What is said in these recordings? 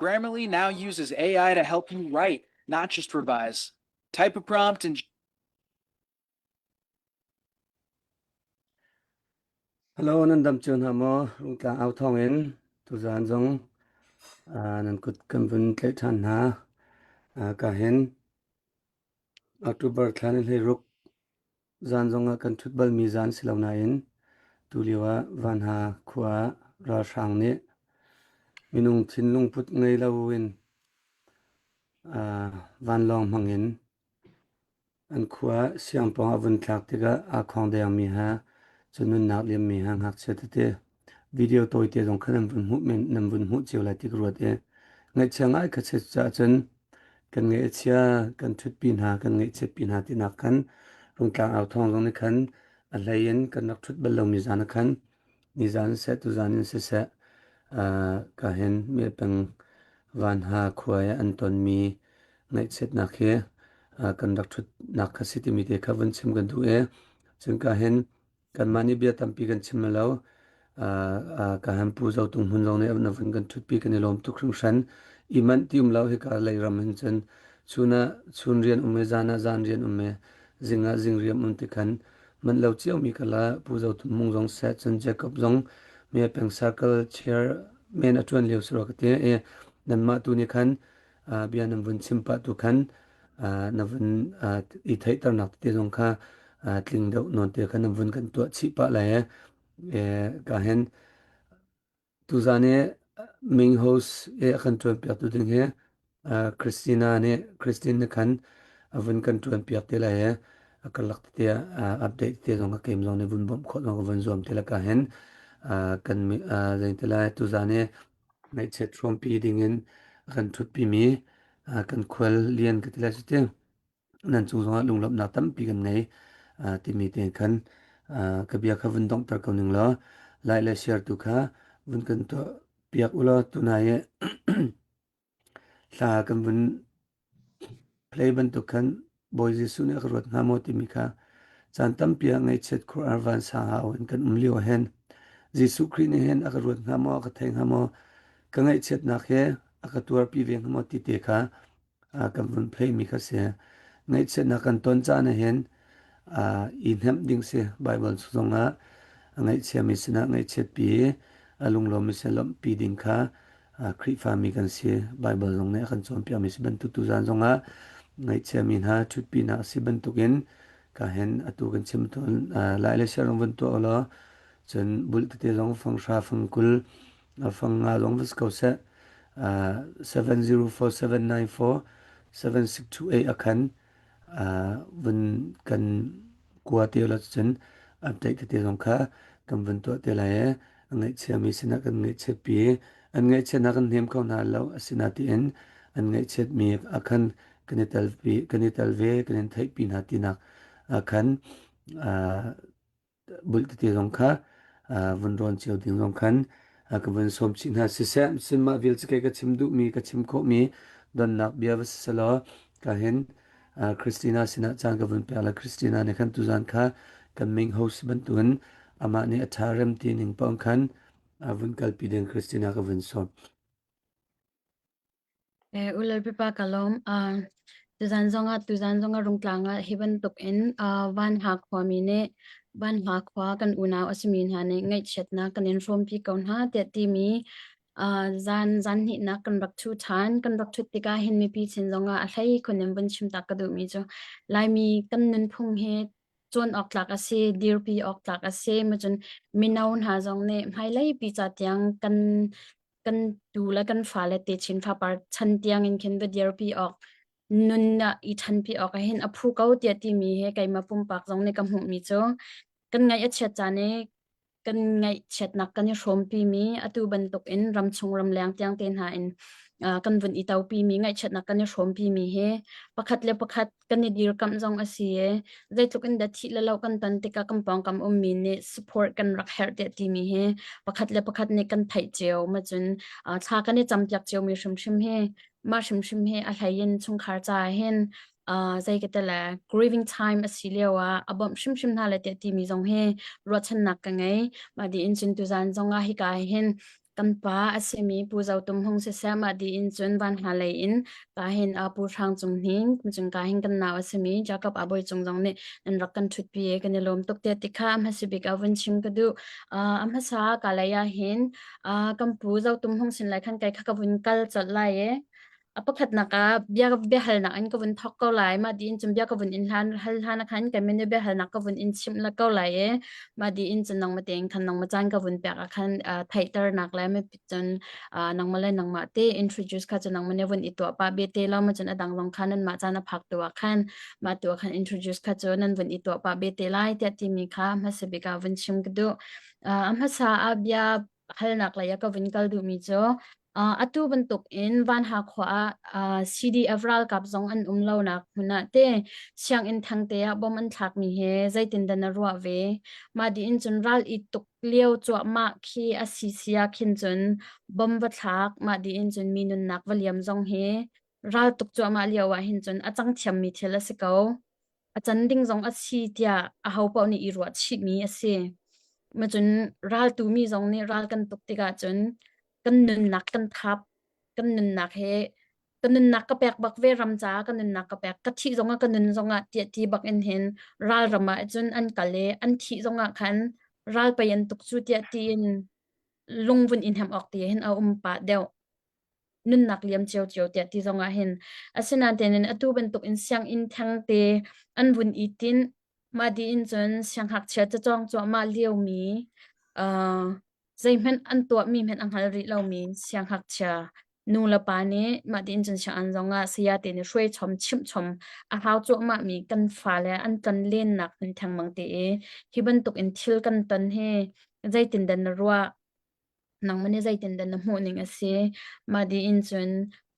Grammarly now uses AI to help you write, not just revise. Type a prompt and Hello, nan dam cio hna maw? Rungtlang au thawng in tuzaan zong uh, nan kut kan vun tlaih ṭhan hna. Uh, ka hin October thla ni hleiruk zaan zong ah kan ṭhut balmi zaan si lo nain tulio ah Vanha khua ah ralhrang nih minung thinlung put ngei loin uh, vanlawng hmang in An khua siangpawng a vun tlak tikah aa khawng dengmi ha cu nunnak liammi ha ngakchia tete video tawite zong kha nan vun hmuh men nan vun hmuh cio lai ti ka ruat i ngaihchia ngai kha si caah cun kan ngaih a chia kan ṭhutpi hna kan ngaihchiatpi hna tinak khan Rungtlang au thawng zong nih khan a hlei in kan rak ṭhut bal lomi zan ah khan nizan siseh tuzan in siseh uh, ka hin Milpeng Vanha khua i an tonmi ngaihchiatnak hi uh, kan rak ṭhutnak kha si timi te kha vun chim kan duh i cun ka hin kanmah nih bia tampi kan chim lo uh, uh, ka han pu zo tung hmun zong nih na vun kan ṭhutpi kan i lawm tuk hringhran i manh ti um lo hika lei ram hin cun chun ah chun rian um i zan ah zan rian um i zing ah zing rian um ti khan manh lo ciomi ka la Pu Zo Tum Mung zong seh cun Jacob zong me peng circle chair men a ṭuan lio si rua ka ti i nanmah tu nih khan bia nan vun chim pah tu khan na vun i theihternak tete zong kha tling deuh nawn te khan nan vun kan tuah chih pah lai i ka hen Tuzaan i Ming host i a kan ṭuanpiaktu ding hi Christina nih Christine nih khan a vun kan ṭuanpiak te lai i a karlak tete ah update tete zong ka keim zong nih vun bawmh khawh zong ka vun zuam te lai ka hin kan zei te lai tuzaan i ngaihchiat hrawmpi dingin a kan ṭhutpimi kan khual lian ka ti lai cu ti. Nan cung zongah lunglawmhnak tampi kan ngei timi te khan ka bia kha vun donghter ko ning law like le share tu kha vun kan tuah piak u law tunai i thla kan vun play bantuk khan Bawi Jesuh nih a ka ruat hnga maw timi kha caan tampi ah ngaihchiat khuar vansang au in kan um lio ah hin Jesuh Khrih nih hin a ka ruat hnga maw a ka thei hnga maw ka ngaihchiatnak he a ka tuarpi ve hnga maw ti te kha kan vun pheimi kha si. Ngaihchiatnak kan ton caan ah hin i hnemh ding si. Baibal zongah a ngaihchiami sinah ngaihchiatpi i a lunglawmmi sin lawmhpi ding kha Khrihfami kan si. Baibal zong nih a kan cawnpiakmi si bantuk tuzaan zongah ngaihchiami hna ṭhutpinak a si bantukin ka hin atu kan chim tawn lai le siarang vun tuah u law cun bulh tete zong fang hra fang 20 fang nga zong va si ko seh 704794 7628 a khan vun kan kua te la cun update tete zong kha kan vun tuah te lai i a ngaihchiami sinah kan ngaihchiatpi an ngaihchiatnak kan hnem kho hna lo asinatiin an ngaihchiatmi ah khan kan i tel kan i tel ve kan in theihpi hna tinak ah khan bulh tete zong kha vun rawn cio ding zong khan ka vun sawm chih hna. Siseh, cun mah vial cu kei ka chim duhmi, ka chim khawhmi donnak bia va si selaw ka hin Christina sinah caan ka vun pek le Christina nih khan tuzan kha kan main host bantukin amah nih a ṭha rem ti ning paoh khan vun kalpi ding Christina ka vun sawm. Eh, ulalpipa ka lawm. Uh, tuzan zongah tuzan zongah Rungtlang ah hi bantuk in uh, Vanha khuami nih Vanha khua kan unau a simi hna nih ngaihchiatnak kan in hrawmpi ko hna tiah timi uh, zan zan hnihnak kan rak thu ṭhan. Kan rak ṭhut tikah hin mipi sin zongah a hlei khun in vun chim tak ka duhmi cu Laimi kan nunphung hi cawn awk tlak a si, dirpi awk tlak a si. Macun mino hna zong nih hmailei pi ca tiang kan kan tu le kan fale techin fapar chan tiang in khin va dirpi awk nun ah i ṭhanpi awk ah hin a phu ko tiah timi he keimah pumpak zong nih ka hmuhmi cu kan ngaih a chiat caan i kan ngaihchiatnak kan i hrawmpi mi atu bantuk in ramchung ramleng tiang te hna in uh, kan vun i topi mi ngaihchiatnak kan i hrawmpi mi hi pakhat le pakhat kan i dirkamh zong a si i zeitluk in dah thih le lo kan ton tikah kan pawngkam ummi nih support kan rak herh tiah timi hi pakhat le pakhat nih kan theih cio ma cun uh, thla kan i campiak cio mi hrimhrim hi mah hrimhrim hi a hlei in chungkhar caah hin uh, zei ka te le grieving time a si lio ah a bawmh hrimhrim hna le tiah timi zong hi ruahchannak ka ngei mah di in cun tuzan zong ah hika hin. Kan pa a simi Pu Zo Tum Hung siseh mah dih in cun Vanha lei in kahin Pu Hrang Cung Hnin cun kahin kan nau a simi Jacob Abawi Cung zong nih nan rak kan ṭhutpi i kan i lawm tuk tiah ti kha a hmasa bik ah vun chim ka duh. A hmasa ka lei ah hin kan pu Zo Tum Hung sin lai khan kei kha ka vun kal colh lai i a pakhatnak ah bia biahalnak in ka vun thawk ko lai. Mah dih in cun bia ka vun in hlan hal hlan ah khan kai mene biahalnak ka vun in chimh la ko lai i mah dih in cun nangmah tein khan nangmah caan ka vun pek ah khan theihternak le mipi cun nangmah le nangmah te introduce kha cun nangmah nih vun i tuah pah bete lo ma cun a dang zong kha nanmah caan a phak tu ah khan mah tu ah khan introduce kha cu nan vun i tuah pah bete lai tiah timi kha hmasa bik ah vun chim ka duh. A hmasa ah bia halnak lei ah ka vun kal duhmi cu atu bantuk in Vanha khua ah CDF ralkap zong an um lonak hmun ah te sianginn thengte ah bom an thlakmi he zeitindah na ruah ve? Mah dih in cun ral i tuk lio cuahmah khi a si si ah khin cun bom va thlak, mah dih in cun mi nunnak va liam zong hi ral tuk cuahmah lio ah hin cun a cang thiammi thil a si ko. A can ding zong a si tiah ahopaoh nih i ruah chihmi a si. Macun raltu mi zong nih ral kan tuk tikah cun kan nunnak kan thap, kan nunnak he ka nunnak ka pek bak ve ram caah ka nunnak ka pek ka thih zongah ka nun zongah tiah ti bak in hin ral ram ah cun an kal i an thih zongah khan ral pei an tuk cu tiah tiin lungvun in hem awk ti hin a um pah deuh nunnak liam ciocio tiah ti zongah hin asinain in atu bantuk in sianginn thengte an vun i tinh mah dih in cun sianghngakchia cacawng cuahmah liomi uh, zeihmanh an tuahmi hmanh a hngal rih lomi sianghngakchia nu le pa nih mah tiin cun sianginn zongah saya te nih hruai chom chimh chom a hau cuahmah mi kan fale an ton lennak hmun thengmang te i hi bantuk in thil kan ton hi zeitin dan na ruah nangmah nih zeitin dah na hmuh ning a si? Mah dih in cun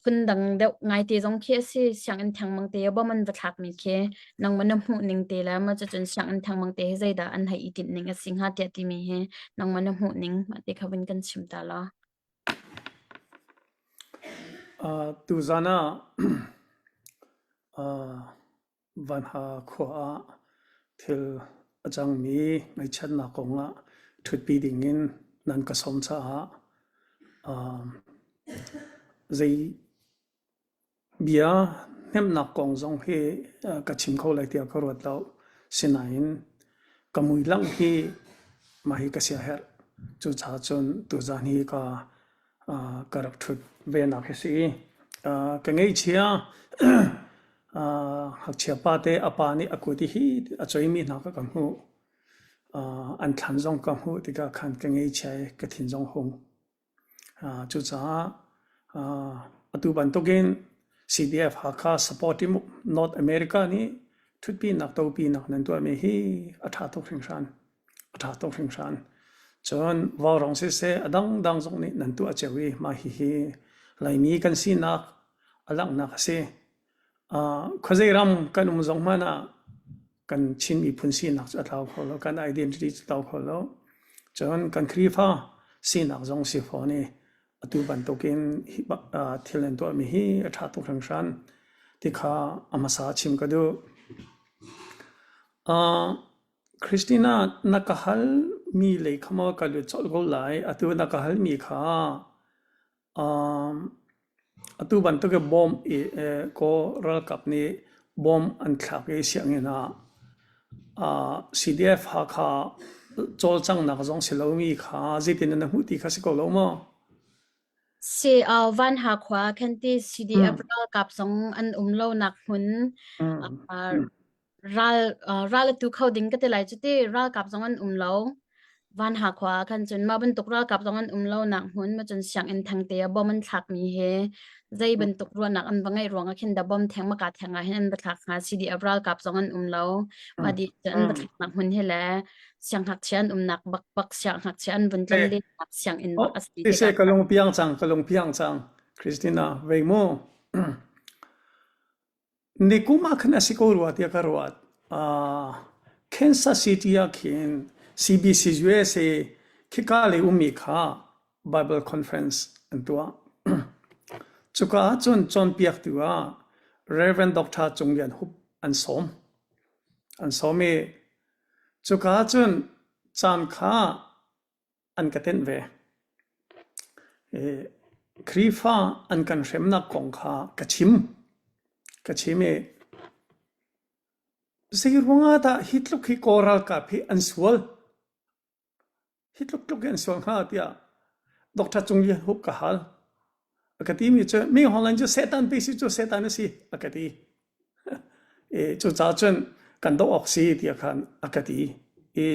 phundang deuh ngaite zong khi a si. Sianginn thengmang te bom an va thlakmi khi nangmah na hmuh ning te le mah cucun sianginn thengmang te hi zeidah an hei i tinh ning a si hnga tiah timi hi nangmah na hmuh ning mah ti kha vun kan chim ta law. Uh, tuzan ah uh, Vanha khua ah thil a cangmi ngaihchiatnak kong ah ṭhutpi dingin nan ka sawm caah um, zei bia hnemhnak kong zong hi ka chim kho lai tiah ka ruat lo. Sinain ka muilangh hi mah hi ka siaherh. Cucaah cun tuzan hi ka ka rak ṭhut venak hi si. Ka ngeihchia ngakchia pate a pa nih a kut i hi a coimi hna kha ka hmuh. An thlan zong ka hmuh tikah khan ka ngeihchia i ka thin zong hung. Cucaah atu bantukin CDF Hakha Supporting North America nih ṭhutpinak topinak nan tuahmi hi a ṭha tuk hringhran. A ṭha tuk hringhran. Cun vaurawng siseh a dangdang zong nih nan tuah cio i mah hihi Laimi kan sinak a langhnak a si. Khuazei ram kan um zong hmanh ah kan Chin miphun sinak cu a tlau kho lo, kan identity cu a tlau kho lo. Cun kan Khrihfa sinak zong si fawn i atu bantukin hi thil nan tuahmi hi a ṭha tuk hringhran ti kha a hmasa chim ka duh. Christina, na ka halmi lei kha maw ka lut colh ko lai. Atu na ka halmi kha um, atu bantuk i bawm i kaw ralkap nih bawm an thlak i sianginn ah uh, CDF Hakha cawlcanghnak zong si lomi kha zeitin na hmuh ti kha si ko lo maw? Si Vanha khua khan ti CDF ralkap zong an um lonak hmun ral ral a tu kho ding ka ti lai cu ti ralkap zong an um lo Vanha khua ah khan cun mah bantuk ralkap zong an um lo nak hmun ma cun sianginn thengte ah bom an thlakmi he zei bantuk ruahnak an va ngeih ruangah khin da bom theng maka theng ah hin an va thlak hnga CDF ralkap zong an um lo mah di cu an va thlaknak hmun hi le sianghngakchia an umnak bak bak sianghngakchia an vun tlon lennak sianginn bak a si tikah ka lung piang cang ka lung piang cang Christina vei mu Nikum ah khan a si ko rua tiah ka ruat. Uh, Kansas City ah khin CBC USA khika lei ummi kha Bible Conference an tuah. Cuka ahcun cawnpiaktu ah Reverend Dr. Cung Lian Hup an sawm. An sawm i cuka ahcun caan kha an ka tenh ve. Khrihfa an kan hremnak kong kha ka chim. Ka chim i zei ruangah dah hi tluk hi Kawl ralkap hi an sual? Hi tluk tluk hi an sual hnga tiah Dr. Cung Lian Hup ka hal. A ka timi cu mi Holland cu Satan pe si cu Satan a si a ka ti. I cucaah cun kan doh awk si tiah khan a ka ti. I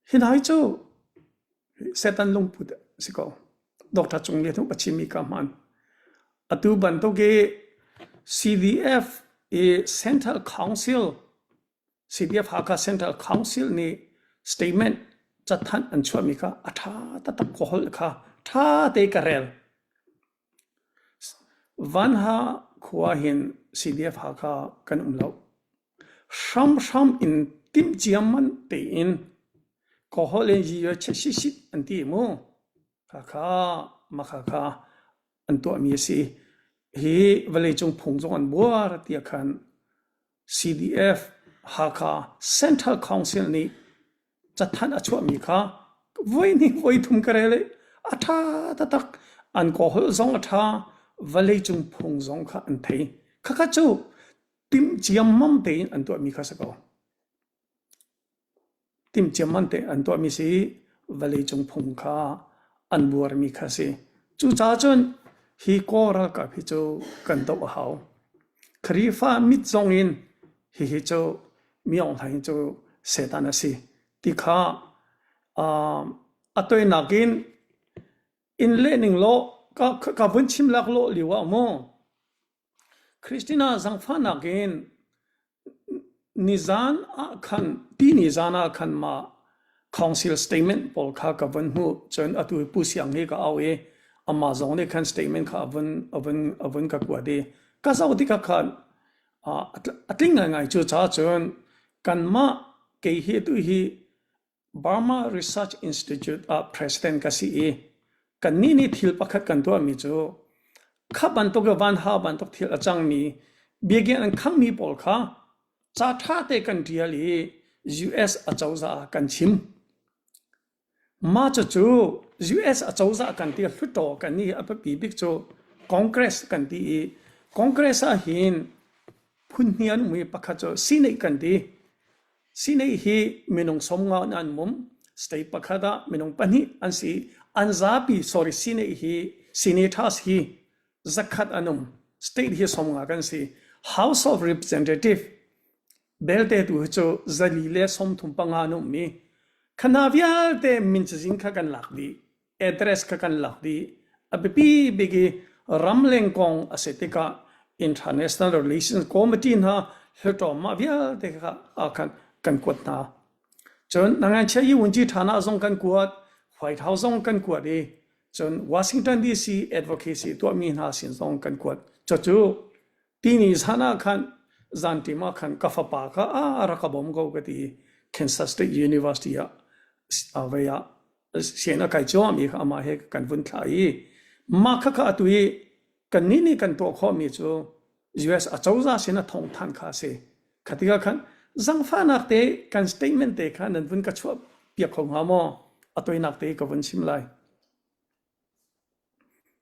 hi hna hi cu Satan lungput a si ko. Dr. Cung Lian Hup a chimmi ka hmaan. Atu bantuk i CDF i Central Council CDF Hakha Central Council nih statement cathanh an chuahmi kha a ṭha taktak ka holh kha ṭha te ka rel. Vanha khua hin CDF Hakha kan um lo. Hramhram in timh ciamman tein ka holh in yi sit an ti mu. Khakha makha kha an tuahmi a si. Hi vawleicung phung zong an buar tiah khan CDF Hakha Central Council nih cathanh a chuahmi kha voihnih voithum ka rel i a ṭha taktak. An kawholh zong a ṭha, vawleicung phung zong kha an thei. Khakha cu timh ciammam tein an tuahmi kha si ko. Timhciamman te an tuahmi si vawleicung phung kha an buarmi kha si. Cucaah cun hi Kawl ralkap hi cu kan doh a hau. Khrihfa mit zong in hihi cu Mi Aung Hlaing cu Satan a si ti kha uh, a toinak in in leh ning law ka, ka vun chim lak lawh lio ah mu Christina zangfahnak in Nizaan ah khan tini zaan ah khan mah council statement pawl kha ka vun hmuh. Cun atu Pu Siang hi ka au i amah zong nih khan statement kha a vun a vun a vun ka kuat i ka zoh tikah khan a tling ngaingai. Cucaah cun kanmah kei hi atu hi Burma Research Institute ah president ka si i kannih nih thil pakhat kan tuahmi cu kha bantuk i vanha bantuk thil a cangmi biakinn an khangmi pawl kha ca ṭha te kan ṭial i US acozah ah kan chim. Mah cucu US acozah kan ti Hluttaw kan nih a biapi bik cu Congress kan ti i Congress ah hin phun hnih an um i pakhat cu Senate kan ti. Senate hi minung 50 in an um. State pakhat ah minung pahnih an si. An zapi, sorry, Senate hi, senators hi zakhat an um. State hi 50 kan si. House of Representative belte tu hi cu zali le 35 an um i khana vialte min cazin kha kan lak dih. Address kha kan lak dih. A biapi bik i ramleng kong a si tikah International Relations Committee hna Hluttaw mah vialte kha ah khan kan kuat hna. Cun Nanganchia Yiwunji ṭhana zong kan kuat, White House zong kan kuat i cun Washington DC advocacy tuahmi hna sin zong kan kuat. Cucu tini zan ah khan zanṭim ah khan ka fapa kha a rak ka bawm ko ka ti i Kansas State University ah vei ah sian a kai cuahmi kha amah he kan vun thlah i mah khakha atu i kannih nih kan tuah khawhmi cu US acozah sin a thawng than kha a si. Kha tikah khan zangfahnak te kan statement te kha nan vun ka chuah piak kho hnga maw? A toinak te ka vun chim lai.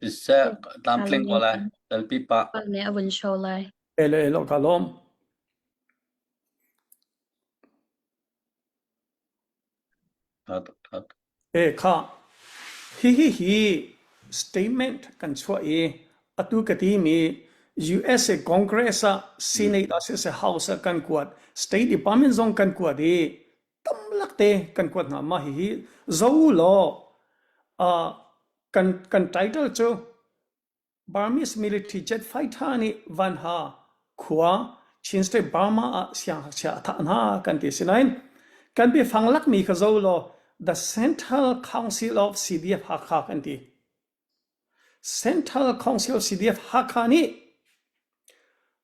Siseh tlamtling ko lai. Lalpi pa. Nih a vun show lai. Elo elo ka lawm. E kha hihi hi statement kan chuah i atu ka timi USA Congress ah Senate ah siseh House ah kan kuat State Department zong kan kuat i tamlak te kan kuat hna mah hihi zo law uh, kan kan title cu Burmese military jet fighter nih Vanha khua Chin State Burma ah siangngakchia a thah hna kan ti. Sinain kan biafang lakmi kha zo law The Central Council of CDF Hakha kan ti. Central Council of CDF Hakha nih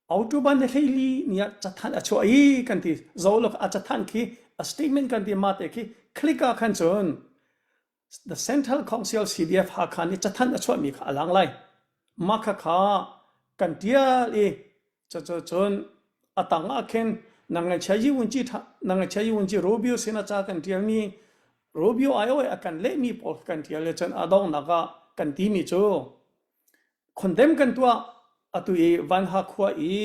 October ni hleili ni ah cathanh a chuah i kan ti. Zo law a cathanh khi a statement kan ti ma te khi click ah khan cun The Central Council CDF Hakha nih cathanh a chuahmi kha a lang lai. Mah khakha kan tial i cun a tang ah khin nang ngaihchia yi wunci nang ngaihchia yi wunci Rubio sin a ca kan tialmi. Rubio aiawh a kan lehmi pawl kan ṭial le cun a donghnak ah kan timi cu condemn kan tuah atu i Vanha khua i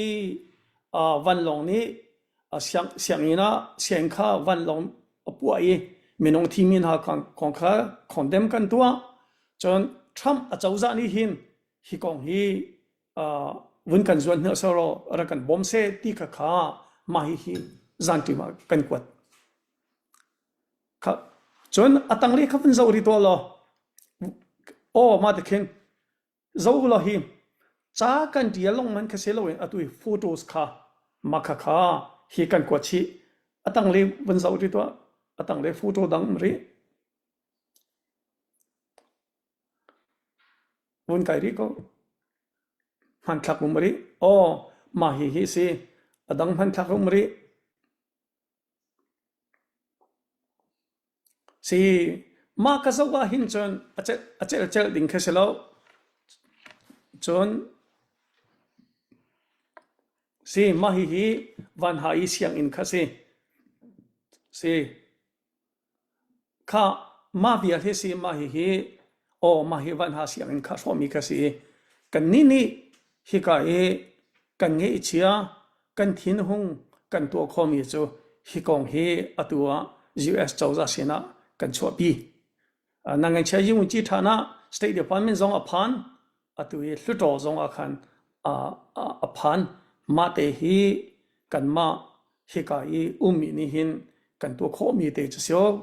vanlawng nih sianginn ah sianginn kha vanlawng a puah i minung thimi hna kong kha condemn kan tuah cun Trump acozah nih hin hi kong hi vun kan zuan hna selaw rak kan bawm seh ti kha kha mah hihi zanṭim ah kan kuat. Kha cun a tanglei kha vun zoh rih tuah law aw mah ti khin zoh law hi ca kan ṭial lengmang man kha si loin atu hi photos kha mah kha kha hi kan kuat chih. A tanglei vun zoh rih tuah. A tanglei photo dang um rih. Vun kai rih ko. Hmanthlak um rih. Aw mah hi hi si. A dang hmanthlak um rih. Si mah ka zoh ah hin cun a celh a celh celh ding khi si lo. Cun si mah hihi Vanha i sianginn kha si. Si Khah, mah vial hi si, mah hihi aw mah hi Vanha sianginn kha hrawhmi kha si i kannih nih hika i kan ngeihchia, kan thinhung kan tuah khawhmi cu hi kong hi atu ah US cozah sinah kan chuahpi. Na ngeihchia yiwunci ṭhan ah State Department zong a phan, atu i Hluttaw zong ah khan a phan. Mah te hi kanmah hika i ummi nih hin kan tuah khawhmi te cu si awk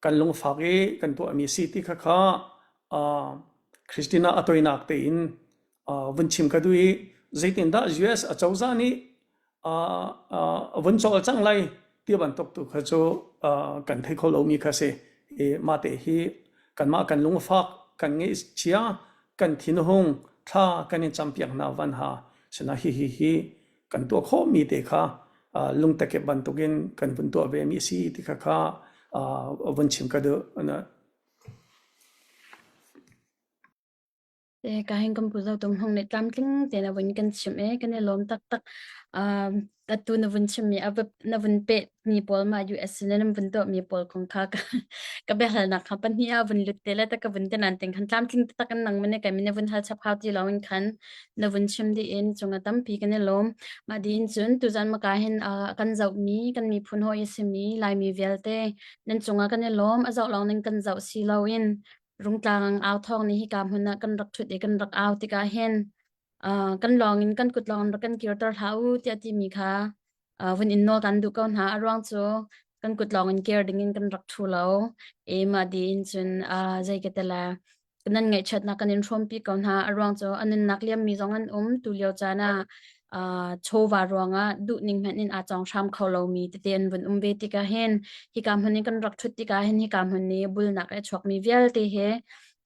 kan lungfak i kan tuahmi si ti kha kha Christina a toinak tein vun chim ka duh i zeitindah US acozah nih vun cawlcangh lai ti bantuk tu kha cu kan thei kho lomi kha si i mah te hi kanmah kan lungfak kan ngeihchia kan thinhung thla kan in campiak hna van ha sina hi hi hi kan tuah khawhmi te kha lungtakep bantukin kan vun tuah ve mi si ti kha kha vun chim ka duh. Te ka hin kan pu zo tum hung nih tlamtling te na vun kan chim e kan i lawm taktak. Um, atu na vun chim mi a na vun pe mi pawl ma US in nan vun tuah mi pawl kong kha ka ka biahalnak kha pahnih ah vun lut te le ta ka vun te nan ting khan tlamtling taktak in nang mane kai mine vun hal chap hau ti lo in khan na vun chim di in chunga tampi kan i lawm. Ma din cun tuzan maka hin uh, kan zoh mi kan miphun hawi a simi Laimi vialte nan cungah kan i lawm a zoh lawng ning kan zoh si lo in Rungtlang au thawng nih hika hmun ah kan rak ṭhut i kan rak au tikah hin uh, kan lawng in kan kut lawng in rak kan kirter hlah u tiah timi kha uh, vun in nawl kan duh ko hna. A ruang cu kan kut lawng in kir ding in kan rak ṭhu lo. E mah di in cun uh, zei ka tela nan ngaihchiatnak kan in hrawmpi ko hna. A ruang cu a nunnak liammi zong an um tu lio caan ah uh, chawva ruangah duhning hmanh in aa cawng hram kho lomi tete an vun um ve tikah hin hika hmun in kan rak ṭhut tikah hin hika hmun i bulnak a chuakmi vialte he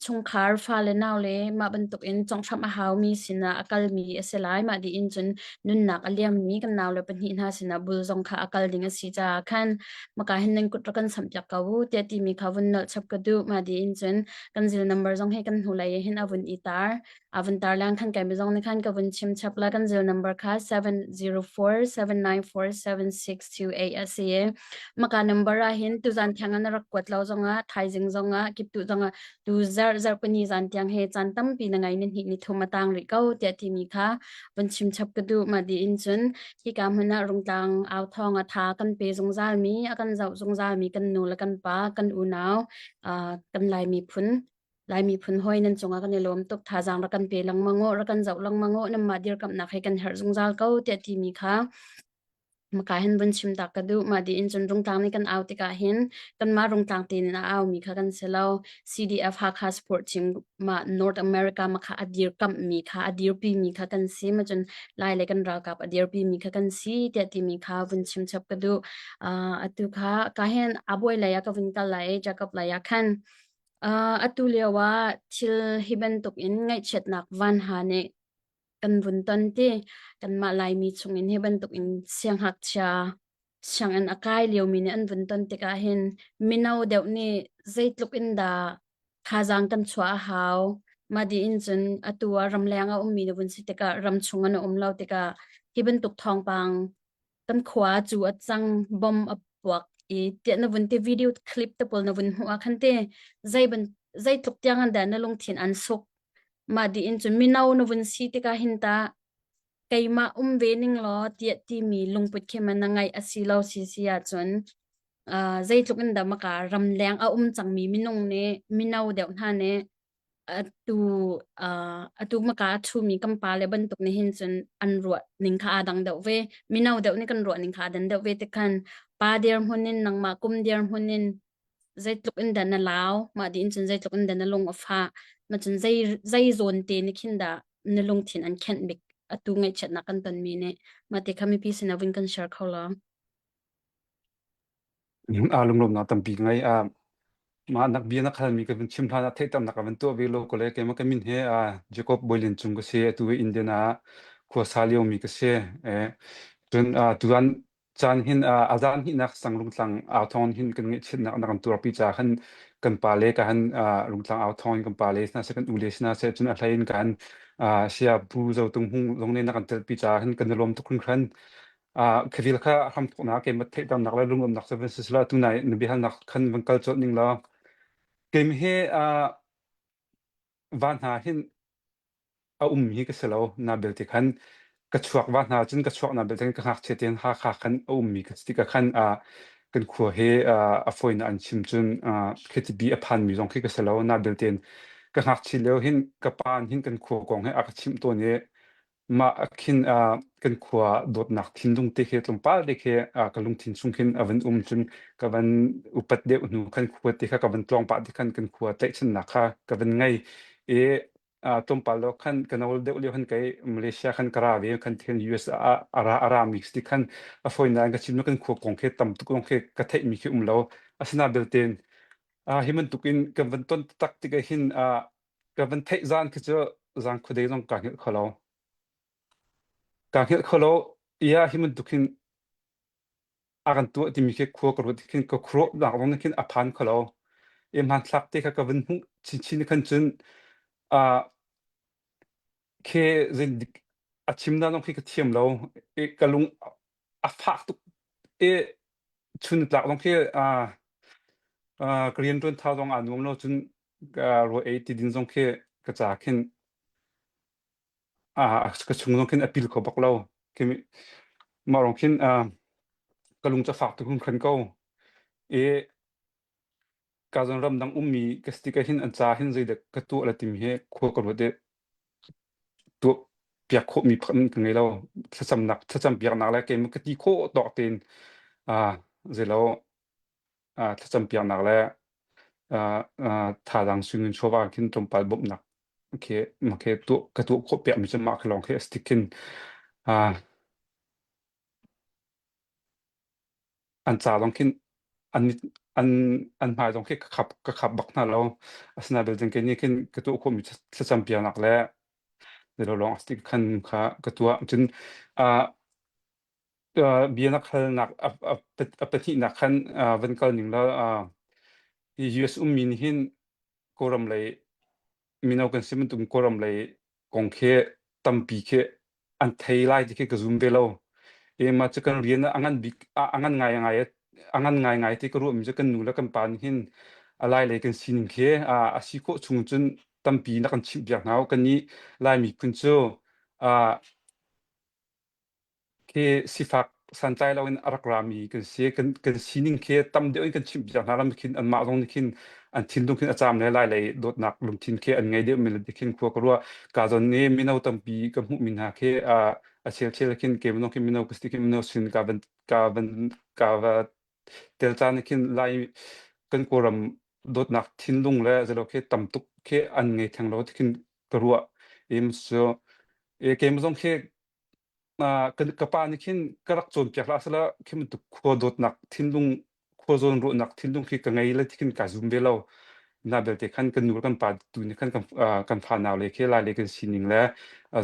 chungkhar fale nau le mah bantuk in conghhramh a haumi sinah a kalmi a si lai mah dih in cun nunnak a liammi kan nau le pahnih hna sinah bul zong kha a kal ding a si caah khan maka hin nan kut rak kan samhpiak ko u tiah timi kha vun nolh chap ka duh mah dih in cun kan zil number zong hi kan hnulei hin a vun i tar A vun tar lang khan kai mi zong nih khan ka vun chim chap la kan zil number kha 704-794-7628 a si i maka number ah hin tuzan thiang an rak kuat lo zongah thaizing zongah kiptu zongah tu zarh zarhpini zan tiang he caan tampi na ngai ni hnih ni thum a tang rih ko tiah timi kha vun chim chap ka duh ma di in cun hika hmun ah rungtlang au thawng a tha kan pe zungzal mi a kan zoh zungzal mi kan nu le kan pa kan unau kan lai miphun Lai miphun hawi nan cungah kan i lawm tuk thazaang rak kan pe lengmang u rak kan zoh lengmang u nanmah dirkamhnak he kan herh zungzal ko tiah timi kha maka hin vun chim tak ka duh mah di in cun rungtlang nih kan au tikah hin kanmah rungtlang tein in a au mi kha kan si lo CDF Hakha Sport Team ma North America ma kha a dirkamh mi kha a dirpi mi kha kan si ma cun lai le kan ralkap a dirpi mi kha kan si tiah timi kha vun chim chap ka duh uh, atu kha ka hin abuai lei ah ka vun kal lai Jacob lei ah khan Atu lioah thil hi bantukin ngaihchiatnak vanha nih kan vun ton ti. Kanmah Laimi chungin hi bantukin siangngakchia sianginn a kai liomi nih an vun ton tikah hin mino deuh nih zeitluk in dah thazaang kan chuah a hau. Mah dih in cun atu ah ramleng a ummi na vun si tikah ramchung an um lo tikah hi bantuk thawngpang kan khua cu a cang, bom a puak. i tiah na vun te video clip te pawl na vun hmuh ah khan te zei ban zeitluk tiang an dah na lungthin an suk mah di in cun mino na vun si tikah hin ta keimah um ve ning law tiah timi lungput khi man na ngaih asi lo si si ahcun uh, zeitluk in dah maka ramleng a um cangmi minung nih mino deuh hna nih atu uh, atu maka a ṭhumi kan pa le bantuk nih hin cun an ruah ning kha aa dang deuh ve mino deuh nih kan ruah ning kha aa dan deuh ve te khan pa dirhmun in nangmah kum dirhmun in zeitluk in dah na lau mah din cun zeitluk in dah na lung a fah ma cun zei zei zawn te ni khin dah na lungthin an khenh bik atu ngaihchiatnak kan tonmi nih mah te kha mipi sin ah vun kan share kho lo A lunglawmhnak tampi ka ngei. Ah, mah nak bia na khalmi ka vun chim hlan ah theihternak ka van tuah ve lo ko le keimah ka min he ah Jacob Boilin Cung ka si. Atu hi Indian ah khuasa liomi ka si. Eh, cun ah, tuan caan hin ah, a zan hnihnak sang rungtlang au thawng hin kan ngaihchiatnak na kan tuarpi caah khan kan pale ka han ah, rungtlang au thawng in kan pale sina seh kan ule sina seh cun a hlei in ka han ah, sia bu zo tung hung zong nih na kan telpi caah khan kan i lawm tuk hringhran. Ah, khawil kha hramthawknak keimah theihternak le lunglawmhnak cu van si sila tunai na biahalnak khan van kal colh ning law keimah hi ah va hna hin a um hi ka si lo na belte khan ka chuak va hna cun ka chuak na belte khan ka ngakchia tein Hakha khan a ummi ka si tikah khan ah kan khua he ah a fawinak an chim cun ah khitibi a phanmi zong khi ka si lo na belte ka ngakchia lio hin ka pa hin kan khua kong he a ka chimh tawn i Mah ah khin ah kan khua dawtnak thinlung te khi tlawmpal te khi ah ka lungthin chung khin a van um cun ka van upat deuh hnu khan khua te kha ka van tlawng pah te khan kan khua tlaihchannak kha ka van ngei i ah tlawmpal lo khan ka no deuh lio khan kei Malaysia khan ka ra ve khan khin US ah a ra a rami si khan a fawinak in ka chim kan khua kong khi tam tuk lawng khi ka theihmi khi um lo asina belte ah hi bantuk in kan van ton tak tik ah hin ah Ka van theih zan khi cu zan khuadei zong kaa hngilh kho lo. Kaa hngilh kho lo. Ia hi bantuk hin a kan tuah timi khi khua ka ruat khin ka khuaruahnak zong khin a phan kho lo. I hmanthlak te kha ka van hmuh chinchin khan cun ah khi zeidik a chim dan zong khi ka thiam lo. I ka lung a fak tuk i chun tlak zong khi ah ah ka rianṭuan tha zong aa nuam lo cun rawl ei ti ding zong khi ka ca khin ka chung zong khin a pil kho bak lo. Khi mah rong khin ka lung cu a fak tuk hringhran ko. I ka zawn ramdang ummi ka si tikah hin an ca hin zeidah ka tuah la timi hi khua ka ruat i tuah piak khawhmi phak ka ngei lo. Thlacamnak thlacam piaknak le keimah ka ti khawh tawk tein zeilo thlacam piaknak le thazaang sungin chawva khin tlawmpal bawmhnak khi mah khi tuah ka tuah khawh piakmi cu mah khi lawng khi a si tik khin an ca zong khin an an an hmai zong khi ka khap ka khap bak hna lo asinain belte kei nih khin ka tuah khawhmi thlacam piaknak le zeilo lawng a si tik khan kha ka tuah cun bia na khalnak a pahnihnak khan van kal ning law hi US ummi nih hin Kawlram lei mino kan si bantuk Kawlram lei kong khi tampi khi an thei lai ti khi ka zum ve lo. E mah cu kan rian a ngan bik a ngan ngai ngai a ngan ngai ngai ti ka ruahmi cu kan nu le kan pa nih hin a lai lei kan sining khi a si khawh chung cun tampi na kan chimh piak hna. Kan nih Lai miphun cu Khi sifak santlai loin a rak rami kan si. Kan, kan sining khi tam deuh in kan chimh piak hna lam khin anmah zong nih khin an thinlung khin a caam le lai lei dawtnak lungthin khi an ngei deuh mi le khin khua ka ruah. Ka zawn nih mino tampi ka hmuh mi hna khi a a chelchel khin ke mino khi mino ka si khi mino sin ka van ka van ka va tel caan khin lai kan kawlram dawtnak thinlung le zelo khi tam tuk khi an ngei theng lo ti khin ka ruah. Im so e kem zong khi ka pa nih khin ka rak cawnpiak hlah sehla khi bantuk khua dawtnak thinlung khua zawn ruahnak thinlung khi ka ngei le khin ka zum ve lo. Na belte khan kan nu le kan pa tu nih khan kan kan fanau le khi lai le kan sining le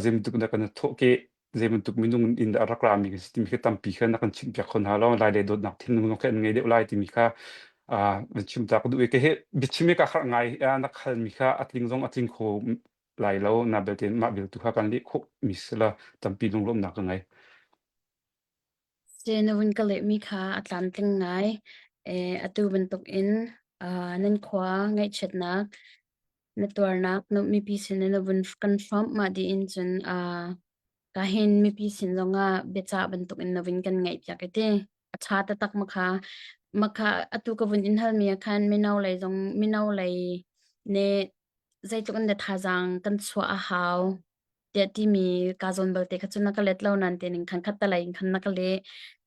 zei bantuk na kan thawh ke zei bantuk minung in a rak rami kan si timi khi tampi khan na kan chimhpiak kho hna lo lai le dawtnak thinlung zong khi an ngei deuh lai timi kha van chim ta ka duh i ke he biachim hi ka harh ngai na khalmi kha a tling zong a tling kho lai lo na belte mah vial tu kha kan leh khawh mi si la tampi lunglawmhnak ka ngei. Se na vun ka lehmi kha a tlamtling ngai. Eh, atu bantuk in uh, nan khua ngaihchiatnak na tuarnak na mipi sin na vun kan hrawmh mah dih in cun uh, ka hin mipi sin zongah biacah bantuk in na vun kan ngaih piak i ti. A ṭha taktak makha makha atu ka vun in halmi ah khan mino lei zong mino lei nih zeitluk in dah thazaang kan chuah a hau tiah timi kaa zawn balte kha cu na ka let lo nan te ning khan khat talei in khan na ka leh.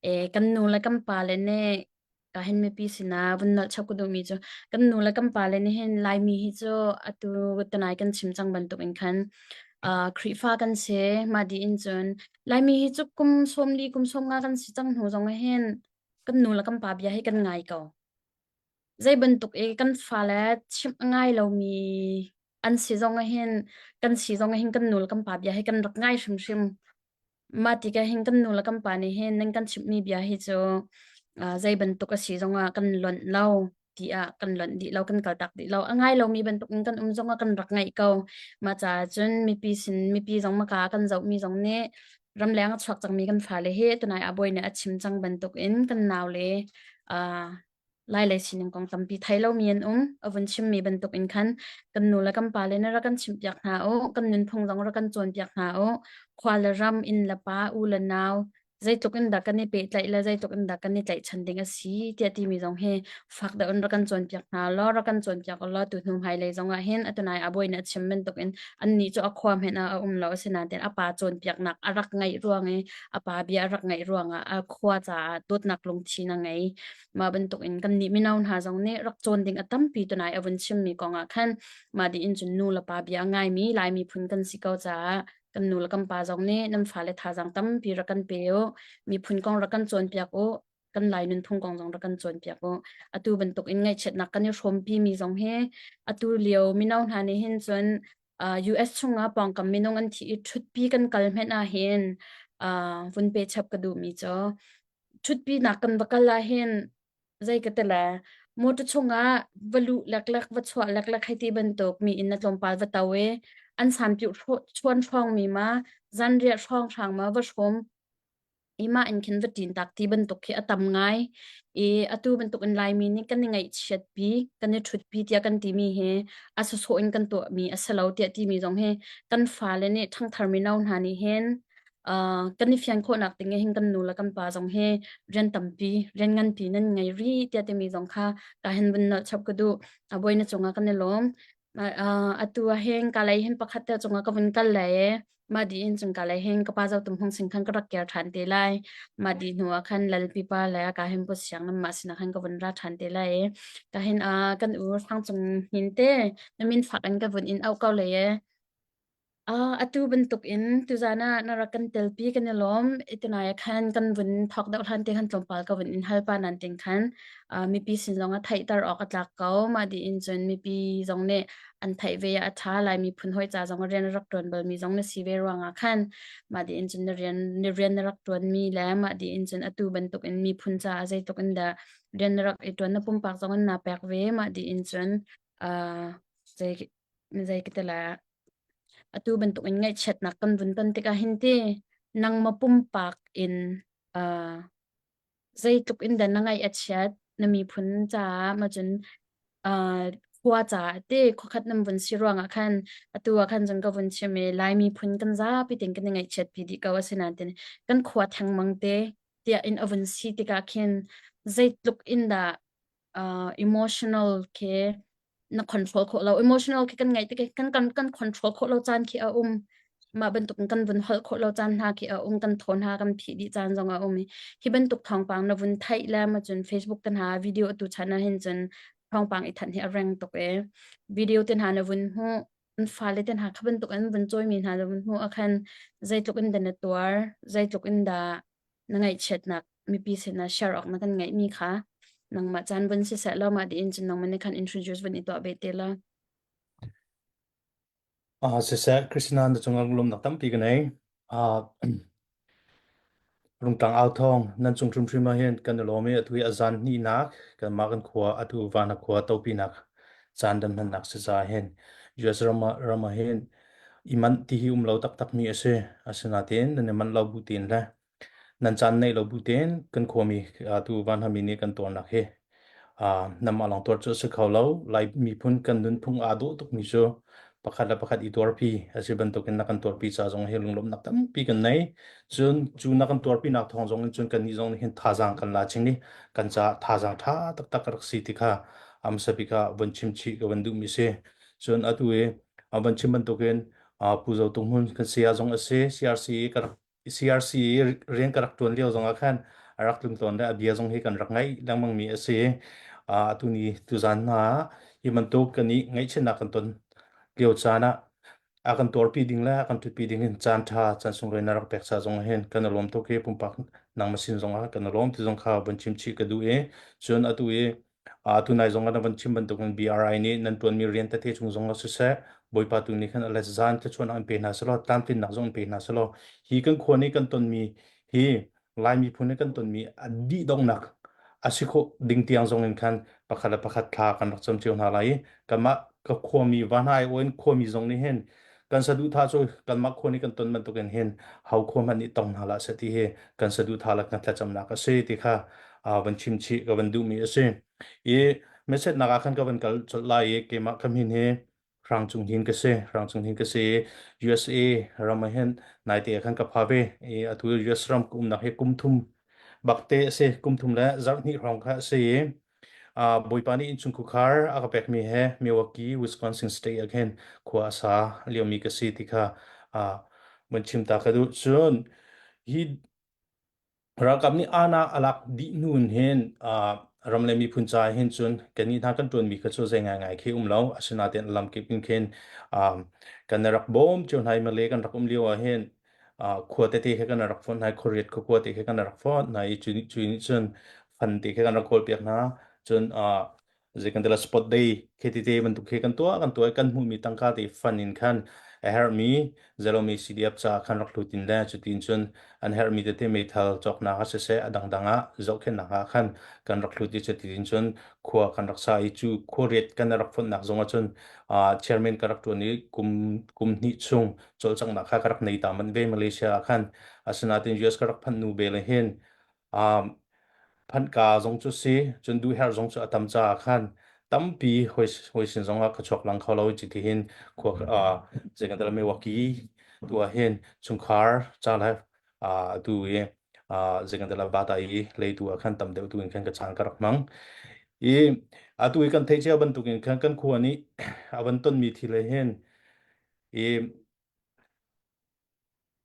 Eh, kan nu le kan pa le nih ka hin mipi sinah vun nolh chap ka duhmi cu kan nu le kan pa le nih hin Laimi hi cu atu tanai kan chim cang bantuk in khan uh, Khrihfa kan si mah di in cun Laimi hi cu kum 40 kum 50 kan si cang hnu zong ah hin kan nu le kan pa bia hi kan ngai ko. Zei bantuk i kan fale chimh a ngai lomi an si zong ah hin kan si zong ah hin kan nu le kan pa bia hi kan rak ngai hrimhrim. Mah tikah hin kan nu le kan pa nih hin nan kan chimhmi bia hi cu uh, zei bantuk a si zongah kan lonh lo tiah kan lonh dih lo kan kaltak dih lo a ngai lomi bantuk in kan um zongah kan rak ngaih ko mah caah cun mipi sin mipi zong maka kan zohmi zong nih ramleng a chuak cangmi kan fale hi tunai a bawi nih a chim cang bantuk in kan nau le uh, Lai lei sining kong tampi thei lomi an um. A vun chimmi bantuk in khan kan nu le kan pa le na rak kan chimhpiak hna u, kan nunphung zong rak kan cawnpiak hna u. Khua le ram, inn le pa, u le nau, zeitluk in dah kan i pehtlaih le zeitluk in dah kan i tlaihchan ding a si tiah timi zong hi fak deuh in rak kan cawnpiak hna law rak kan cawnpiak law tu hnu hmailei zong ah hin atunai a bawi nih a chim bantuk in annih cu a khua hmenh ah a um lo asinain a pa cawnpiaknak a rak ngaih ruang i a pa bia a rak ngaih ruangah a khua caah dawtnak lungthin a ngei. Mah bantuk in kannih mino hna zong nih rak cawn ding a tampi tunai a vun chimmi kong ah khan mah dih in cun nu le pa bia a ngaimi Lai miphun kan si ko caah kan nu le kan pa zong nih nan fale thazaang tampi rak kan pe u miphun kong rak kan cawnpiak u kan Lai nunphung kong zong rak kan cawnpiak u atu bantuk in ngaihchiatnak kan i hrawmpi mi zong hi atu lio mino hna nih hin cun uh, US chungah pawngkam minung an thi i ṭhutpi kan kal hmenh ah hin uh, vun pe chap ka duhmi cu ṭhutpinak kan va kal ahhin zei ka ti le motor chungah va luh leklek va chuah leklek hei ti bantuk mi inn na tlawmpal va to i an sanpiuh chuan hrawngmi ma zanriah hrawnghrang ma va hrawm i mah in khin va ṭin tak ti bantuk khi a tam ngai i atu bantuk in Laimi nih kan i ngaihchiatpi kan i ṭhutpi tiah kan timi hi a sawsawh in kan tuahmi a si lo tiah timi zong hi kan fale nih ṭhangthar mino hna nih hin Uh, kan i fian khawhnak ding hin kan nu le kan pa zong hi rian tampi rian nganpi nan ngei ri tiah timi zong kha ka hin vun nolh chap ka duh a boi na cungah kan i lawm uh, atu ah hin ka lei hin pakhat te cungah ka vun kal lai e ma di in cung ka lei hin ka pa zo tum hung sing khan ka rak ker than te lai ma di hnu ah khan lal pi pa le ka hin pu siang nam ma sin khan ka vun ra than te lai e ka hin a kan u sang cung hin te na min fak in ka vun in au ko le e Ah, atu bantukin tuzaan ah na rak kan telpi kan i lawm. Itunai ah khan kan vun thawk deuh hlan te khan tlawmpal ka vun in hal pa nan ting khan ah, mipi sin zong ah theihter awk a tlak ko. Mah dih in cun mipi zong nih an theih ve ah a ṭha. Lai miphun hawi ca zong ah rian a rak ṭuan balmi zong na si ve ruangah khan mah dih in cun na rian na rian na rak ṭuanmi le mah dih in cun atu bantukin miphun caah zeitluk in dah rian na rak i ṭuan na pumpak zong in naa pek ve. Mah dih in cun ah, zei zei ka ti lai Atu bantukin ngaihchiatnak kan vun ton tikah hin ti nangmah pumpak in uh, zeitluk in dah na ngaih a chiat na miphun caah ma cun uh, khua caah ti khuakhat nan vun si ruangah khan atu ah khan cun ka vun chim i Lai miphun kan zapi tein kan i ngaihchiat pi dih ko asinain tin kan khua thengmang te tiah in a vun si tikah khin zeitluk in dah uh, emotional khi na control khawh lo emotional khi kan ngaih tik kan kan kan control khawh lo caan khi a um mah bantuk in kan vun holh khawh lo caan hna khi a um kan thawn hna kan phih dih caan zong a um i hi bantuk thawngpang na vun theih le ma cun Facebook te hna video tu chan ah hin cun thawngpang i thanh hi a reng tuk e video te hna na vun hmuh an fale te hna kha bantuk an vun cawimi hna na vun hmuh ah khan zeitluk in dah na tuar zeitluk in dah na ngaihchiatnak mipi sinah share awk na kan ngeihmi kha nangmah caan vun siseh law mah tiin cun nangmah nih khan introduce vun i tuah ve te la. Ah siseh Krishna na cungah lawmnak tampi ka nei. Ah rungtlang au thawng nan cung hrimhrim ah hin kan i lawm i atu hi a zan hnihnak kanmah kan khua atu vana khua topinak caan dam hmannak si ca hin US ram ah ram ah hin i manh ti hi um lo taktak mi a si. Asinain nan i manh lo bu tein le nan caan neih lo bu tein kan khuami atu vanhami nih kan tuarnak hi. Namah lawng tuar cu a si kho lo. Lai miphun kan nunphung aa dawh tukmi cu pakhat le pakhat i tuarpi a si bantukin na kan tuarpi ca zong hi lunglawmhnak tampi kan nei. Cun cu na kan tuarpinak thawng zong in cun kannih zong nih hin thazaang kan la ching i kan caah thazaang ṭha taktak a rak si ti kha a hmasa bik ah von chim chih ka van duhmi si. Cun atu i van chim bantukin Pu Zo Tung Hmun kan saya zong a si, CRC ka rak CRC i rian ka rak ṭuan lio zongah khan a rak tlung tawn le a bia zong hi kan rak ngaih lengmangmi a si. Atu ni tuzaan hna ah hi bantuk kan i ngaihchiatnak kan ton lio caan ah a kan tuarpi ding le a kan ṭhutpi ding in caan ṭha caan sunglawi na rak pek ca zong hin kan i lawm tuk i pumpak nangmah sin zongah kan i lawm ti zong kha von chim chih ka duh i cun atu i Tunai zong ah na van chim bantukin BRI nih nan ṭuanmi rian tete chung zong ah siseh, Bawipa tu nih khan a let zan thluachuahnak an pe hna selaw, tlamtlinnak zong an pe hna selaw, hi kan khua nih kan tonmi hi Lai miphun nih kan tonmi a dih donghnak a si khawh ding tiang zong in khan pakhat le pakhat thla kan rak cam cio hna lai i kanmah ka khuami van ai in khuami zong nih hin kan saduhthah cu kanmah khua nih kan ton bantukin hin hau khua hmanh nih tong hna hlah seh ti hi kan saduhthah le kan thlacamnak a si ti kha van chim chih ka van duhmi a si. I mesetnak ah khan ka van kal colh lai i keimah ka min hi Hrangcung Hin ka si. Hrangcung Hin ka si i USA ram ah hin naite ah khan ka pha ve. I atu US ram ka umnak hi kum thum bakte a si. Kum thum le zarh hnih hrawng kha a si i Bawipa nih innchungkhar a ka pekmi he Milwaukee, Wisconsin state ah khin khua a sa liomi ka si ti kha van chim ta ka duh. Cun hi Ralkap nih aana a lak dih hnu in hin ram le miphun ca hin cun kannih hna kan ṭuanmi kha cu zei ngaingai khi um lo. Asinain lamkip in khin kan rak bawm cio hna i Malay kan rak um lio ah hin khua tete kha kan rak fonh hna i khuariat khuakua te kha kan rak fonh hna i cu nih cun fan te kha kan rak kawlpiak hna. Cun zei kan tila spot day KTT bantuk khi kan tuah kan tuah kan hmuhmi tangka te fund in khan a herhmi zelomi CDF ca khan rak hlut in le cutin cun an herhmi tete meithal cawknak ah siseh a dangdang ah zohkhenhnak ah khan kan rak hlut i cutin cun khua kan rak sa i cu khuariat kan rak fonhnak zong ah cun chairman ka rak tuan i kum kum hnih chung cawlcanghnak kha ka rak nei ta manh ve Malaysia ah khan asinain US ka rak phanh nu bel hin Um, phanhka zong cu si, cun duhherh zong cu a tam caah khan tampi hawi hawi sin zong ah ka chuak lang kho lo i cuti hin khua uh, zei kan Milwaukee tu ah hin chungkhar ca le uh, tu i uh, zei kan vata i lei tu ah khan tam deuh tu in khan ka caan ka rak hmang. I atu i kan theih cia bantukin khan kan khua nih a van tonmi thil he hin i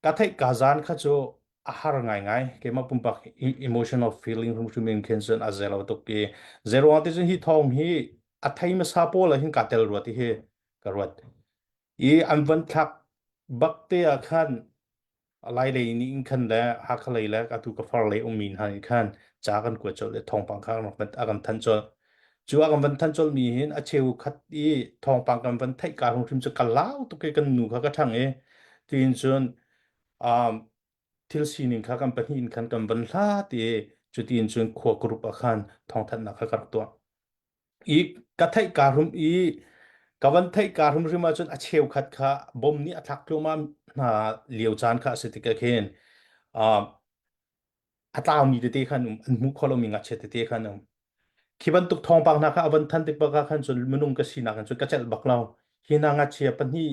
Ka theih ka zan kha cu a har ngaingai. Keimah pumpak emotional feeling hrimhrim in khin cun a zero tuk i zeiruang ti cun hi thawng hi a thei hmasa pawl ah hin kaa tel rua ti hi ka ruat. I an van thlak bak te ah khan Lai lei nih in khan le Hakha lei le atu ka far lei ummi hna nih khan ca kan kuat colh i thawngpang kha a kan thanh colh. Cu a kan van thanh colhmi hin a cheu khat i thawngpang kan van theih ka hrimhrim cu ka lau tuk i kan nu kha ka ṭhang i tiin cun um, thil sining kha kan pahnih in khan kan van hlat i cutiin cun khua group ah khan thawngthanhnak kha ka rak tuah. I ka theih ka hrum i ka van theih ka hrimhrim ahcun a cheukhat kha bom nih a thlak thluahmah hna lio caan kha a si tikah khin um, a tlaumi tete khan um an hmuh kho lomi ngakchia tete khan um khi bantuk thawngpang hna kha a van than tik bak ah khan cun minung ka sinak in cun ka celh bak lo hi hna ngakchia pahnih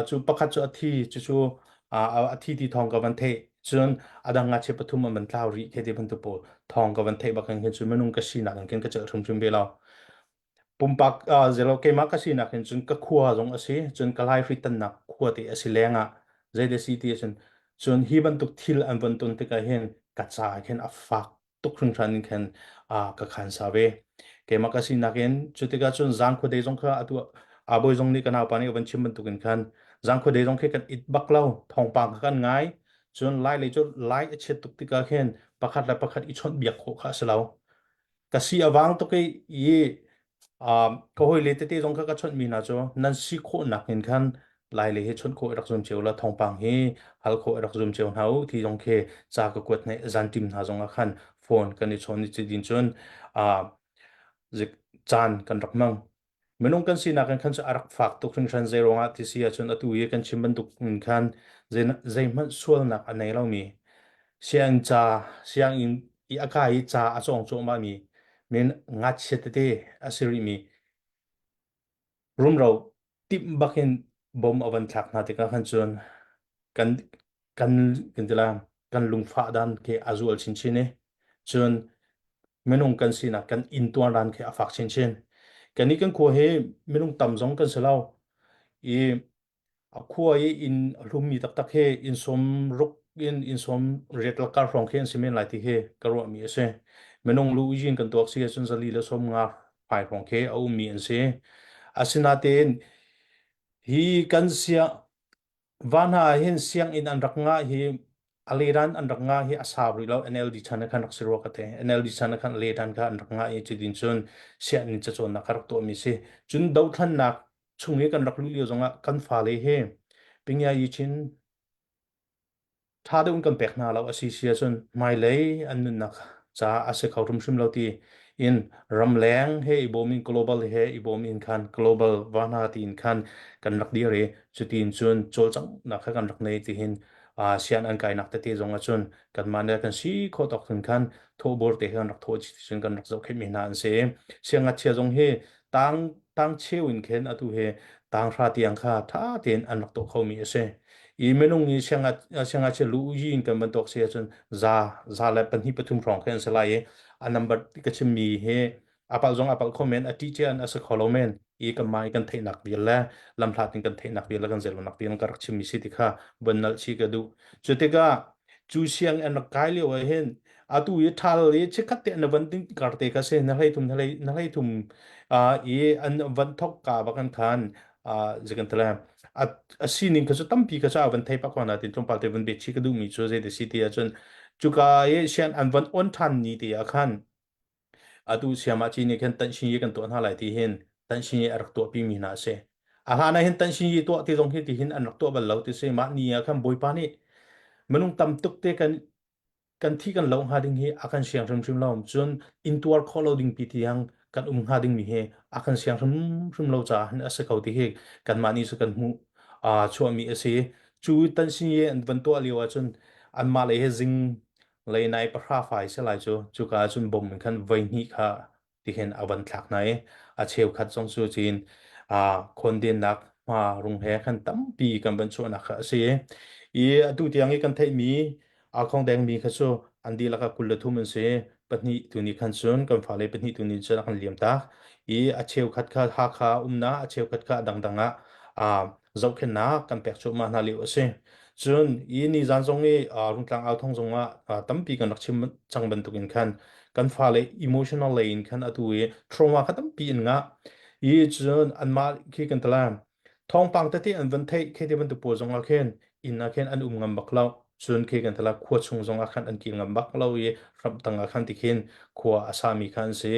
cu pakhat cu a thi cucu a thi ti thawng ka van theih cun a dang ngakchia pathum an van tlau rih khi ti bantuk pawl thawng ka van theih bak hin cun minung ka sinak in khin ka celh hrimhrim ve lo pumpak zelo keimah ka sinak hin cun ka khua zong a si cun ka laihri tannak khua te a si lengah zei si ti cun cun hi bantuk thil an von ton tikah hin ka ca khin a fak tuk hringhran in khan ka khan sa ve keimah ka sinak in cu tikah cun zang khuadei zong kha atu abawi zong nih ka naupa nih van chim bantuk in khan zang khuadei zong khi kan it bak lo thawngpang kha kan ngai cun lai lei cu lai a chiat tuk tikah khin pakhat le pakhat i chawnh biak khawh kha a si lo ka si a vang tuk i i um, ka hawile tete zong kha ka chawnhmi hna cu nan si khawhnak in khan lai le hi chawnh khawh i rak zum cio la thawngpang hi hal khawh i rak zum cio hna u ti zong khi ca ka kuat hna zantim hna zong ah khan phone kan i chawn i din cun uh, zik caan kan rak hmang Minung kan sinak in khan cu a rak fak tuk hringhran zei ruangah ti si ahcun atu i kan chim bantuk in khan zeihmanh sualnak a nei lomi sianginn ca sianginn i a kai i ca a cawng cuahmahmi. Men ngakchia tete a si rihmi rumro timh bakin bom a van thlak hna tikah khan cun kan kan kan ti la kan lungfah dan khi a zual chinchin i cun minung kan sinak kan intuar dan khi a fak chinchin. Kannih kan khua hi minung tam zong kan si lo i A khua i inn a hlummi taktak hi inn sawm ruk in inn sawm riat lakar hrawng khi an si men lai ti hi ka ruahmi a si. Minung lu in kan tuak si ahcun zali le sawm nga fai hrawng khi a ummi an si. Asinain hi kan sia va hna ah hin sianginn an rak ngah hi a ledan an rak ngah hi a sau rih lo NLD chan ah khan rak si rua ka te. NLD chan ah khan a ledan kha an rak ngah i cutin cun sianginn cacawnnak kha rak tuahmi si. Cun dothlannak chung i kan rak luh lio zongah kan fale hi Pingya Yichin ṭha deuh in kan pek hna lo a si si ahcun hmailei an nunnak caah a si kho hrimhrim lo ti in ramleng he i bawm in global he i bawm in khan global va hna tiin khan kan rak dir i cutin cun cawlcanghnak kha kan rak nei ti hin sian an kainak tete zong ahcun kanmah nih kan si khawh tawk cun khan thawhbur te he kan rak thawh cun kan rak zohkhenh mi hna an si. Siangngakchia zong hi tang tang cheu in khin atu hi tang hra tiang kha tha tein an rak tuah khomi a si. I minung i siangngakchia lu yi in kan bantuk si ahcun za za le pahnih pathum hrawng khi an si lai i a number ka chimmi hi a palh zong a palh kho men a ṭih cian a si kho lo men i kanmah i kan theihnak vial le lamhlat in kan theihnak vial le kan zelonak vial ka rak chimmi si ti kha von nalh chih ka duh. Cu tikah cu siang an rak kai lio ah hin atu i ṭhal i chikkhat te an van ding kar te kha si na hlei thum na hlei na hlei thum i an van thok ka bak an khan zekan tala a a sining kha cu tampi kha cu a van thei pak na tin tlawmpal te van bet chi ka duh mi cu zei te si ti ahcun cuka i sian an van on ṭhan ni te ah khan Atu siamah ci nih khin tanhshin kan tuah hna lai ti hin tanhshin a rak tuahpi mi hna a si. A hlan ah hin tanhshin tuah ti zong hi ti hin an rak tuah bal lo ti si. Mah ni ah khan Bawipa nih minung tam tuk te kan kan thi kan lo hnga ding hi a kan siang hrimhrim lo. Cun intuar khawh lo ding pi tiang kan um hnga ding mi hi a kan siang hrimhrim lo caah hin a si ko ti hi kanmah nih cu kan hmuh chuahmi a si. Cu tanhshin an van tuah lio ahcun anmah lei he zing leinai pahra fai si lai cu cuka ah cun bom in khan voi hnih kha tihin a van thlak hna i a cheukhat zong cu cin khawndennak hma rung he khan tampi kan van chuahnak kha a si i atu tiang i kan theihmi aa khong dengmi kha cu an dihlak ah 23 an si pahnih tu nih khan cun kan fale pahnih tu nih cun a kan liam tak i a cheukhat kha Hakha umnak a cheukhat kha a dangdang ah zohkhenhnak kan pek cuahmah hna lio a si. Cun i nizan zong i Rungtlang authong zong ah tampi kan rak chim cang bantukin khan kan fale emotional lei in khan atu i trauma kha tampi in ngah. I cun anmah khi kan tala thawngpang tete an van theih khi te bantuk pawl zong ah khin inn ah khin an um ngam bak lo. Cun khi kan tala khua chung zong ah khan an kil ngam bak lo i ramtang ah khan ti khin khua a sami kha an si.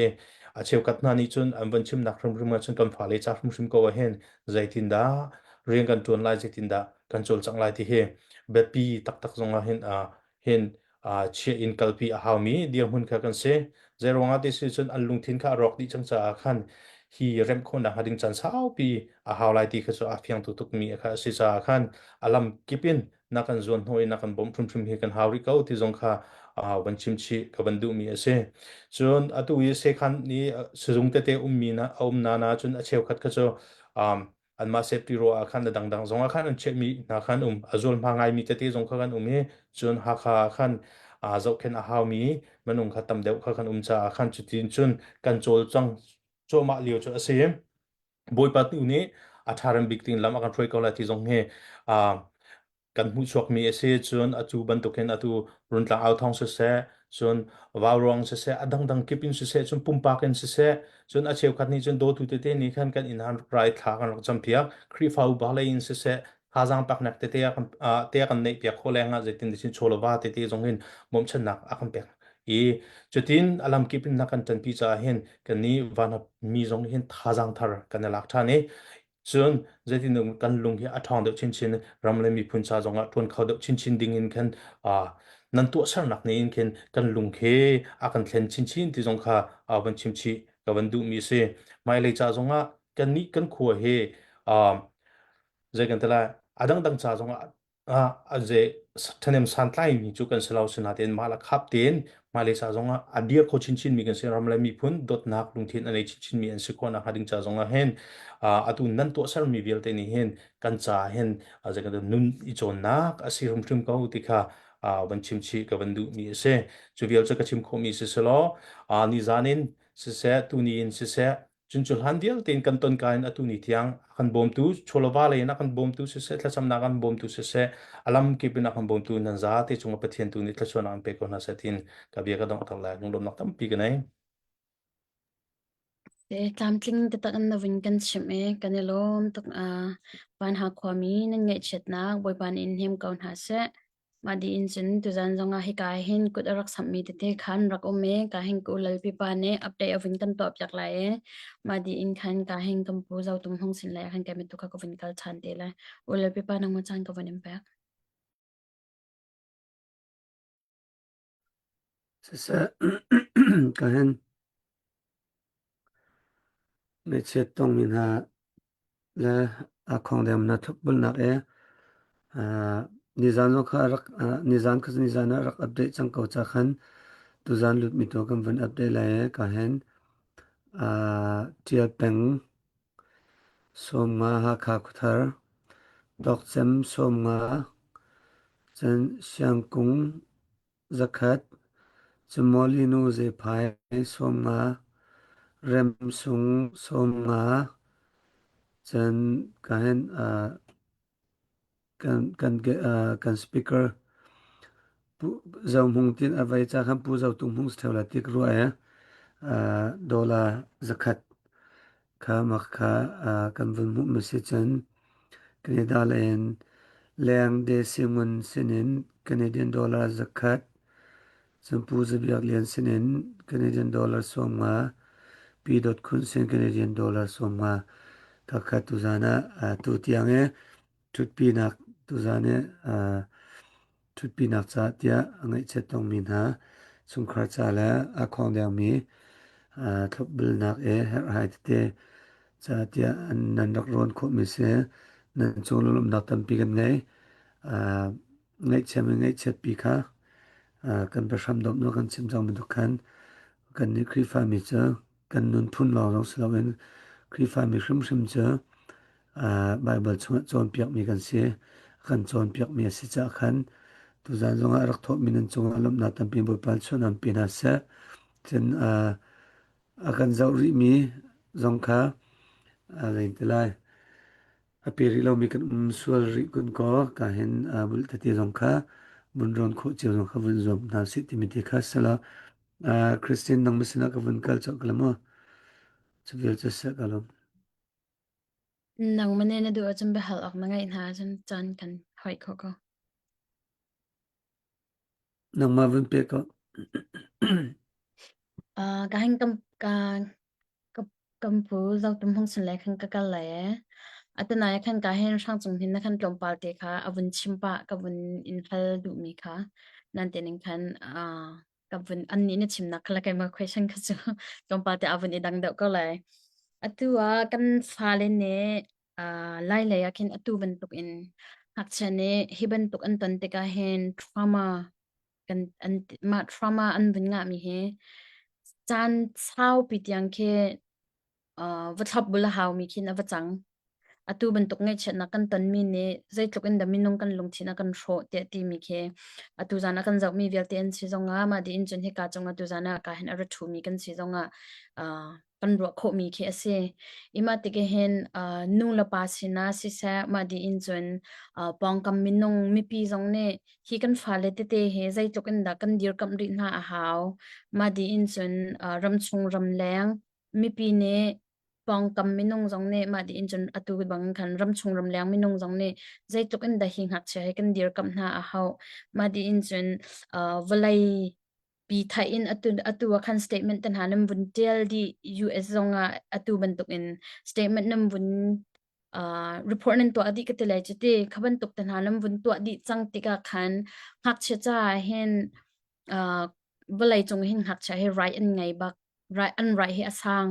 A cheukhat hna nih cun an van chimnak hrimhrim ah cun kan fale ca hrimhrim ko ah hin zeitindah rian kan ṭuan lai zeitindah kan cawlcangh lai ti hi biapi taktak zong ah hin hin chiah in kalpi a haumi dirhmun kha kan si. Zeiruangah ti si cun an lungthin kha a rawk dih cang caah khan hi remh khawhnak hnga ding caan saupi a hau lai ti kha cu a fiang tuk tukmi kha a si caah khan a lam kip in na kan zuan hnawh i na kan bawmh hrimhrim hi kan hau rih ko ti zong kha van chim chih ka van duhmi a si. Cun atu i sekhan i sizung tete ummi na a um na na cun a cheukhat kha cu um, anmah safety ro ah khan a dangdang zong ah khan an chiahmi hna khan um a zualhma ngaimi tete zong kha kan um i cun Hakha ah khan aa zohkhenh a haumi minung kha tam deuh kha kan um caah khan cutin cun kan cawlcang cuahmah lio cu a si. Bawipa tu nih a ṭha bik ding lam a kan hruai ko lai ti zong hi kan hmuhchuakmi a si. Cun atu bantukin atu Runtlang Authawng siseh, cun Vauruang siseh, a dangdang kip in siseh, cun pumpak in siseh, cun a cheukhat nih cun dawtu tete nih khan kan inn han rai thla kan rak campiak. Khrihfa upa lei in siseh, thazaang peknak tete a kan te a kan neihpiak khawh lengah zeitin cun chawleva tete zong hin bawmchannak a kan pek. I cutin a lamkip in na kan ṭanpi caah hin kannih van mi zong hin thazaang thar kan i lak ṭhan i cun zeitin kan lung hi a ṭhawng deuh chinchin ram le miphun ca zongah ṭuan kho deuh chinchin ding in khan nan tuahsernak nih in khin kan lung khi a kan thlen chinchin ti zong kha van chim chih ka van duhmi a si. Hmailei ca zongah kannih kan khua hi zei kan ti lai a dangdang ca zongah. Ah ze ṭhahnem santlaimi cu kan si lo sinain mah le khap tein hmailei ca zongah a dir kho chinchinmi kan si ram le miphun dawtnak lungthin a nei chinchinmi an si khawh nakhnga ding ca zongah hin atu nan tuahsermi vialte nih hin kan ca hin zei kan nun i cawnnak a si hrimhrim ko ti kha van chim chih ka van duhmi a si. Cu vial cu ka chim khawhmi si selaw nizan in siseh tuni in siseh Cun cu hlan vialte in kan ton ka in atu ni tiang a kan bawmtu chawlava lei in a kan bawmtu siseh thlacamnak an bawmtu siseh a lam kip in a kan bawmtu nan zate cungah Pathian tu nih thluachuahnak an pe ko hna seh tiin ka bia ka donghter lai lunglawmnak tampi ka nei. Te tlamtling taktak in na vun kan chimh i kan i lawm tuk a Vanha khuami nan ngaihchiatnak Bawipa nih in hnem ko hna seh. Mah dih in cun tuzan zongah hika ah hin kut a rak samhmi tete khan rak um i ka hin ka u Lalpipa nih update a vun kan tuahpiak lai i mah dih in khan ka hin kan pu Zotum Hung sin lei ah khan keimah tu kha ka vun kal ṭhan te lai. U Lalpipa nangmah caan ka vun in pek. Siseh, ka hin Ngaihchiat tongmi hna le aa khongdeng hna ṭhutbulnak i nizan zong kha rak nizan kha nizan ah rak update cang ko ca khan tuzan lutmi tu kan vun update lai i ka hin ṭial peng 50 Hakha Khuathar, Tawkcem 50, cun Siangkung Zakhat, Cumawlinu Zephai 50, Remsung 50, cun kahin kan kan kan speaker Pu Zo Hmung tin a vei ca khan Pu Zo Tung Hmung si ṭheo lai ti ka ruah i dollar zakhat kha mak kha kan vun hmuh mi si cun Canada lei in leng Desi Ngun sinin Canadian dollar zakhat, cun Pu Za Biak Lian sinin Canadian dollar 50, Pi Dawt Khun sin Canadian dollar 50 ka kha tuzan ah tu tiang i ṭhutpinak tuzan i ṭhutpinak caah tiah a ngaihchiat tongmi hna chungkhar ca le aa khawngdengmi thlopbulnak i herhhai tete caah tiah nan rak rawn khawhmi si. Nan cung lunglawmhnak tampi kan ngei. Ngaihchiam in ngaihchiatpi kha kan biahram dawmh kan chim cang bantuk khan kannih Khrihfami cu kan nunphun lawng zong si loin Khrihfami hrimhrim cu Baibal chungah cawnpiakmi kan si. A kan cawnpiakmi a si caah khan tuzan zongah a rak thawhmi nan cungah lawmhnak tampi Bawipa chuahnak pe hna seh. Cun a kan zoh rihmi zong kha zei ti lai a pe rih lomi kan um sual rih kun kaw ka hin bulh tete zong kha vun rawn khawh cio zong kha vun zuam hna sih timi te kha sala Christian nang sinah ka vun kal cawk ka maw cu vial cu seh ka lawm. Nangmah nih na duh ahcun biahal awk na ngeih hna ahcun caan kan hoih khawh ko. Nangmah vun pe ko. Uh, ka hin kam ka ka kam pu zotum hung sun le khan ka kal lai e. Atunai khan ka hin hrang cung hin na khan tlawmpal te kha a vun chim pah ka vun in hal duhmi kha nan te ning khan uh, ka vun an nih na chimnak kha le keimah question kha cu tlawmpal te a vun i dang deuh ko lai. Atu ah kan fale nih uh, lai lei ah khin atu bantuk in ngakchia nih hi bantuk an ton tikah hin trauma kan an mah trauma an vun ngahmi hi caan saupi tiang khi uh, va thlop bul a haumi khin a va cang. Atu bantuk ngaihchiatnak kan tonmi nih zeitluk in dah minung kan lungthin a kan hrawh tiah timi khi atu zan ah kan zohmi vialte an si zongah mah dih in cun hika cung atu zan ah ka hin a ra ṭhumi kan si zongah uh, kan ruah khawhmi khi a si. I mah tik hin uh, nu le pa sinah siseh mah dih in cun uh, pawngkam minung mipi zong nih hi kan fale tete he zeitluk in dah kan dirkamh rih hna a hau. Mah dih in cun uh, ramchung ramleng mipi nih pawngkam minung zong nih mah tiin cun atu bang khan ramchung ramleng minung zong nih zeitluk in dah hi ngakchia hi kan dirkamh hna a hau mah tiin cun uh, vawlei pi thai in atu atu ah khan statement te hna nan vun tial dih US zong ah atu bantuk in statement nan vun uh, report nan tuah dih ka ti lai cu ti kha bantuk te hna nan vun tuah dih cang tikah khan ngakchia caah hin uh, vawlei cung hin ngakchia hi right an ngei bak. Right an right hi a sang.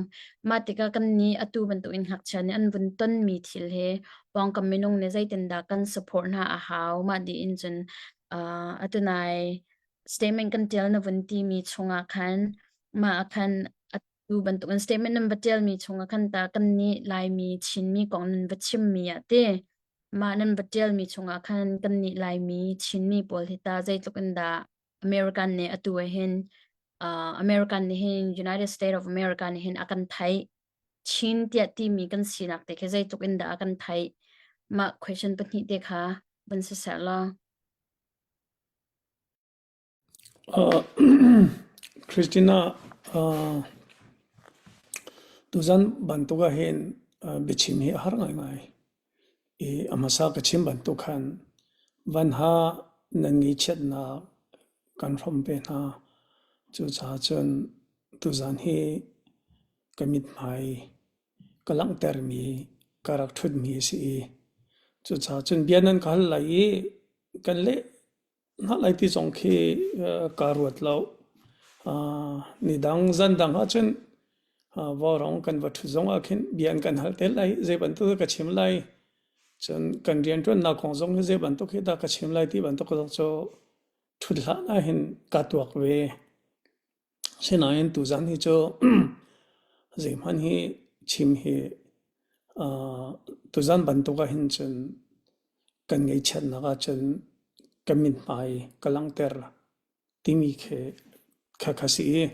Mah tikah kan nih atu bantukin ngakchia nih an vun tonmi thil hi pawngkam minung nih zeitindah kan support hna a hau. Mah dih in cun uh, atu nai statement kan tial na vun timi chungah khan mah ah khan atu bantukin statement nan va tialmi chungah khan ta kan nih Laimi Chinmi kong nan va chimmi ah ti mah nan va tialmi chungah khan kan nih Laimi Chinmi pawl hi ta zeitluk in dah American nih atu ah hin uh, American nih hin United States of America nih hin a kan theih Chin tiah timi kan sinak te khi zeitluk in dah a kan theih mah question pahnih te kha van si seh law Uh, Christina uh, tuzan bantuk ah hin uh, biachim hi a har ngaingai. I a hmasa ka chim bantuk khan vanha nan ngeihchiatnak kan hrawmh ve hna. Cucaah cun tuzan hi ka mithmai ka langhtermi ka rak ṭhutmi a si i cucaah cun bia nan ka hal lai i kan leh hna lai ti zong khi kaa ruat lo. Nidang zan dang ahcun vaurawng kan va ṭhut zong ah khin bia an kan hal te lai, zei bantuk dah ka chim lai, cun kan rianṭuannak kong zong hi zei bantuk hi dah ka chim lai ti bantuk zong cu ṭhut hlan ahhin kaa tuak ve. Asinain tuzan hi cu zeihmanh hi chim hi tuzan bantuk ahhin cun kan ngaihchiatnak ahcun ka mithmai ka langhter timi khi kha si i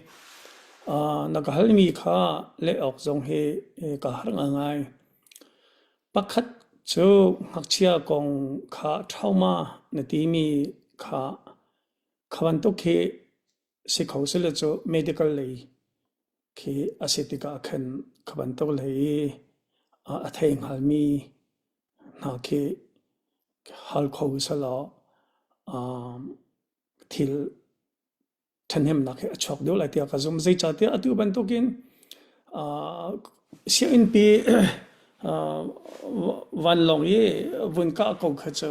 na ka halmi kha leh awk zong hi kaa harh ngaingai. Pakhat cu ngakchia kong kha trauma na timi kha kha bantuk khi si kho sile cu medical lei khi a si tikah khan kha bantuk lei i a thei hngalmi hna khi hal kho selaw thil ṭhahnemnak hi a chuak deuh lai tiah ka zumh. Zeicahtiah atu bantukin sianginnpi vanlawng i vun kah ko kha cu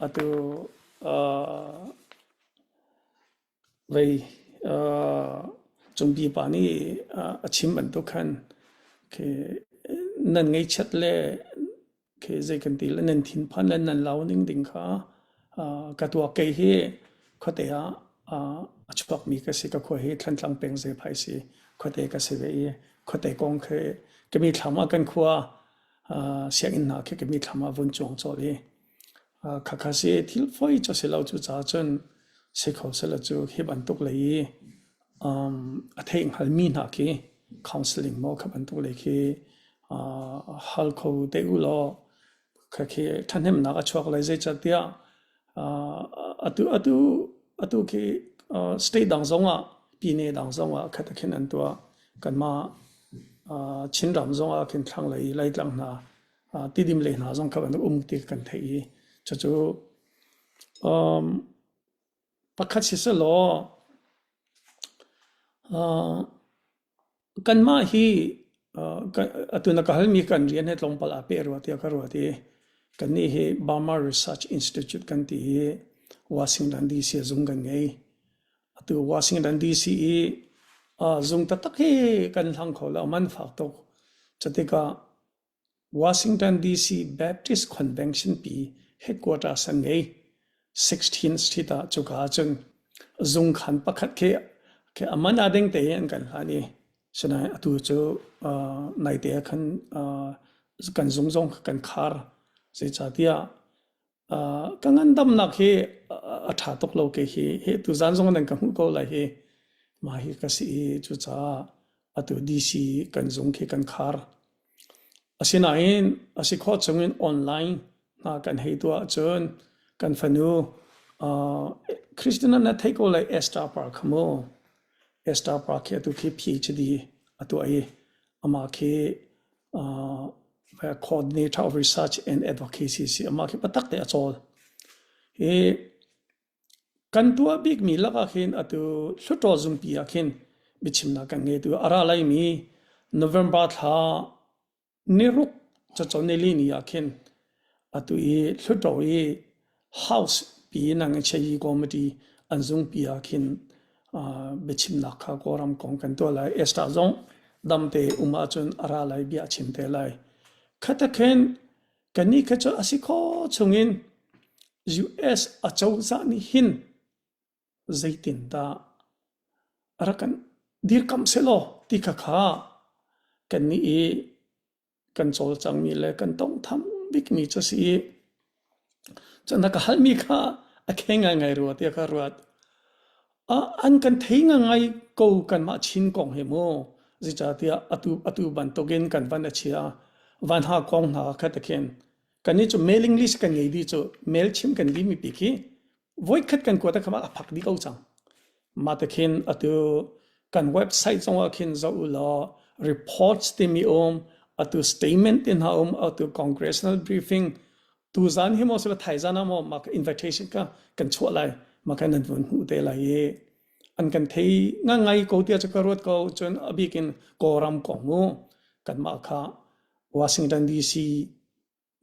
atu Vei cungpi pa nih a chim bantuk khan khi nan ngaihchiat le khi zei kan ti le nan thinphan le nan lau ning ding kha ka tuak kei hi khuate ah a chuakmi ka si ka khua hi Thlantlang peng Zephai si khuate ka si ve i khuate kong khi ka mithlam ah kan khua sianginn hna khi ka mithlam ah vun cuang colh i Khakha si thil fawi cu a si lo cucaah cun si kho sehla cu hi bantuk lei i um, a theih hngalmi hna khi counseling maw kha bantuk lei khi uh, hal kho te u law khakhi ṭhahnemnak a chuak lai zeicahtiah uh, atu atu atu khi uh, state dang zongah pine dang zongah khat khin an tuah kanmah uh, Chinram zongah khin thlanglei Laitlang hna Tidim lei hna zong kha an um ti kan theih i cucu um, pakhat si selaw uh, kanmah hi uh, atu na ka halmi kan rian he tlawmpal aa peh rua tiah ka ruat i kannih hi Burma Research Institute kan ti i Washington DC zung kan ngei. Atu Washington DC i uh, zung taktak hi kan hlang kho lo man fak tuk. Cutikah Washington DC Baptist Convention pi headquarters an ngei. 16th Street ah cuka ahcun zungkhan pakhat khi, khi a man a ding te an kan hlan i sinain atu cu uh, naite ah khan uh, kan zung zong kan khar. Zeicahtiah uh, ka ngandamnak hi a ṭha tuk lo ke hi hi tuzan zong nan ka hmuh ko lai hi mah hi ka si i cucaah atu DC kan zung khi kan khar. Asinain a si khawh chungin online hna kan hei tuah ahcun kan fanu uh, Christina na theih ko lai Esther Park kha mu. Esther Park khi atu khi PhD a tuah i amah khi uh, coordinator of research and advocacy si amah khi patak te a cawl. Hi Kan tuah bikmi lakah khin atu Hluttaw zungpi ah khin biachimnak kan ngei tu a ra laimi November thla niruk cacawn nili ni ah khin atu i Hluttaw i House pi nang cheyi committee an zungpi ah khin. biachimnak kha Kawlram kong kan tuah lai. Esther zong damte um ahcun a ra lai bia a chim te lai. Khata khin kannih kha cu a si khawh chungin US acozah nih hin zeitindah rak kan dirkamh sehlaw ti kha kha kannih i kan cawlcangmi le kan tawnghtham bikmi cu a si i cun na ka halmi kha a kheng ngaingai rua tiah ka ruat. An kan thei ngai ko kanmah Chin kong hi mu. Zeicahtiah atu atu bantukin kan van a chia. Van ha kong hna kha te khin. Kannih cu mailing list kan ngei dih cu mail chim kan dih mi pi khi voikhat kan kuat ah a phak dih ko cang. Mah te khin atu kan website zongah khin zoh u law reports timi um, atu statement ti hna um, atu congressional briefing tuzan hi maw sila thaizan ah maw mah invitation ka kan chuah lai mah kan nan vun hmuh te lai i an kan thei ngai ko tiah cu ka ruat ko cun a bik in Kawlram kong mu kanmah kha Washington DC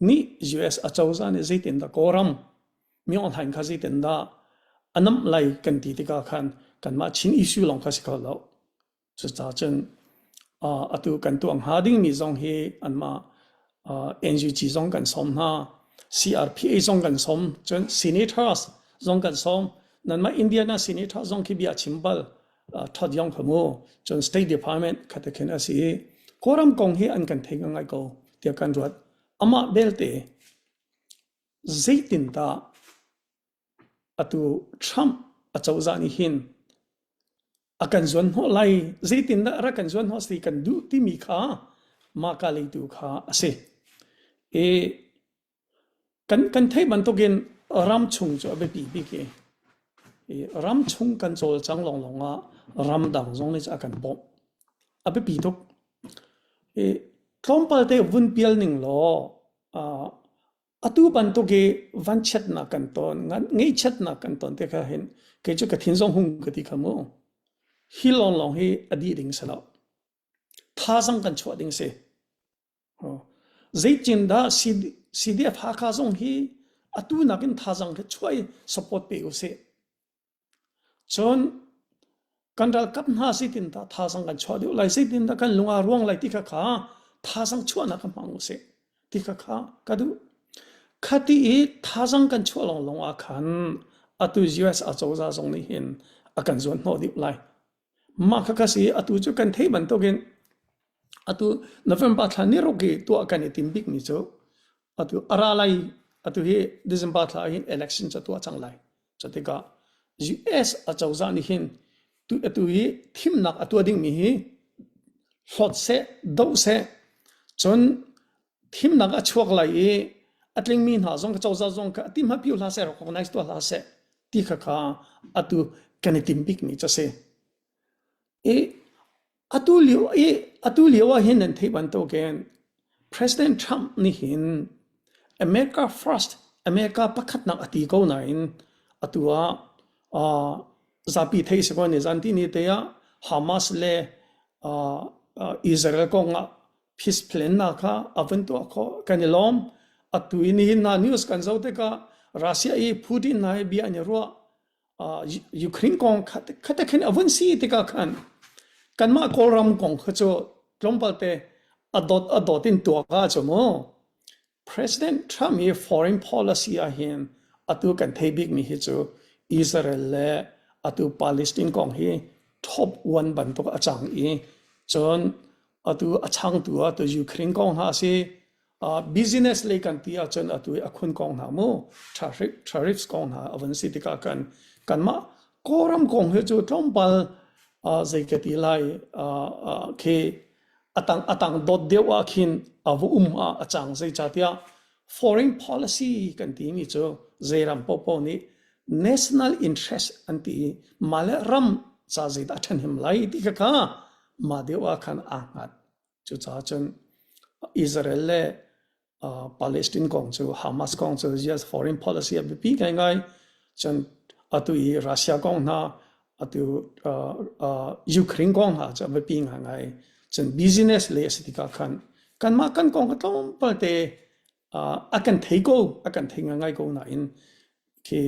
nih US acozah nih zeitindah Kawlram myohhlain kha zeitindah a namh lai kan ti tikah khan kanmah Chin issue lawng kha si kho lo. Cucaah cun uh, atu kan tuah hnga dingmi zong hi anmah uh, NUG zong kan sawm hna, CRPA zong kan sawm, cun senators zong kan sawm. Nanmah Indiana senator zong khi bia chim bal Todd Young kha mu cun State Department kha te khin a si i Kawlram kong hi an kan thei ngai ko tiah kan ruat. Amah belte zeitindah atu Trump acozah nih hin a kan zuan hnawh lai zeitindah rak kan zuan hnawh si kan duh timi kha mah ka leitu kha a si. I Kan, kan theih bantukin ramchung cu a biapi bik i, i ramchung kan cawlcang lawnglawng ah ramdang zong nih a kan bawmh. A biapi tuk. I tlawmpal te vun pial ning law uh, atu bantuk i vanchiatnak kan ton, ngeihchiatnak kan ton te kha hin kei cu ka thin zong hung ka ti kha mu. Hi lawnglawng hi a dih ding si lo. Thazang kan chuah ding si. Zeitindah CDF Hakha zong hi atu nakin thazaang hi chuah i support pe usih. Cun kan ralkap hna zeitindah thazaang kan chuah deuh lai, zeitindah kan lung aa ruang lai ti kha kha thazaang chuahnak ka hmang usih ti kha kha ka duh. Khati i thazaang kan chuah lawnglawng ah khan atu US acozah zong nih hin a kan zuan hnawh dih lai. Mah kha ka si atu cu kan theih bantukin atu November thla ni ruk i tuah kan i tim bikmi cu atu a ra lai atu hi December thla hin election cu tuah cang lai. Cutikah US acozah nih hin tu atu hi thimnak a tuah dingmi hi hlawt seh, doh seh, cun thimnak a chuak lai i a tlingmi hna zong cozah zong kha a tim hmapiu hlah seh recognize tuah hlah seh ti kha kha atu kan i tim bikmi cu a si. I atu lio i atu lio ah hin nan theih bantukin President Trump nih hin America first America pakhatnak a ti ko nain atu ah uh, zapi thei si ko ni zan ti ni te ah Hamas le uh, uh, Israel kong ah peace plan nak kha a vun tuah khawh kan i lawm atu in nihin na news kan zoh tikah Russia i Putin hna he bia an i ruah Ukraine kong khate khin a vun si tikah khan kanmah Kawlram kong kha cu tlawmpal te a dot a dot in tuak ah cu mu President Trump hi foreign policy ah hin atu kan thei bikmi hi cu Israel le atu Palestine kong hi top one bantuk a cang i cun atu a changtu ah tu Ukraine kong hna a si uh, business lei kan ti ahcun atu i a khun kong hna mu tariff tariffs kong hna a van si tikah kan kanmah Kawlram kong hi cu tlawmpal uh, zei ka ti lai uh, uh, khi atang atang dot deuh ah khin a va um ah a cang zeicahtiah foreign policy kan timi cu zeiram popo nih national interest an ti i mah le ram ca zeidah a ṭhahnem lai ti kha kha mah deuh ah khan aa hngat. Cucaah cun Israel le uh, Palestine kong cu Hamas kong cu US foreign policy a biapi ngaingai. Cun atu i Russia kong hna atu uh, uh, Ukraine kong hna cu a biapi ngaingai. Cun business le a si tikah khan kanmah kan kong kha tlawmpal te uh, a kan thei ko a kan thei ngaingai ko nain khi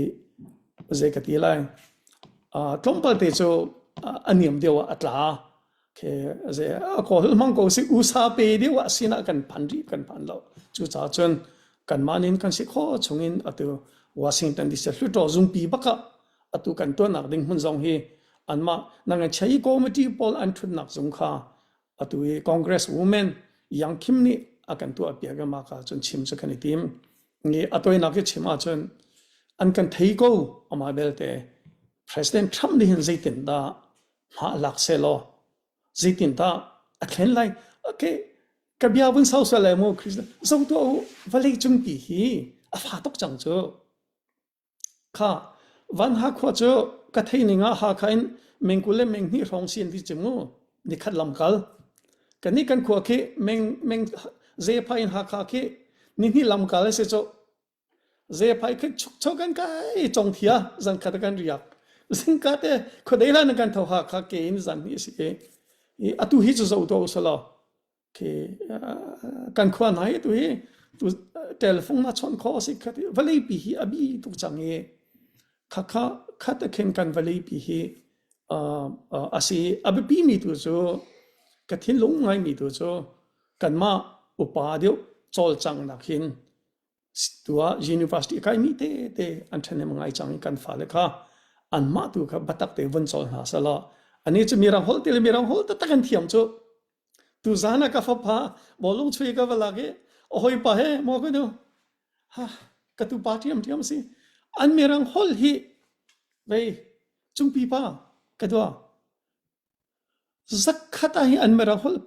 zei ka ti lai. Tlawmpal te cu a niam deuh ah a tla. Ke ze a kawl hmang ko si usa pe deuh ah sinah kan phan rih kan phan lo. Cucaah cun kanmah nin kan si kho chungin atu Washington DC Hluttaw zungpi bakah atu kan tuannak ding hmun zong hi anmah nang chei committee pawl an thutnak zung kha atu i Congress women Yang Kim nih a kan tuah piak i mah ka cun chim cu kan i tim. Ni a toinak i chim ahcun an kan thei ko amah belte President Trump nih hin zeitin dah hma lak seh law zeitin dah a thlen lai okay ka bia vun sau sual lai mu Christian zo tuah u vawlei cungpi hi a fa tuk cang cu Kha Vanha khua cu ka theih ning ah Hakha in meng 20 le meng hnih hrawng si an ti cim mu. Nikhat lamkal. Kannih kan khua khi meng meng Zephai in Hakha khi nihnih lamkal a si cu. Zephai khi chukcho kan kai congthia zan khat kan riak. Zingka te khuadei hlan kan tho Hakha ke in zan hnih a si i. I atu hi cu zoh tuah usalaw khi kan khua hna hi tu hi tu telephone na chawnh khawh a si kha ti vawleipi hi a bi tuk cang i khakha khat a khin kan vawleipi hi a si a biapi mi tu cu ka thinlung ngai mi tu cu kanmah upa deuh cawlcanghnak hin tua university kai mi te te an ṭhahnem ngai cang i kan fale kha anmah tu kha biatak te vun cawl hna selaw ani cu mirang holh ti le mirang holh taktak an thiam cu Tuzaan ah ka fapa bawlung chui ka va lak i a hawipa he maw ka nu ha ka tupa ṭhiamṭhiam a si. An mirang holh hi vei cungpi pa ka dua. Zakhat ah hi an mirang holh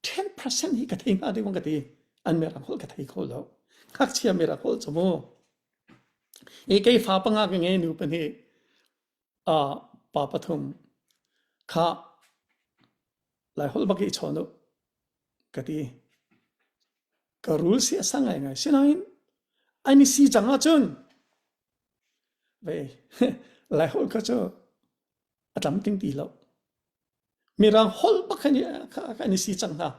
10% hi ka thei hnga ding ka ti. An mirang holh ka thei kho lo. Ngakchia mirang holh cu mu. I kei fa panga ka ngei nu pahnih uh, pa pathum kha Laiholh bak i chawn u ka ti. Ka rul si a sang ngaingai. Sinain an i si cang ahcun ve Laiholh kha cu a tlamtling ti lo. Mirang holh bak khan an i si cang hna.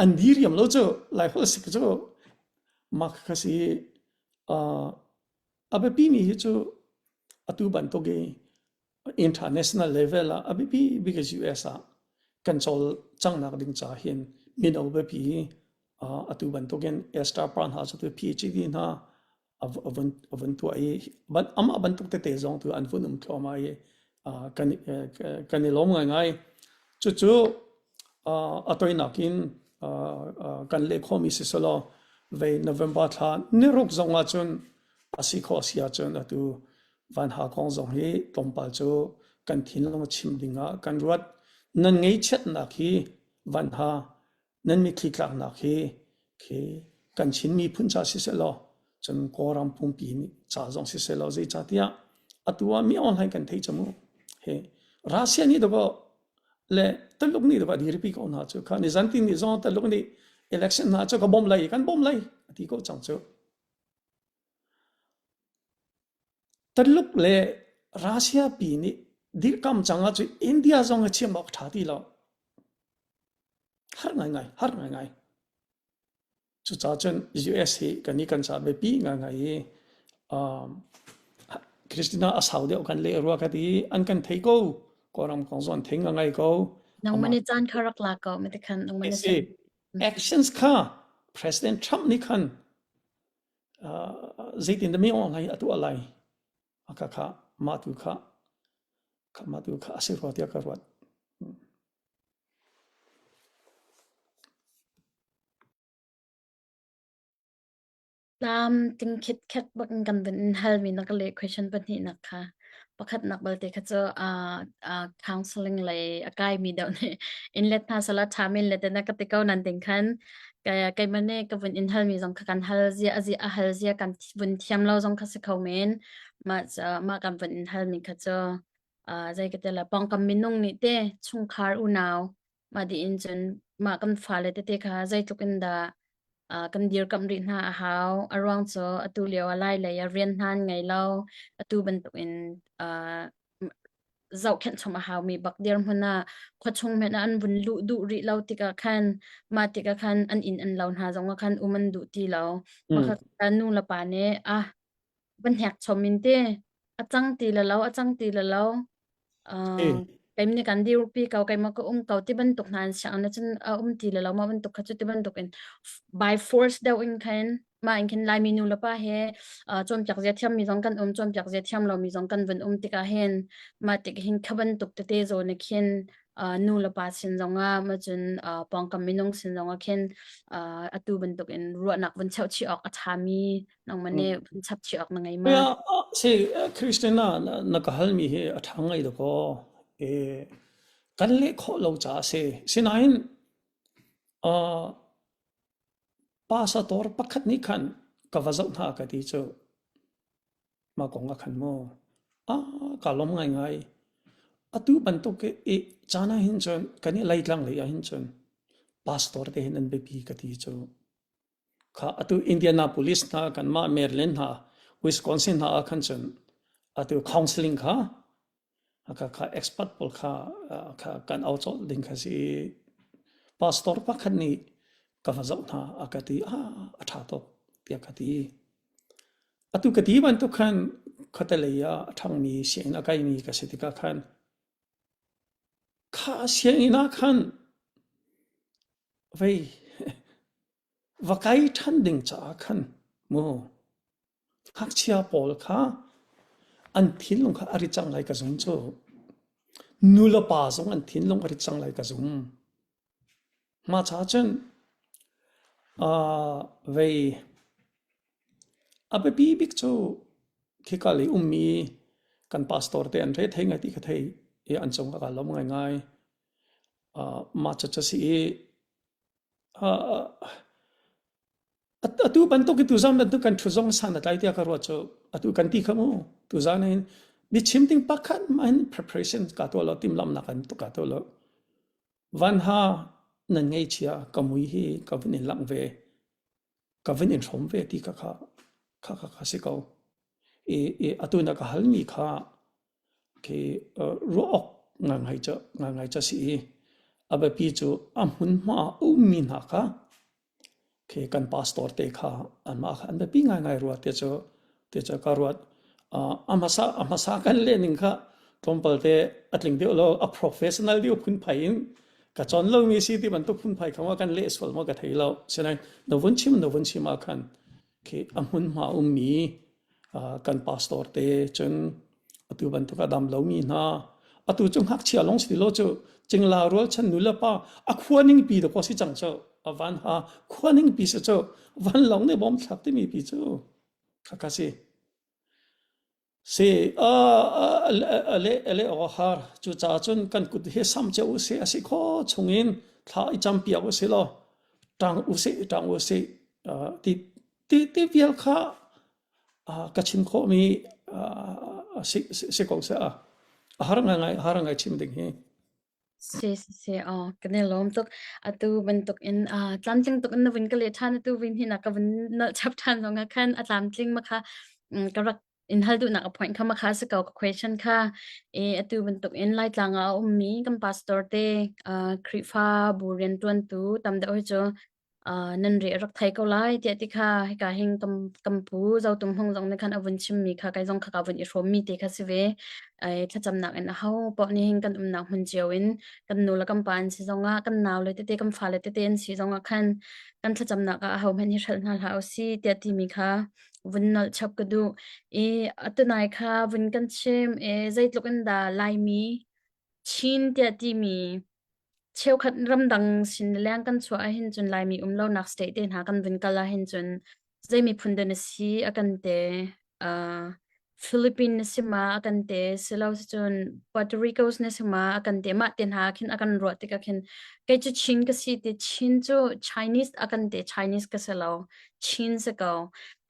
An diriam lo cu Laiholh sik cu mak kha si uh, a biapi mi hi cu atu bantuk i international level ah a biapi bik US ah kan cawlcanghnak ding ca hin mino biapi atu bantukin Esther pa hna cu PhD hna a vun a vun tuah i amah bantuk tete zong tu an vun um thluahmah i kan kan i lawm ngaingai. Cucu a toinak in kan leh khawhmi si selaw vei November thla niruk zong ahcun a si khawh a si ahcun atu Vanha kong zong hi tlawmpal cu kan thinlung chim dingah kan ruat. Nan ngeihchiatnak hi vanha, nan mitthli tlaknak hi khi kan Chin miphun ca siseh law, cun Kawlram pumpi nih ca zong siseh law zeicahtiah atu ah mi online kan theih cang mu. Hi Russia nih dawkaw le Taluk nih dawkaw dirpi ko hna cu kha nizan tin nih zong Taluk nih election hna cu ka bawmh lai kan bawmh lai a ti ko cang cu. Taluk le Russia pi nih dirhkam cang ahcun India zong a chim awk ṭha ti lo. Har ngaingai, har ngaingai. Cucaah cun US hi kan i kan ca biapi ngaingai i um, Christina a sau deuh kan leh rua ka ti an kan thei ko. Kawlram kong zong an thei ngai ko. Nangmah nih caan kha rak la ko mate khan nangmah nih Si actions kha President Trump nih khan zeitin dah mi online a tuah lai aka kha mah tu kha mah tu kha a si rua tiah ka ruat. Tlam ting khitkhet bak in kan vun in halmi na ka leh question pahnihnak kha. Pakhatnak balte kha cu uh, uh, counseling lei a kaimi deuh nih in let hna sala ṭha min let na ka ti ko nan ting khan keimah nih ka vun in halmi zong kha kan hal zia a zia a hal zia kan vun thiam lo zong kha si kho men mah mah kan vun in halmi kha cu uh, zei ka ti la pawngkam minung nih te chungkhar unau mah dih in cun mah kan fale tete kha zeitluk in dah uh, kan dirkamh rih hna a hau. A ruang cu atu lio ah lai lei ah rian hna an ngei lo. Atu bantukin uh, zohkhenh chom a haumi bak dirhmun ah khuachung hmanh ah an vun luh duh rih lo tikah khan mah tikah khan an inn an lo hna zong ah khan um an duh ti lo. Mah kha nu le pa nih ah van hnek chom in te a cang ti la lo a cang ti la lo. Uh, keim nih kan dirpi ko keimah ka um ko ti bantuk hna an siang na cun a um ti le lo ma bantuk kha cu ti bantuk in by force deuh in khan mah in khin Laimi nu le pa he uh, cawnpiak zia thiam mi zong kan um cawnpiak zia thiam lo mi zong kan vun um tikah hin mah tik hin kha bantuk tete zawn ah khin uh, nu le pa sin zongah ma cun uh, pawngkam minung sin zongah khin uh, atu bantuk in ruahnak vun cheuh chih awk a ṭhami nangmah nih vun chap chih awk na ngei ma? Ya, si Christina na ka halmi hi a ṭha ngai dakaw. E, kan leh khawh lo caah a si. Sinain uh, Pastor pakhat nih khan ka va zoh hna ka ti cu. Mah kong ah khan maw ah kaa lawm ngaingai. Atu bantuk i caan ah hin cun kan i Laitlang lei ah hin cun pastor te hin an biapi ka ti cu. Kha atu Indianapolis hna kanmah Maryland hna Wisconsin hna ah khan cun atu counseling kha Kha kha expert pawl kha kha kan au colh ding kha si. Pastor pakhat nih ka va zoh hna a ka ti ah a ṭha tuk tiah ka ti. Atu ka ti bantuk khan khuatelei ah a ṭhangmi sianginn a kaimi ka si tikah khan kha sianginn ah khan vei va kai ṭhan ding caah khan mu Ngakchia pawl kha an thinlung kha a rit cang lai ka zum cu. Nulepa zong an thinlung a rit cang lai ka zum. Mah caah cun uh, vei a biapi bik cu khika lei ummi kan pastor te an re thei ngai ti ka thei i an cung ah kaa lawm ngaingai. Uh, mah cucu a si i uh, Atu bantuk i tuzan bantuk kan ṭhut zong san a tlai tiah ka ruat cu atu kan ti kha mu tuzan hin biachim ding pakhat mah hin preparation ka tuah lo timhlamhnak an tuk ka tuah lo van ha nan ngeichia ka mui hi ka vun in langh ve ka vun in hrawm ve ti kha kha kha kha kha si ko i i atu na ka halmi kha khi ruah awk ngangai cu ngangai cu a si i a biapi cu a hmunhma a ummi hna kha Khi kan pastor te kha anmah kha an biapi ngaingai rua te cu te cu ka ruat. Uh, a hmasa a hmasa kan leh ning kha tlawmpal te a tling deuh lo a professional deuh phunphai in ka cawn lomi si ti bantuk phunphai kha ma kan leh sual maw ka thei lo. Sinain na vun chim na vun chim ah khan khi a hmunhma ummi kan pastor te cun atu bantuk a dam lomi hna atu cu ngakchia lawng si lo cu cingla rualchan nu le pa a khua ning pi da ko si cang cu a van ha khua ning pi si cu van lawng nih bom thlak timi pi cu khakha si si a le le o har cu ca cun kan kut hi sam che u si a si kho chungin thla i cham piak u si lo tang u si tang u si ti ti ti vial kha ka chim khawhmi si si ko seh a har ngaingai har ngai chim ding hi. Si si si aw kan i lawm tuk. Atu bantuk in uh, tlamtling tuk in na vun ka leh ṭhan atu vin hi na ka vun nolh chap ṭhan zong ah khan a tlamtling ma kha mm, ka rak in hal duhnak a point kha ma kha si ko ka question kha e atu bantuk in Laitlang ah a ummi kan pastor te uh, Khrihfa bu rianṭuantu tam deuh hi cu uh, nan re rak thei ko lai tiah ti kha hika hin kam kam pu Zotum Hmung zong nih khan a vun chimmi kha kai zong kha ka vun i hrawmmi te kha si ve ai thlacamnak in a ho paoh nih hin kan umnak hmun cio in kan nu le kan pa an si zongah kan nau le tete kan fa le tete an si zongah khan kan thlacamnak ah aho hmanh hi hrelh hna hlah usih tiah timi kha vun nolh chap ka duh i atunai kha vun kan chim e zeitluk in dah Laimi Chin tiah timi Cheukhat ramdang sin leng kan chuah ahhin cun Laimi um lonak state te hna kan vun kal ahhin cun zei miphun dah na si a kan ti. Uh, Philippine na si ma a kan ti. Silo cun Puerto Rico na si ma a kan ti. Mah te hna khin a kan ruah tikah khin kei cu Chin ka si ti. Chin cu Chinese a kan ti. Chinese ka si lo. Chin si ko.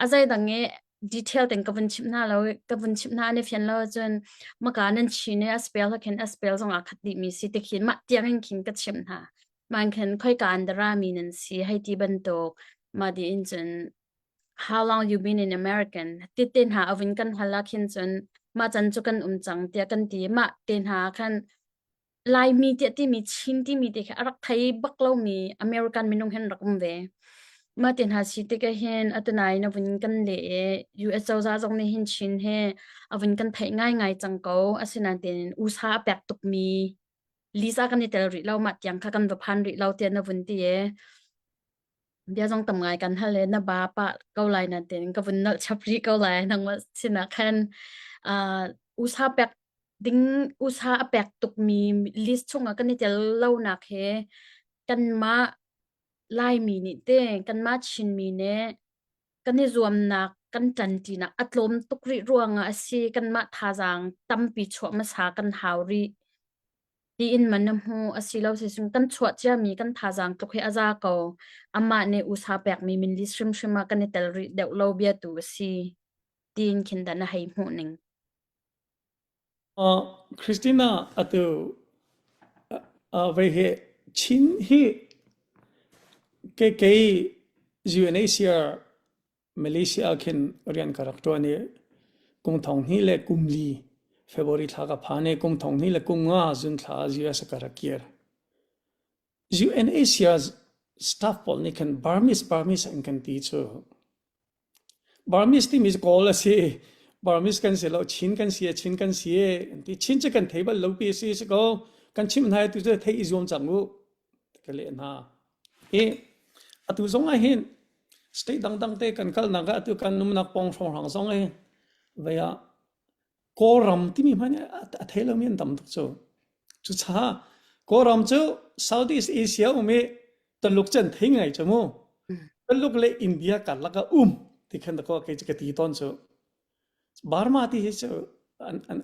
A zeidang i detail ten ka vun chimh hna lo ka vun chimh hna an i fian lo ahcun maka nan chin i a spell ha khin a spell zong aa khat dih mi si ti khin mah tiang in khin ka chimh hna man khin khoika an dara mi nan si hei ti bantuk mah di in cun how long you been in American ti te hna avin kan hal ah khin cun mah can cu kan um cang tiah kan ti mah te hna khan Laimi tiah timi Chin timi te kha a rak thei bak lomi American minung hin rak um ve. Mah ti hna si tik ahhin atu-nai na vun kan leh i US cozah zong nih hin Chin hi a vun kan theih ngaingai cang ko. Asinain usa a pek tukmi list ah kan i tel rih lo, mah tiang kha kan va phan rih lo tiah na vun ti i bia zong tam ngai kan hal i na ba pah ko lai na tiin ka vun nolh chap rih ko lai nangmah sinah khan. Uh, usa pek ding usa a pek tukmi list chungah kan i tel lonak hi kanmah Laimi nih te kanmah Chinmi nih kan i zuamnak kan ṭanṭinak a tlawm tuk rih ruangah a si. Kanmah thazaang tampi chuah hmasa kan hau rih tiin man na hmu a si lo sisung kan chuah ciami kan thazaang tluk hi a za ko. Amah nih usa pekmi min list hrimhrim ah kan i tel rih deuh lo bia tu a si tiin khin dah na hei hmuh ning. Uh, Christina atu uh, vei hi Chin hi ke kei UNHCR Malaysia khin rian ka rak ṭuan i kum thong hnih le kum li February thla ka phan i kum thong hnih le kum nga zun thla US ka rak kir. UNHCR staff pawl nih khan Burmese Burmese an kan ti cu. Burmese timi cu Kawl a si. Burmese kan si lo, Chin kan si, Chin kan si an ti. Chin cu kan thei bal lo pi si si ko. Kan chimh hna tu cu thei i zuam cang u. Ka leh hna. I atu zong ah hin state dangdang te kan kalnak ah atu kan numnak pawng hrawnghrang zong hi vei ah Kawlram timi hmanh a thei lomi an tam tuk cu. Cucaah Kawlram cu Southeast Asia um i Taluk cu an thei ngai cu mu. Taluk le India karlak ah um ti khan dakaw kei cu ka ti tawn cu. Burma ti hi cu an an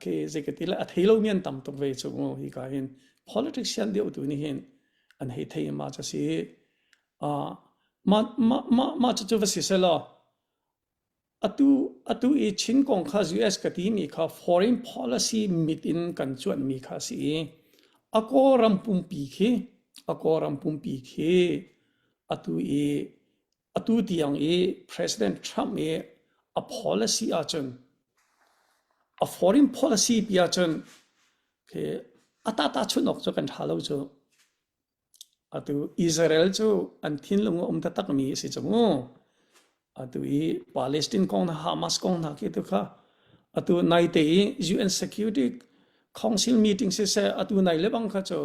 ke zei ka ti le a thei lomi an tam tuk ve cu mu hi ka hin politician deuh tu nih hin an hei thei ma cu si. Uh, ma ma ma ma cu cu va si selaw Atu, atu i Chin kong kha US ka timi kha foreign policy mit in kan cuanhmi kha a si i a Kawlram pumpi khi a Kawlram pumpi khi atu i atu tiang i President Trump i a policy ahcun a foreign policy pi ahcun khi a tata chunh awk cu kan ṭha lo cu. Atu Israel cu an thinlung a um taktakmi a si cu mu. Atu i Palestine kong hna Hamas kong hna khi tu kha atu naite i UN Security Council meeting siseh atu nai le bang kha cu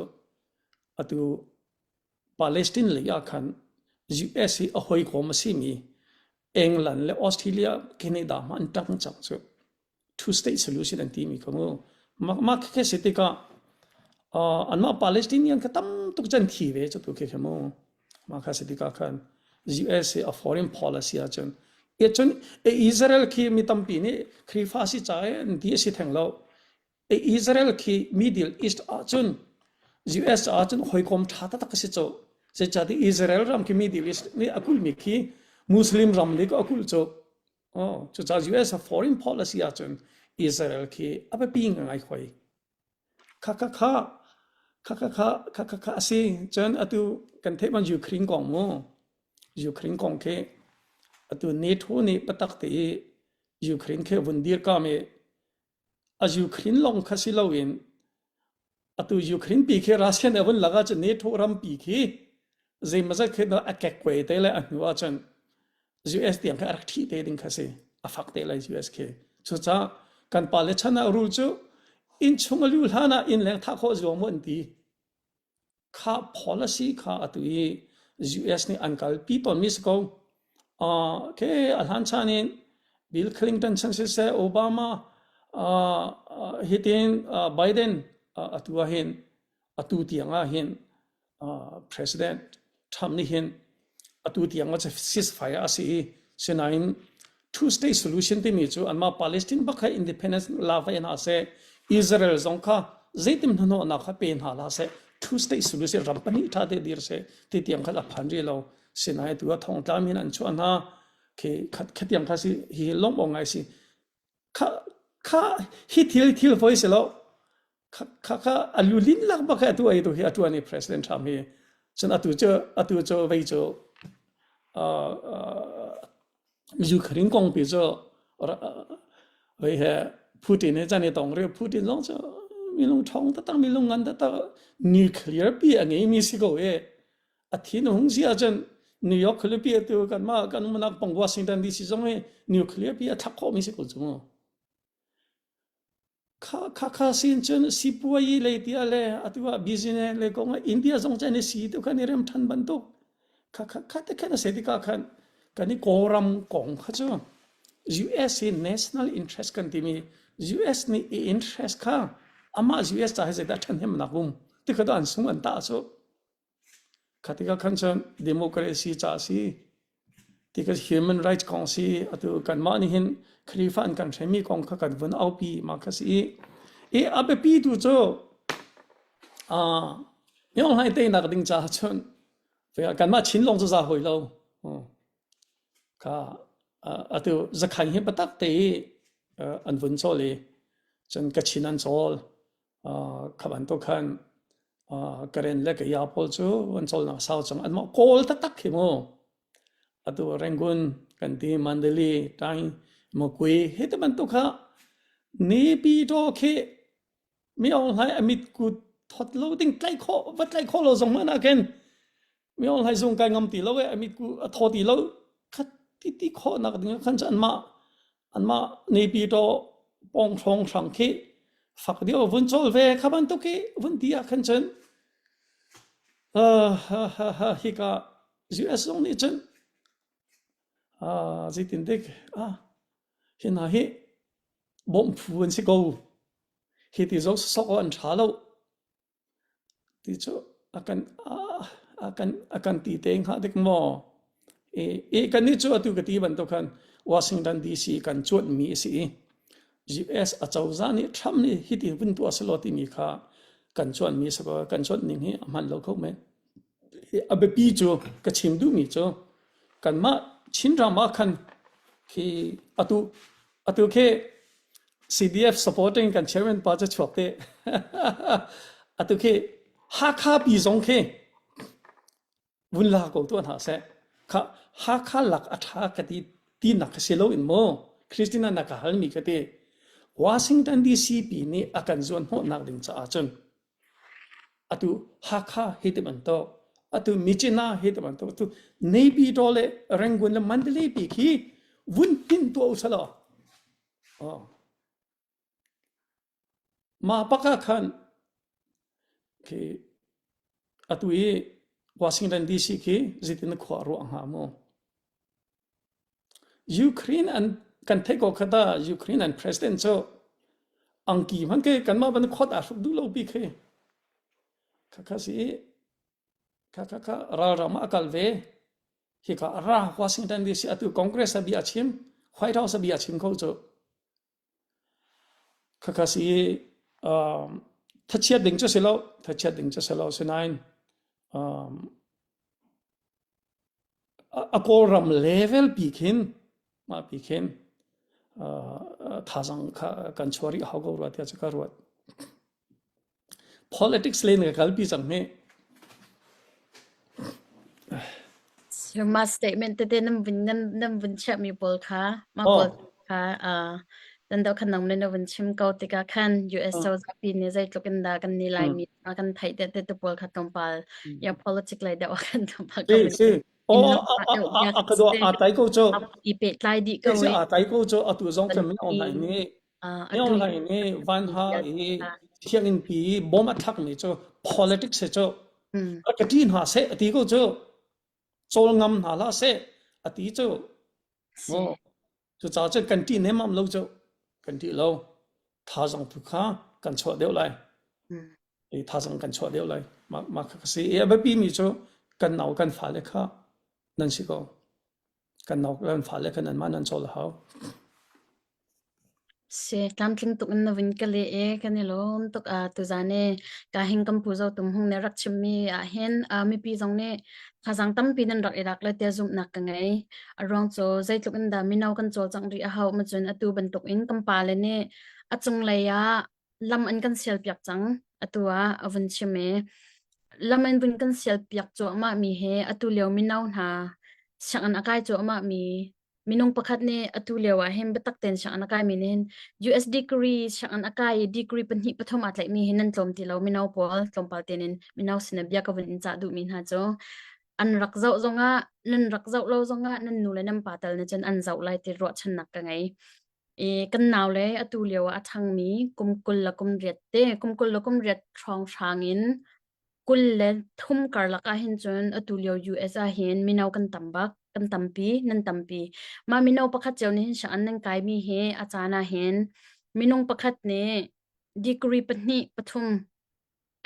atu Palestine lei ah khan US hi a hawikom a simi England le Australia Canada hmanh an ṭang cang cu. two state solution an timi kha mu mah khi si tikah anmah Palestinian kha tam tuk can thi ve cu tu khi kha mu mah kha si tikah khan US hi a foreign policy ahcun e cun Israel khi mi tampi nih Khrihfa si ca an ti a si theng lo Israel khi Middle East ahcun US ahcun hawikom ṭha taktak a si cu zeicahtiah Israel ram khi Middle East nih a kulhmi khi Muslim ram nih a kulh cu Oh, cucaah US a foreign policy ahcun Israel khi a biapi ngai hoi. Kha kha kha kha kha kha kha kha kha a si. Cun atu kan theih bang Ukraine kong mu. Ukraine kong khi atu NATO nih biatak te i Ukraine khi vun dirkam i a Ukraine lawng kha si loin atu Ukraine pi khi Russia nih a vun lak ahcun NATO rampi khi zeimawzat khi a kekkuai te le a hnu ahcun US tiang khi a rak ṭhih te ding kha si a fak te lai US khi cucaah kan pale chan ah rul cu inn chung a luh hlan ah inn leng thah khawh zuam an ti Kha policy kha atu i US nih an kalpi tawnmi si ko. Uh, okay, a hlan chan in Bill Clinton chan siseh, Obama, uh, uh, hitin uh, Biden uh, atu ah hin atu tiang ah hin uh, President Trump nih hin atu tiang ah ceasefire a si i sinain two state solution timi cu anmah Palestine bak kha independence la ve hna seh Israel zong kha zeitim hnahnawhnak kha pe hna hlah seh two state solution ram pahnih ṭha te dir seh ti tiang kha a phan rih lo sinain tu a thongtla min an chuah hna khi khatiang kha si hi lawmh awk ngai si kha kha hi thil thil foi si lo kha kha a lulin lak bak atu ai tu hi atuan i president Trump hi cun atu cu atu cu vei cu Ukraine kong pi cu vei he Putin he chan i tong ri Putin zong cu minung ṭhawng taktak minung ngan taktak nuclear pi a ngei mi si ko e a thin hung si ahcun. New York khualipi atu kanmah kan umnak pong Washington DC zong hi nuclear pi a thlak khawhmi si ko cu mu. Kha kha kha sin cun sipuayi lei tia le atu ah business le kong ah India zong cun si tu khan i rem than bantuk kha kha kha te khan a se tikah khan kan i Kawlram kong kha cu US hi national interest kan timi US nih i interest kha amah US ca hi zeidah ṭhahnemnak um ti kha an sung an tah cu Kha tikah khan cun democracy ca a si. Tikah human rights kong si. Atu kanmah nih hin Khrihfa an kan hremi kong kha kan vun aupi ma kha si. I a biapi tu cu uh, Myo Hlaing teinak ding caah cun kanmah Chin lawng cu za hoi lo. Kha atu zakhain hi biatak te i an vun cawl i cun Kachin an cawl. Kha bantuk khan Karen le Kaya pawl cu an cawlnak sau cang. Anmah Kawl taktak khi mu. Atu Rangoon kan ti Mandalay, Tain, Makui hi te bantuk kha Naypyidaw khi mi Aung Hlaing a mitku thot lo ding tlaih khawh va tlaih khawh lo zong hmanh ah khin Mi Aung Hlaing zung kai ngam ti lo e a mitku a thaw ti lo khat ti ti khawh nak ding khan cu anmah anmah Naypyidaw pawng hrawng hrang khi fak deuh vun cawl ve kha bantuk khi vun ti ah khan cun hika US zong nih cun zeitin dik ah hi hna hi bawmh phu an si ko hi ti zong sok an ṭha lo Ti cu a kan a kan a kan ti te hnga dik maw? I, i kannih cu atu ka ti bantuk khan Washington DC kan cuanhmi a si i US acozah nih Trump nih hiti vun tuah selaw timi kha kan cuanhmi a si ko. Kan cuanh ning hi a hman lo kho men. Hi a biapi cu ka chim duhmi cu kanmah Chinram ah khan khi atu atu khi CDF supporting kan chairman pa cu chuak te. Atu khi Hakha pi zong khi vun la ko tuah hna seh. Kha Hakha lak a tha ka ti ti nak ka si lo in mu. Christina na ka hal mi ka ti. Washington DC pi nih a kan zuan hnawhnak ding caah cun atu Hakha hi ti bantuk atu Myitkyina hi ti bantuk atu Naypyidaw le Rangoon le Mandalay pi khi vun tin tuah u selaw Mah bak ah khan khi atu i Washington DC khi zeitin na khua a ruah hnga mu? Ukraine an kan theih ko kha ta Ukraine an president cu angki hmanh khi kanmah ban khot aa hruk duh lo pi khi. Khakha si i khakha kha ralram ah a kal ve. Hika a ra Washington DC atu Congress a bia a chim White House a bia a chim kho cu. Khakha si um, thachiat ding cu si lo thachiat ding cu si lo sinain um, a Kawlram level pi khin mah pi khin uh, thazang kha kan chuah rih hau ko rua tiah cu ka ruat. Politics len ka kalpi cang hi. Mah statement tete nan vun nan nan vun chiahmi pawl kha mah pawl kha uh, nan do khan nang na vun chim ko tikah khan US cozah pi nih zeitluk in dah kan ni Laimi kan theih te te pawl kha tlawmpal ya politic lei deuh ah khan tlawmpal Si si. Oh a ka do a tai ko cho. I pehtlai dih ko. Si a tai ko cho atu zong cu min online nih Min Hlaing nih Vanha i sianginn pi bom a thlakmi cu politics he cu ka ṭi hna seh a ti ko cu. Cawl ngam hna hlah seh a ti cu. Cucaah cun kan ṭih nemmam lo cu. Kan ṭih lo. Thazaang tu kha kan chuah deuh lai. I thazaang kan chuah deuh lai. Mah mah kha ka si. I a biapi mi cu kan nau kan fale kha nan si ko. Kan nau kan fale kha nanmah nan cawl a hau. Si tlamtling tuk in na vun ka leh i kan i lawm tuk. Uh, tuzan i ka hing kan pu Zo Tum Hung nih rak chimmi ah hin uh, mipi zong nih thazaang tampi nan rak i lak le tiah zumhnak ka ngei. A ruang cu zeitluk in dah mino kan cawlcangh rih a hau ma cun atu bantuk in kan pale nih a cunglei ah lam an kan sialpiak cang. Atu ah a vun chim i lam an vun kan sialpiak cuahmah mi he atu lio mino hna sianginn a kai cuahmah mi minung pakhat nih atu lio ah hin biatak tein sianginn a kaimi nih hin US degree sianginn a kai i degree pahnih pathum aa tlaihmi hi nan tlawm ti lo mino pawl tlawmpal tein in mino sin ah bia ka vun in cah duhmi hna cu. An rak zoh zongah nan rak zoh lo zongah nan nu le nan pa tal nih cun an zoh lai ti ruahchannak ka ngei. I kan nau le atu lio ah a ṭhangmi kum 20 le kum riat te kum 20 le kum riat hrawnghrang in 23 karlak ahhin cun atu lio US ahhin mino kan tam bak, kan tampi, nan tampi. Mah mino pakhat cio nih hin sianginn nan kaimi hi a caan ahhin minung pakhat nih degree pahnih pathum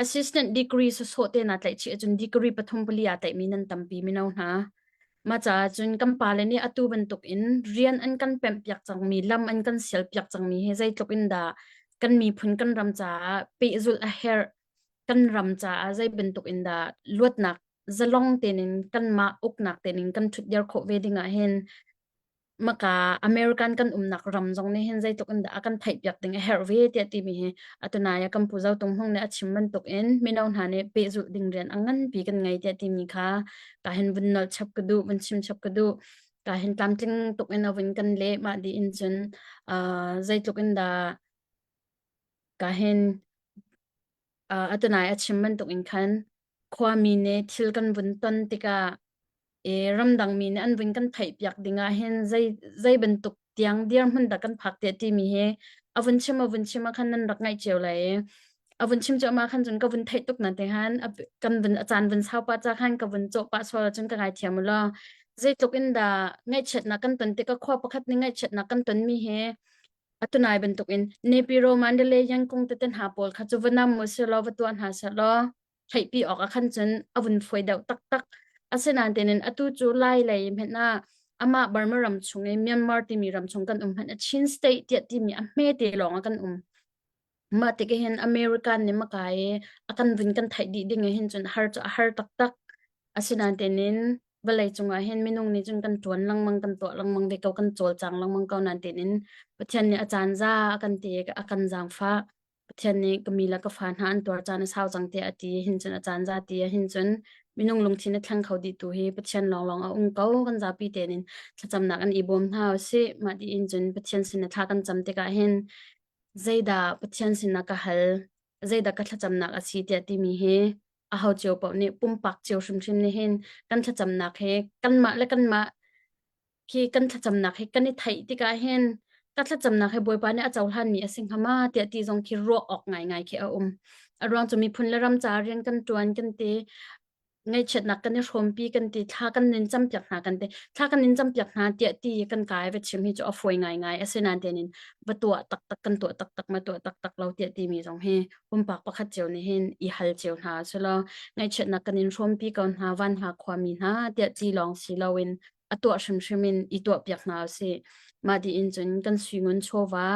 assistant degree sawsawh te naa tlaih chih ahcun degree pathum pali aa tlaihmi nan tampi mino hna. Mah caah cun kan pale nih atu bantuk in rian an kan pemhpiak cangmi, lam an kan sialpiak cangmi hi zeitluk in dah kan miphun kan ram caah pehzulh a herh kan ram caah zei bantuk in dah luatnak zalong tein in kanmah uknak tein in kan ṭhutdir khawh ve ding ah hin maka American kan umnak ram zong nih hin zeitluk in dah a kan theihpiak ding a herh ve tiah timi hi atunai ah kan pu Zo Tung Hmung nih a chim bantuk in mino hna nih pehzulh ding rian a nganpi kan ngei tiah timi kha ka hin vun nolh chap ka duh vun chim chap ka duh ka hin tlamtling tuk in a vun kan leh mah di in cun uh, zeitluk in dah ka hin uh, atunai a chim bantuk in khan khuami nih thil kan vun ton tikah i ramdang mi nih an vun kan theihpiak ding ah hin zei zei bantuk tiang dirhmun dah kan phak tiah timi hi a vun chim a vun chim ah khan nan rak ngaih cio lai i a vun chim cuahmah khan cun ka vun theih tuk na te han kan vun a caan vun sau pah ca khan ka vun cawh pah sual cun ka ngaithiam u law zeitluk in dah ngaihchiatnak kan ton tikah khua pakhat nih ngaihchiatnak kan ton mi hi Atunai bantukin Nepiro Mandalay Yangon tete hna pawl kha cu va nam u silaw va tuah hna sehlaw theihpi awk ah khan cun a vun fuai deuh taktak. Asinain tein atu cu Lai lei hmanh ah amah Burma ram chung i Myanmar timi ram chung kan um hmanh ah Chin state tiah timi a hmete lawng ah kan um. Mah tik hin American nih maka i a kan vun kan theih dih ding ah hin cun har cu a har taktak. Asinain tein vawlei cungah hin minung nih cun kan ṭuan lengmang kan tuah lengmang ve ko kan cawlcang lengmang ko nain tein Pathian nih a caan za a kan ti a kan zaangfah Pathian nih ka mi le ka fa hna an tuar caan a sau cang tiah a ti hin cun a caan za ti ah hin cun minung lungthin a thleng kho dih tu hi Pathian lawnglawng a um ko kan zapi tein in thlacamnak an i bawm hna usih mah ti in cun Pathian sin thla kan cam tikah hin zeidah Pathian sinah ka hal zeidah ka thlacamnak a si tiah timi hi aho cio paoh nih pumpak cio hrimhrim nih hin kan thlacamnak hi kanmah le kanmah khi kan thlacamnak hi kan i theih tikah hin ka thlacamnak hi Bawipa nih a cohlanmi a si hnga ma tiah ti zong khi ruah awk ngaingai khi a um. A ruang cu miphun le ram ca rian kan ṭuan kan ti ngaihchiatnak kan i hrawmpi kan ti thla kan nin campiak hna kan ti thla kan nin campiak hna tiah ti kan kai va chim hi cu a fawi ngaingai asinain tein va tuah taktak kan tuah taktak ma tuah taktak lo tiah timi zong hi pumpak pakhat cio nih hin i hal cio hna selaw ngaihchiatnak kan in hrawmpi ko hna van hna khuami hna tiah ci lawng si loin a tuah hrimhrim in i tuahpiak hna usih. Mah tiin cun kan suingun chawva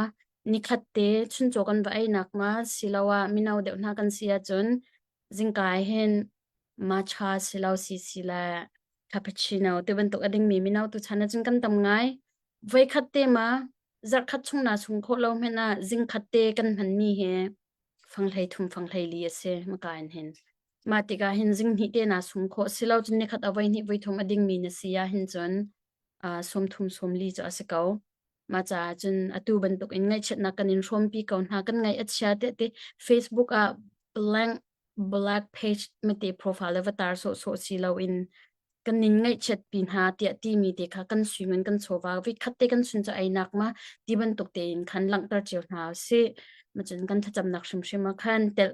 nikhat te chuncaw kan va einak ma siloah mino deuh hna kan si ahcun zingka hin matcha silo sisi le cappuccino ti bantuk a dingmi mino tu chan ahcun kan tam ngai. Voikhat te ma zarhkhat chung na chung khawh lo hmanh ah zingkhat te kan hmanmi hi fanghlei thum fanghlei li a si maka in hin. Mah tikah hin zinghnih te na sung khawh silo cun nikhat a voihnih voithum a dingmi na si ah hin cun uh, sawmthum sawmli cu a si ko. Mah caah cun atu bantuk in ngaihchiatnak kan in hrawmpi ko hna kan ngaih a chia te te Facebook ah blank black page mate profile le va tar sawhsawh si loin kan nin ngaihchiat pi hna tiah timi te kha kan suingun kan chawva vikhat te kan sun cu einak ma ti bantuk tein khan langhter cio hna usih macun kan thlacamnak hrimhrim ah khan tel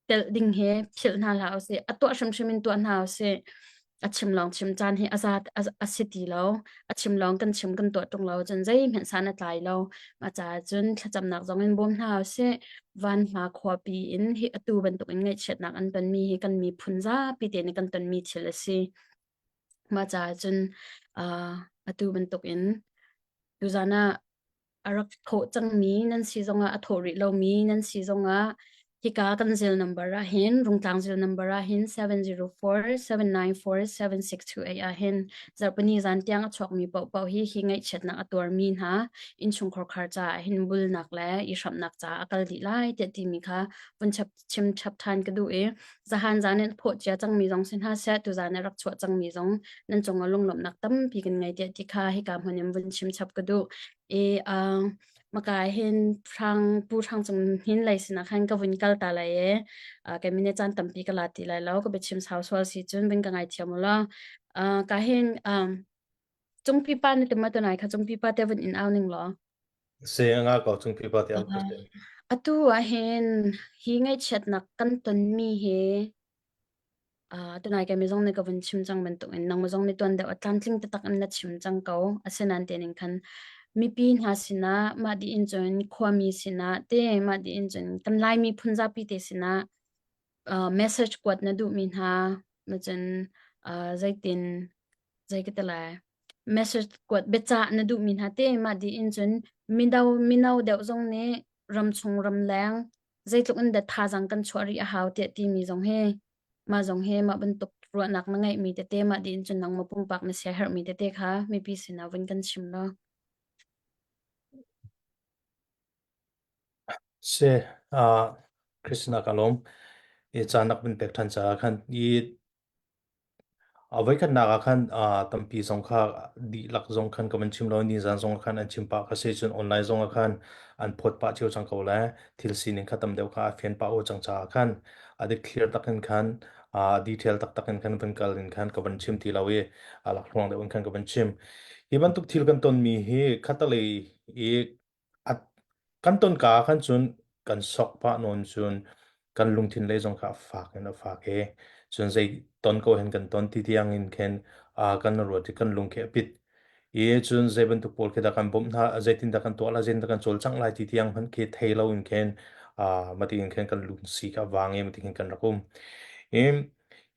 telh ding hi philh hna hlah usih a tuah hrimhrim in tuah hna usih a chim lawng chim caan hi a za a si ti lo a chim lawng kan chim kan tuah ṭung lo cun zeihmanh san a tlai lo mah caah cun thlacamnak zong in bawm hna usih van hma khuapi in hi atu bantuk in ngaihchiatnak an tonmi hi kan miphun zapi te nih kan tonmi thil a si mah caah cun uh, atu bantuk in tuzan ah a rak thawh cangmi nan si zongah a thawh rih lomi nan si zongah hika kan zel number ah hin Rungtlang zel number ah hin 704 794 7628 ah hin zarhpini zan tiang a chuakmi paohpaoh hi hi ngaihchiatnak a tuarmi hna innchungkhar khar caah hin bulnak le i hramhnak caah a kal dih lai tiah timi kha vun chap chim chap ṭhan ka duh i zahan zan in phawh cia cangmi zong si hna seh tuzan i rak chuah cangmi zong nan cungah lunglawmhnak tampi kan ngei tiah ti kha hika hmun in vun chim chap ka duh i uh, Maka hin hrang pu hrang cung hin lei sinah khan ka vun kal ta lai e. Uh, kei mine caan tampi ka la ti lai lo ka biachim sau sual si cun vun ka ngaithiam u law. Uh, ka hin um, cungpi pa na tima tunai kha cungpi pa te vun in au ning law. Se nga ko cungpi pa te au ka se. Atu ah hin hi ngaihchiatnak kan tonmi hi Uh, tunai kei mi zong nih ka vun chim cang bantukin nangmah zong nih tuan deuh a tlamtling taktak in na chim cang ko. Asinain tening khan mipi hna sinah mah dih in cun khuami sinah te mah dih in cun kan Laimi phun zapi te sinah uh, message kuat na duhmi hna cun uh, zeitin zei ka ti lai message kuat biacah na duhmi hna te mah dih in cun mino mino deuh zong nih ramchung ramleng zeitluk in dah thazaang kan chuah rih a hau tiah timi zong hi mah zong hi mah bantuk ruahnak na ngeihmi tete mah din cun nangmah pumpak na siaherhmi tete kha mipi sinah vun kan chim law. Si, uh, Krishna ka lawm. I caan nak vun pek ṭhan caah khan i A voikhatnak ah khan tampi zong kha dihlak zong khan ka van chim lo. Nizan zong ah khan an chim pah kha si cun online zong ah khan an phawt pah cio cang ko le thil sining kha tam deuh kha a fian pah o cang caah khan a dik clear tak in khan detail taktak in khan van kal in khan ka van chim ti lo i a lakhruang deuh in khan ka van chim. Hi bantuk thil kan tonmi hi khatalei i A kan tonka ah khan cun kan sok pah nawn cun kan lungthin lei zong kha a fak in a fak i cun zei ton ko hen kan ton ti tiang in khin uh, kan ruat i kan lung khi a pit i cun zei bantuk pawl khi dah kan bawmh hna zeitin dah kan tuah lai zeitin dah kan cawlcangh lai ti tiang hmanh khi thei lo in khin uh, mati in khin kan lung si kha a vang i mati khin kan rak um i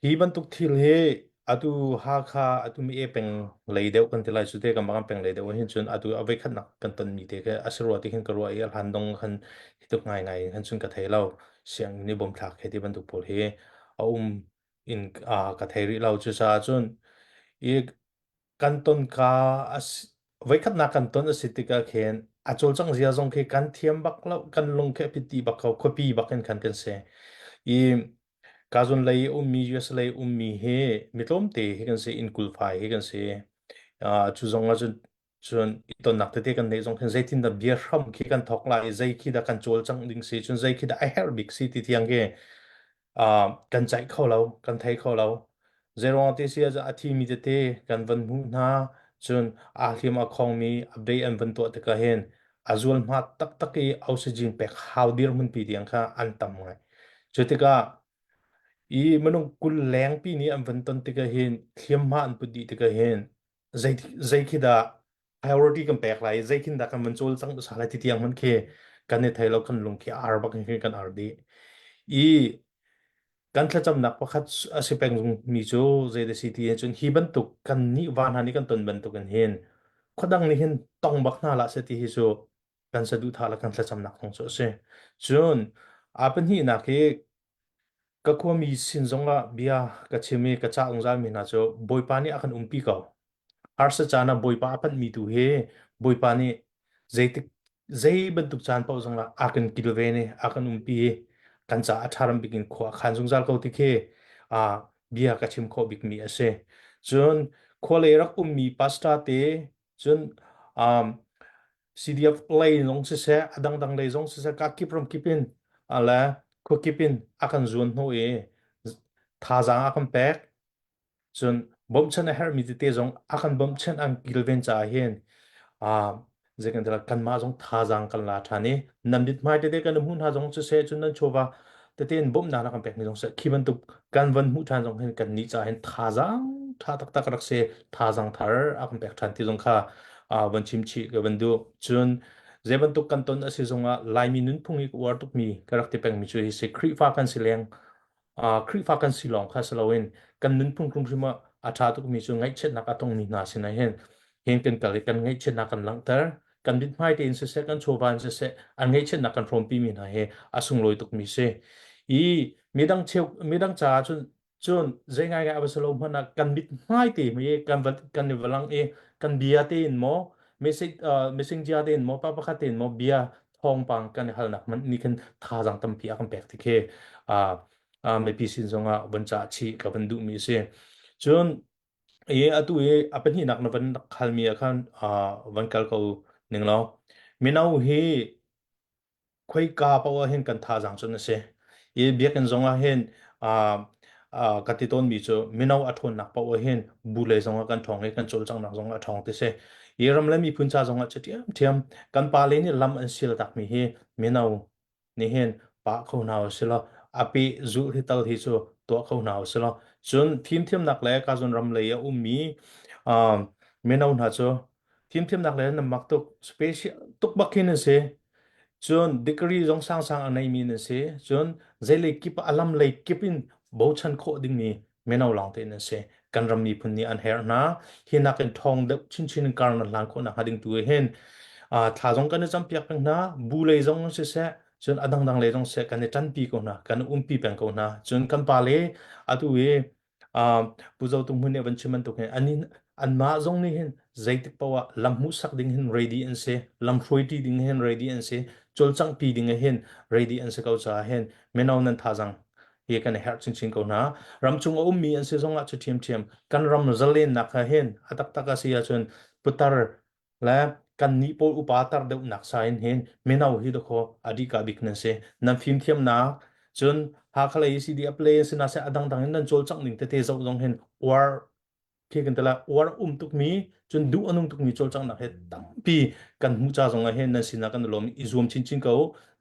hi bantuk thil hi Atu Hakha atu mi e peng lei deuh kan ti lai cu te kan bang peng lei deuh hin cun atu a voi khatnak kan ton mi te ke a si rua ti khin ka ruah i a hlan dong khan hi tuk ngai ngai khan cun ka thei lo siang ni bom thlak he ti bantuk pawl hi a um in a ka thei rih lo cu caah cun i kan ton ka as voi khatnak kan ton a si tikah khin a cawlcangh zia zong khi kan thiam bak lo kan lung khi a pit bak ko khuapi bak in khan kan si i Kazun lei ummi US lei ummi hi mi tlawmte hi kan si inn kulfai hi kan si. Uh, cu zong ah cun cun i tonnak tete kan neih zong khin zeitin dah bia hram khi kan thok lai zei khi dah kan cawlcangh ding si cun zei khi dah a herh bik si ti tiang khi uh, kan ceih kho lo kan thei kho lo zeiruang ti si ah a thi mi tete kan van hmuh hna cun aa hliam a khong mi update an van tuah tikah hin a zualhma taktak i oxygen pek hau dirhmun pi tiang kha an tam ngai. Cu tikah i minung 20 lengpi nih an van ton tikah hin hliamhma an put dih tikah hin zei zei khi dah priority kan pek lai zei khin dah kan van cawlcang hmasa lai ti tiang hmanh khi kan i thei lo kan lung khi ar bak in kan ar dih. I kan thlacamnak pakhat a si peng mi cu zei da si ti cun hi bantuk kan nih van hna nih kan ton bantuk in hin khuadang nih hin tong bak hna lah seh ti hi cu kan saduhthah le kan thlacamnak thawng cu a si. Cun aa pahnihnak hi ka khuami sin zongah bia ka chim i ka cah zungzal mi hna cu Bawipa nih a kan umpi ko. Harsa caan ah Bawipa a panhmi tu hi Bawipa nih zeitik zei bantuk caan paoh zongah a kan kilven i a kan umpi i kan caah a ṭha bik in khua a khan zungzal ko ti khi ah bia ka chim khawh bikmi a si. Cun khualei rak ummi pastor te cun um, CDF lei zong siseh a dangdang lei zong siseh ka kip ram kip in le khua kip in a kan zuan hnu i thazaang a kan pek Cun bawmchan a herhmi tete zong a kan bawmchanh an kilven caah hin uh, zeikan kanmah zong thazaang kan la ṭhan i nan mithmai tete kan hmuh hna zong siseh cun nan chawva tete in bawmhnak na kan pekmi zong seh khi bantuk kan van hmuh ṭhan zong hin kan nih caah hin thazaang ṭha taktak rak si thazaang thar a kan pek ṭhan ti zong kha uh, van chim chih ka van duh cun zei bantuk kan ton a si zongah Laimi nunphung i ka uar tukmi ka rak ti pengmi cu hi si Khrihfa kan si leng Khrihfa kan si lawng kha si loin kan nunphung hrimhrim ah a ṭha tukmi cu ngaihchiatnak a tongmi hna sinah hin hin kan kal i kan ngaihchiatnak kan langhter kan mithmai tein siseh kan chawva in siseh an ngaihchiatnak kan hrawmpi mi hna hi a sunglawi tukmi si i midang cheu midang caah cun cun zei ngai ngai a va si lo hmanh ah kan mithmai te mi kan va kan i valang i kan bia tein maw message messenger tein maw pa pakhat tein maw bia thawngpang kan i halnak hmanh nih khin thazaang tampi a kan pek ti khi mipi sin zongah von cah chih ka van duhmi a si. Cun i atu i a pahnihnak na van halmi ah khan van kal ko ning law. Mino hi khoika paoh ah hin kan thazaang cun a si. I biakinn zong ah hin uh, uh, ka ti tawnmi cu mino a ṭhawnnak paoh ah hin bu lei zong ah kan ṭhawng i kan cawlcanghnak zong ah a ṭhawng ti si. I ram le miphun ca zong ah cu ṭhiamṭhiam kan pale nih lam an sial takmi hi mino nih hin pah kho hna usih law a peh zulh hi tal hi cu tuah kho hna usih law cun fimthiamnak le kazun ram lei a ummi uh, mino hna cu fimthiamnak le nan mak tuk special tuk bak hin an si cun degree zong sangsang a neimi nan si cun zeilei kip a lam lei kip in bochan khawh dingmi mino lawng te nan si kan ram miphun nih an herh hna hi nakin ṭhawng deuh chinchin in kar nan hlan khawh nakhnga ding tu hin thla zong kan i campiak peng hna bu lei zong siseh cun a dangdang lei zong seh kan i ṭanpi ko hna kan umpi peng ko hna cun kan pa le atu i Pu Zo Tung Hmun nih a van chim bantuk hin an anmah zong nih hin zeitik paoh ah lam hmuhsak ding hin ready an si lam hruaiti ding hin ready an si cawlcanghpi ding hin ready an si ko caah hin mino nan thazaang hi kan i herh chinchin ko hna ramchung a ummi an si zong ah cu ṭhiamṭhiam kan ram zalennak ha hin a taktak a si ahcun putar le kan nih pawl upa tar deuhnak sa in hin mino hi dakaw a dika bik nan si nan fimthiamnak cun Hakha lei CDF lei sina se adang dang in nan cawlcangh ning tete zoh zong hin uar khi kan tala uar um tukmi cun duh anung tukmi cawlcanghnak he tampi kan hmuh ca zong ah hin nan sinah kan lawm i zuam chinchin ko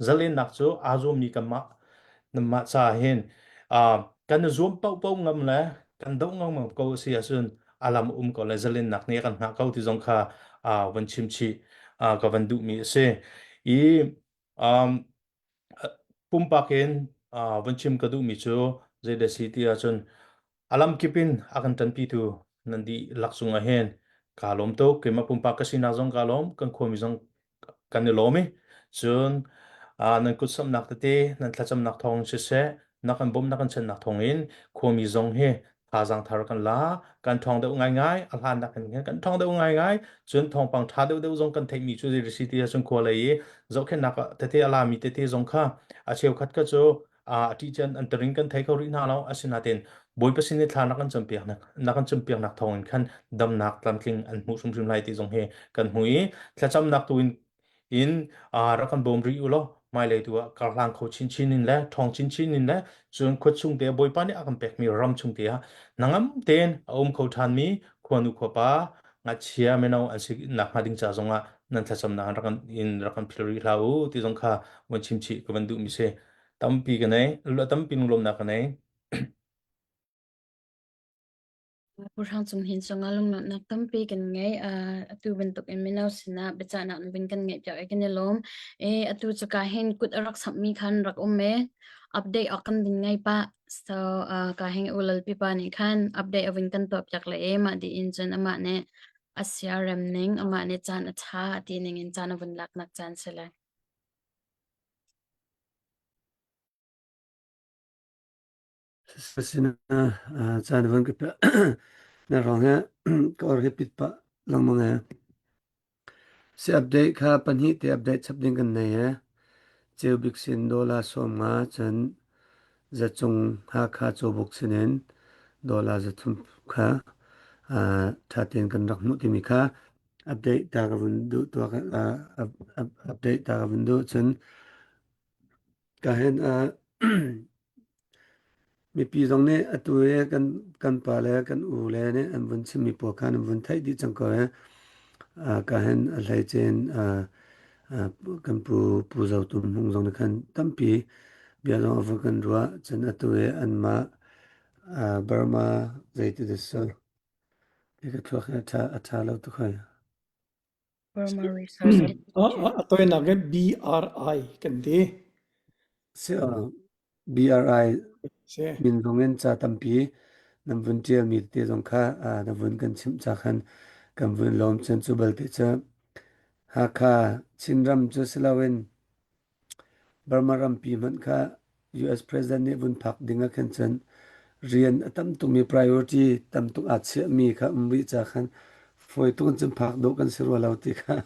zalennak cu aa zuammi kanmah nanmah ca hin kan i zuam paohpaoh ngam le kan doh ngam ko a si ahcun a lam um ko le zalennak nih a kan hngah ko ti zong kha van chim chih ka van duhmi a si i um, Pumpak in vun chim ka duhmi cu zeidah si ti ahcun a lamkip in a kan ṭanpitu nan dihlak cungah hin kaa lawm tuk. Keimah pumpak ka sinak zong kaa lawm, kan khuami zong kan i lawm i cun nan kutsamhnak tete, nan thlacamnak thawng siseh, na kan bawmh, na kan chanhnak thawngin khuami zong hi thazaang thar kan la kan ṭhawng deuh ngaingai a hlannak in khan kan ṭhawng deuh ngaingai cun thawngpang ṭha deuh deuh zong kan theihmi cu zei si ti ahcun khua lei i zohkhenhnak ah tete a lami tete zong kha a cheukhat kha cu a ṭih cun an taring kan thei kho rih hna lo asinain Bawipa sin i thla na kan campiak na kan campiaknak thawngin khan damnak tlamtling an hmuh hrimhrim lai ti zong hi kan hmu i thlacamnak tu in in rak kan bawm rih u law hmailei tu ah karhlang kho chinchin in le ṭhawng chinchin in le cun khua chung te Bawipa nih a kan pekmi ram chung te ah hnangam tein a um kho ṭhanmi khuanu khuapa ngakchia mino an si nak hnga ding ca zongah nan thlacamnak rak kan in rak kan phil rih hlah u ti zong kha van chim chih ka van duhmi si tampi ka nei tampi lunglawmnak ka nei Pu Hrang Cung Hin cungah lunglawmhnak tampi kan ngei. Uh, atu bantuk in mino sinah biachahnak vun kan ngeih piak i kan i lawm. E, atu cuka hin kut a rak samhmi khan rak um e. Update awk kan din ngei pah. So, uh, ka hing ulal pipa nih khan update a vun kan tuah piak le e mah di in cun amah nih a sia rem ning amah nih caan a tha a ti ning in caan a vun laknak caan si lai. Asinain caan van ka piah. Na rong he ka or hi pit pah lengmang he. Si update kha pahnih te update chap ding kan nei he. Ceu bik sin dollar 50 cun zacung Hakha cawbuk sinin dollar 300 kha ṭha tein kan rak hmuh timi kha update ta ka vun duh tuak update ta ka vun duh cun Ka hen ah mipi zong nih atu hi kan kan pa le kan u le nih an vun chimmi pawl kha an vun theih dih cang ko i ka hen a hleice in kan pu Pu Zo Tum Hmung zong nih khan tampi bia zong a vun kan ruah. Cun atu hi anmah Burma zeiti dah si hi ka thluak hi a ṭha a ṭha lo tuk hoi. Burma Resource Institute. A tawinak in BRI kan ti. Si BRI Si. min zong in ca tampi nan vun ṭialmi tete zong kha na vun kan chimh ca khan kan vun lawm cun cu balte cu Hakha Chinram cu si loin Burma rampi hmanh kha US President nih vun phak ding ah khan cun rian a tam tukmi priority tam tuk aa chiahmi kha um rih ca khan fawi tuk in cun phak dawh kan si rua lo ti kha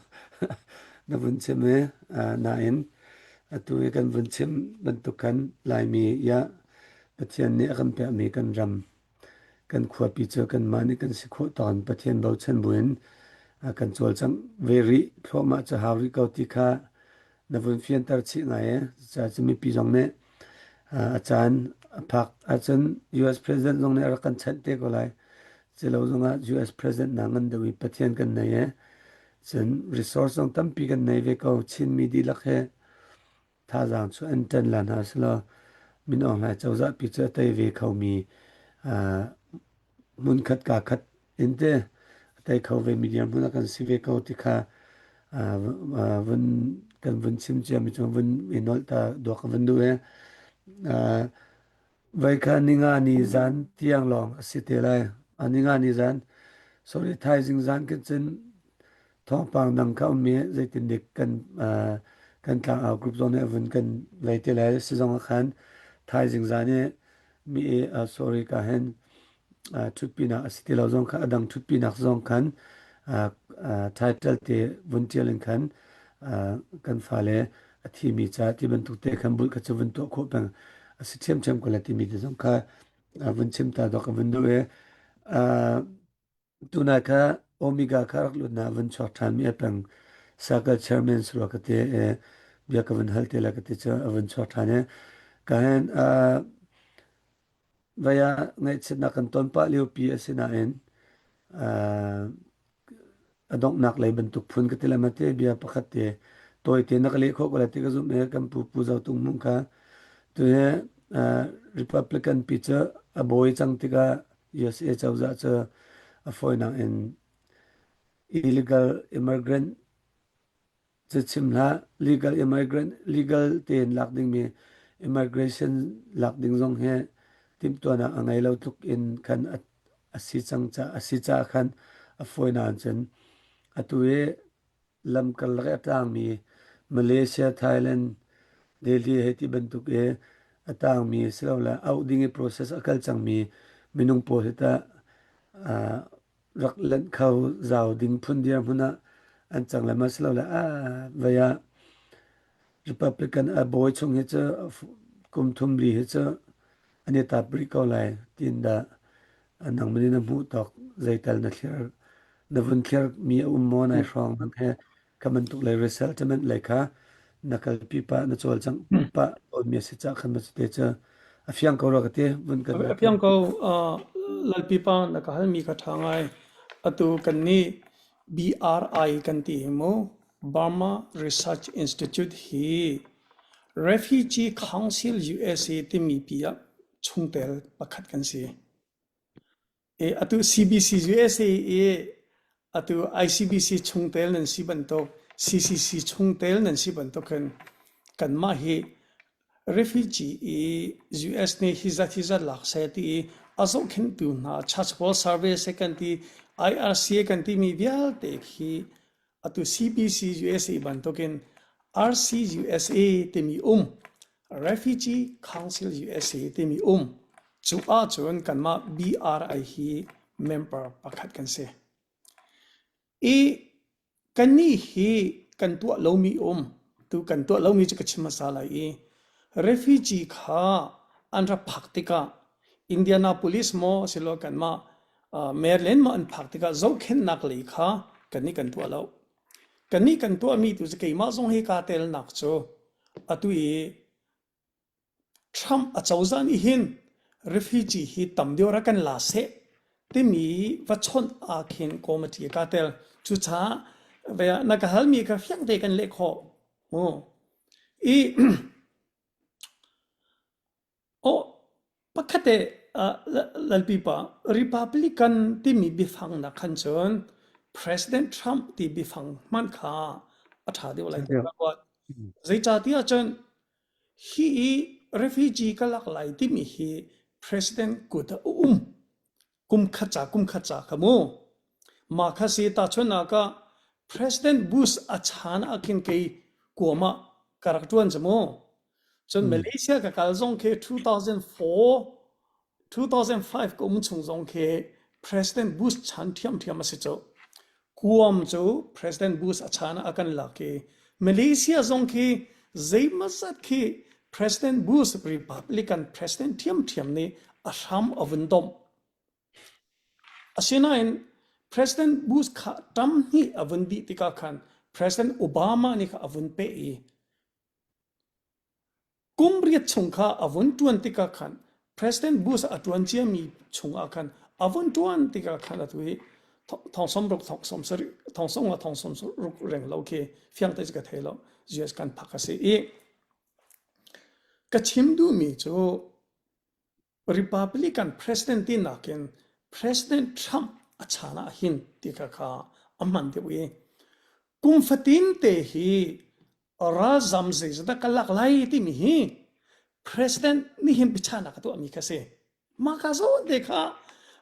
na vun chim i nain atu i kan vun chim bantuk khan Laimi iah Pathian nih a kan pekmi kan ram kan khuapi cu kanmah nih kan si khawh tawn Pathian bochan buin. kan cawlcangh ve rih thluahmah cu hau rih ko ti kha na vun fianter chih ngai e. Cucaah cu mipi zong nih a caan a phak ahcun US President zong nih a rak kan chanh te ko lai. Cilo zongah US President na ngan deuh i Pathian kan nei e. Cun resource zong tampi kan nei ve ko. Chinmi dihlak he thazaang cu an ṭan la hna selaw Min Aung Hlaing cozah pi cu a tei ve khomi hmunkhat kaa khat in te a tei kho ve mi dirhmun ah kan si ve ko ti kha vun kan vun chim ciami cu vun i nolh ta duak ka vun duh i Voi kha ninga ni zan tiang lawng a si te lai. A ninga ni zan, sorry, thaizing zan khin cun thawngpang dang kha um i zeitindik kan uh, kan tlangau group zong nih a vun kan vei te lai. Si zong ah khan thaizing zan i mi uh, sorry ka hen ṭhutpinak a si ti lo zong kha a dang ṭhutpinak zong khan title te vun ṭial in khan kan fale a thimi ca ti bantuk te khan bulh kha cu vun tuah khawh peng a si ṭhiamṭhiam ko lai timi te zong kha vun chim ta dawk ka vun duh i tunai kha Omega kha rak lut na vun chuak ṭhan mi a peng Circle Chairman surwa ka te bia ka vun hal te la ka ti cu a vun chuak ṭhan i ka hen Vai ah ngaihchiatnak kan ton pah liopi a si nain a donghnak lei bantuk phun ka ti le mate bia pakhat te tawite na ka leh khawh ko lai ti ka zumh i kan pu Pu Zo Tung Hmung kha tuhi Republican pi cu a bawi cang tikah USA cozah cu a fawinak in illegal immigrant Cu chim hlah, legal immigrant legal tein lak dingmi immigration lak ding zong hi timhtuahnak a ngei lo tluk in khan a, a si cang ca a si caah khan a fawi nain cun atu i lam karlak i a tlangmi Malaysia, Thailand, Delhi hei ti bantuk i a tangmi silole auh ding i process a kal cangmi minung pawl hi tah uh, rak lanh kho zau ding phun dirhmun ah an cang le ma silole a vei ah Republican a bawi chung hi cu kum thum li hi cu an i tap rih ko lai tiin dah nangman in na hmuh tawk zeital na thlir na vun thlir mi a um maw nai hrawng nang he kha bantuk lei resettlement lei kha na kalpi pah na cawlcangh pah tawnmi a si cah khan ma cu te cu a fiang ko rua ka ti vun kan A fiang ko lalpi pa na ka halmi kha ṭha ngai. Atu kan nih BRI kan ti hi mu Burma Research Institute hi Refugee Council USA timi pi ah chungtel pakhat kan si. Atu CBC USA i atu ICBC chungtel nan si bantuk, CCC chungtel nan si bantuk hin kanmah hi refugee i US nih hi zat hi zat lak seh ti i a zohkhenhtu hna Church World Service kan ti, IRC kan timi vialte khi Atu CBC USA bantukin RCUSA timi um, Refugee Council USA timi um. Cu ahcun kanmah BRI hi member pakhat kan si. I kannih hi kan tuah lomi um, tu kan tuah lomi cu ka chim hmasa lai i refugee kha an rak phak tikah Indianapolis maw silo kanmah Maryland maw an phak tikah zohkhenhnak lei kha kannih kan tuah lo. Kannih kan tuahmi tu cu keimah zong hi kaa telnak cu atu i Trump acozah nih hin refugee hi tam deuh rak kan la seh timi va chawnh ah khin committee kaa tel. Cucaah na ka halmi kha fiang te kan leh khawh. Mu. I Aw, pakhat eh, Lalpi pa, Republican timi biafang nak khan cun President Trump ti biafang hmanh kha a ṭha deuh lai tiah ka ruat. Zeicahtiah cun hi i refugee ka lak lai timi hi President kut ah a um. Kum khat ca kum khat ca kha mu. Mah kha si tahchunhnak ah President Bush a chan ah khin kei kuam ah ka rak ṭuan cu mu. Cun Malaysia ka kal zong khi 2004 2005 ka um chung zong khi President Bush chan ṭhiamṭhiam a si cu. Guam cu President Bush a chan ah a kan lak i Malaysia zong khi zeimawzat khi President Bush Republican President ṭhiamṭhiam nih a hram a vun domh. Asinain. President Bush kha tam hnih a vun dih tikah khan President Obama nih kha a vun peh i Kum riat chung kha a vun ṭuan tikah khan President Bush a ṭuan ciami chungah khan a vun ṭuan tikah khan atu hi thong som ruk thong som sarih thong som nga thong som ruk reng lo khi fiang te ka thei lo US kan phak a si i ka chim duhmi cu Republican president ti nakin President Trump a chan ah hin ti kha kha a hman deuh i kum fatin te hi ralzam zeizat ka lak lai timi hi president nih hin biachahnak a tuahmi kha si. Mah ka zawn te kha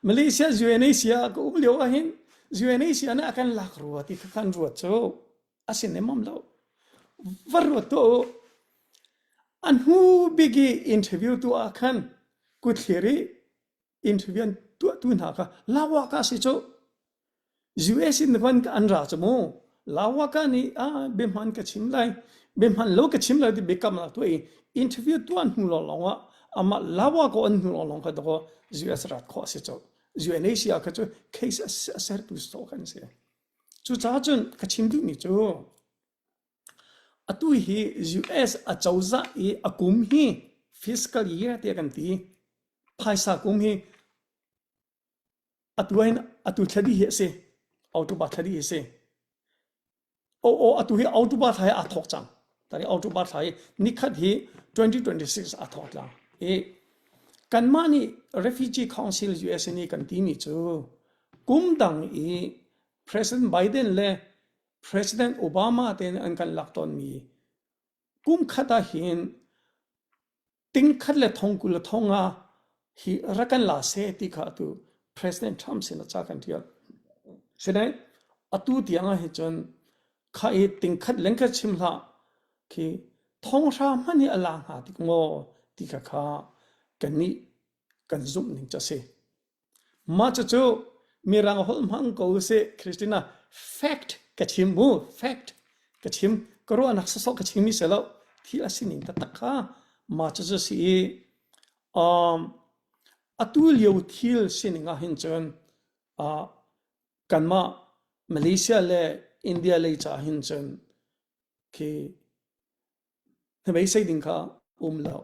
Malaysia UNHCR ka um lio ahhin UNHCR nih a kan lak rua ti kha kan ruat cu a si nemam lo. Va ruat tuah u. A hnu bik i interview tu ah khan kuthlir i interview an tuahtu hna kha lawaka si cu US in van an ra cu mu lawaka nih ah biahman ka chim lai biahman lo ka chim lai ti biakamnak tuah i interview tuah hnu lawnglawng ah amah lawaka an hnu lawnglawng kha dakaw US rat khawh a si cu UNHCR kha cu case a sertu sawh kan si cucaah cun ka chim duhmi cu Atu hi US acozah i a kum hi fiscal year tiah kan ti. Phaisa kum hi atu hin atu thla dih hi a si. October thla dih hi a si. Oh, oh, atu hi October thla hi aa thawk cang. Tani October thla hi nikhat hi 2026 aa thawk tlang. I kanmah nih Refugee Council USA nih kan timi cu kum dang i President Biden le President Obama te nih an kan lak tawnmi kum khat ah hin tingkhat le thong 20 le thong nga hi rak kan la seh ti kha atu President Trump sin ah ca kan ṭial. Sinain atu tiang ah hin cun kha i tingkhat leng kha chim hlah khi thonghra hmanh hi a la hnga tik maw ti kha kha kannih kan zumh ning cu a si. Mah cucu Mirang holh hmang ko usih Christina fact ka chim mu fact ka chim ka ruahnak sawsawh ka chimmi si lo thil a sining taktak kha mah cucu si i um, atu lio thil sining ah hin cun uh, kanmah Malaysia le India lei ca hin cun khi hnabei ding kha um lo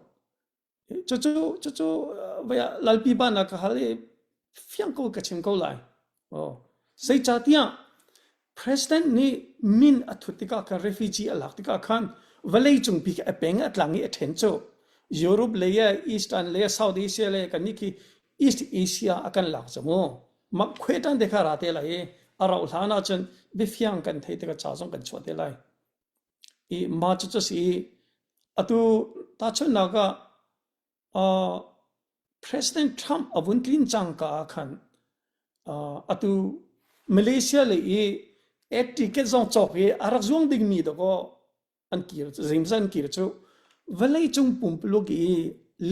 Cucu cucu vei ah lalpi ban ah ka hal i fiang ko ka chim ko lai. Oh. Zeicahtiah President nih min a thut tikah khan refugee a lak tikah khan vawlei cungpi khi a peng a tlang i a ṭhen cu. Europe lei ah Eastern lei ah South Asia lei ah kannih khi East Asia a kan lak cu mu. Mak khuai ṭan te kha ra te lai i a rauh hlan ahcun biafiang kan theih tikah ca zong kan chuah te lai. I mah cucu a si i atu tahchunhnak ah uh, President Trump a vun tlin cangka ah khan uh, atu Malaysia lei i air ticket zong cawk i a rak zuang dingmi dawkaw an kir zeimawzat an kir cu vawleicung pumpuluk i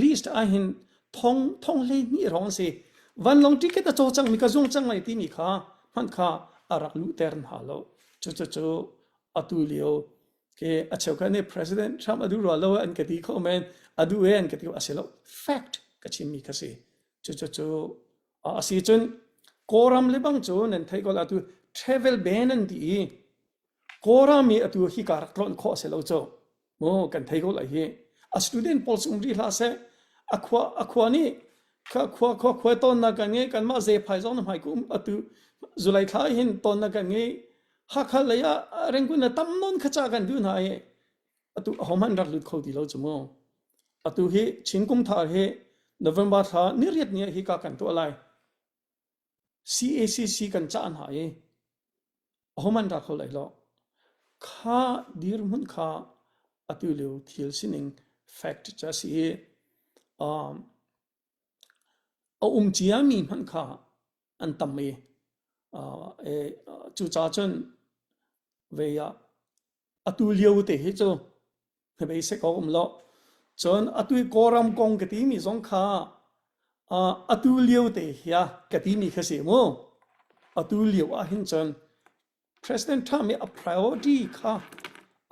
list ahhin thong thong 12 hrawng an si. Vanlawng ticket a caw cangmi ka zuang cang lai timi kha hmanh kha a rak luhter hna lo. Cucu atu lio ke a cheukhat nih President Trump a duh rua lo an ka ti kho men a duh e an ka ti a si lo fact ka chimmi kha si cu cu cu a si cun Kawlram le bang cu nan theih ko la tu travel ban an ti i Kawlram i atu hi ka rak tlawn khawh a si lo cu Maw kan thei ko lai hi. A student pawl cu um rih hlah seh. A khua a khua nih khua khua khua khua tawnnak kan ngei kanmah zephai zong na hmai ku um atu Zulai thla hin tawnnak kan ngei. Hakha lei ah Rangoon ah tam nawn kha ca kan duh hna i atu ahohmanh rak lut kho ti lo cu mu. Atu hi Chin kum thar hi November thla ni riat ni ah hi ka kan tuah lai. CACC kan cah hna i ahohmanh ra kho lai lo. Kha dirhmun kha atu lio thil sining fact cu a si i um, a um ciami hmanh kha an tam i uh, e, cucaah cun ve ah atu lio te hi cu hnabei sek awk um lo. Cun atu i Kawlram kong ka timi zong kha uh, atu lio te hi ka timi kha si mu. Atu lio ah hin cun President Trump i a priority kha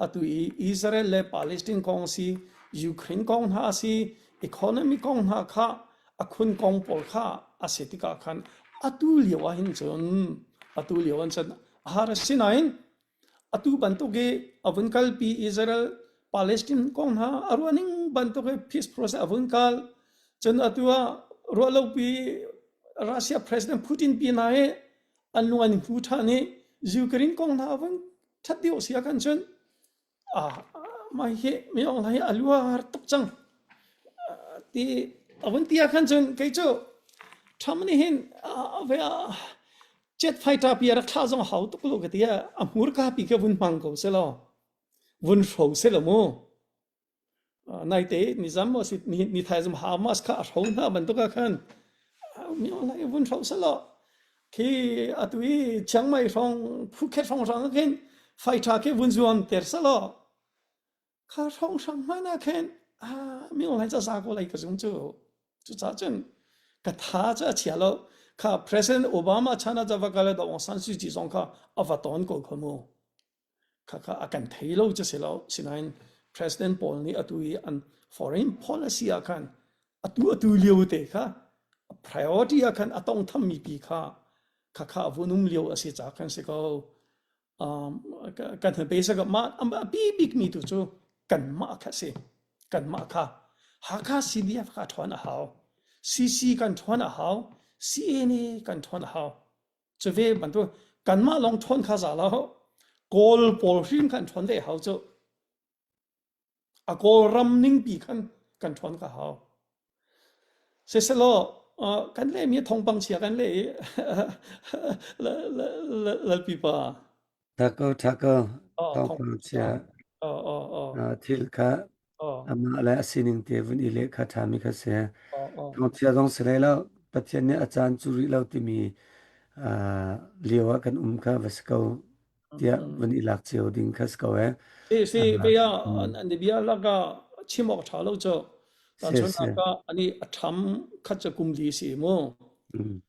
atu i Israel le Palestine kong si, Ukraine kong hna si, economy kong hna kha a khun kong pawl kha a si tikah khan atu lio ah hin cun. Atu lio an chan a har a si nain atu bantuk i a vun kalpi Israel Palestine kong hna a ruahning bantuk i peace process a vun kal cun atu ah ruahlopi Russia President Putin pi hna hi an lung an i hmu ṭhan i Ukraine kong hna a vun ṭhat deuh si ah khan cun Ah, mah hi mi Aung Hlaing hi a luar tuk cang. Ti a vun ti ah khan cun kei cu Trump nih hin ve jet fighter pi a rak thlah zong a hau tuk lo ka ti a hmurka pi kha vun hmang ko selaw vun hro selaw mu. Naite nizam maw si ni thaizum Hamas kha a hro hna bantuk ah khan mi Aung Hlaing vun hro selaw khi atu i Chiang Mai hrawng Phuket hrawng hrang ah khin fighter khi vun zuam ter selaw kha hrawng hrang hmanh ah khin mi Aung Hlaing ca za ko lai ka zum cu cucaah cun ka tha cu a chia lo kha President Obama chan ah va kal Aung San Suu Kyi zong kha a va ton ko kha mu Khakha a kan thei lo cu si lo. Sinain President pawl nih atu i an foreign policy ah khan atu atu lio te kha priority ah khan a tongthammi pi kha khakha a vun um lio a si ca khan si ko. Um, kan basic mah a bi bikmi tu cu kanmah kha si. Kanmah kha Hakha CDF kha ṭhawn a hau. CC kan ṭhawn a hau. CNA kan ṭhawn a hau. Cuve bantuk kanmah lawng ṭhawn kha za lo. Kawl pawl hrim khan ṭhawn ve hau cu. A Kawlram ningpi khan kan ṭhawn ka hau. Siselaw kan lehmi thawngpang chia kan leh i lalpi pa. Ṭha ko, ṭha ko. Thawngpang chia thil kha amah le a sining te vun i leh kha ṭhami kha si. Thawngchia zong si hlei lo. Pathian nih a caan cu rih lo timi lio ah kan um kha va si ko tiah vun i lak cio ding kha si ko eh. Si si bia an bia laka chim awk ṭha lo cu. Tahchunhnak ah ani a ṭham khat cu kum li si mu.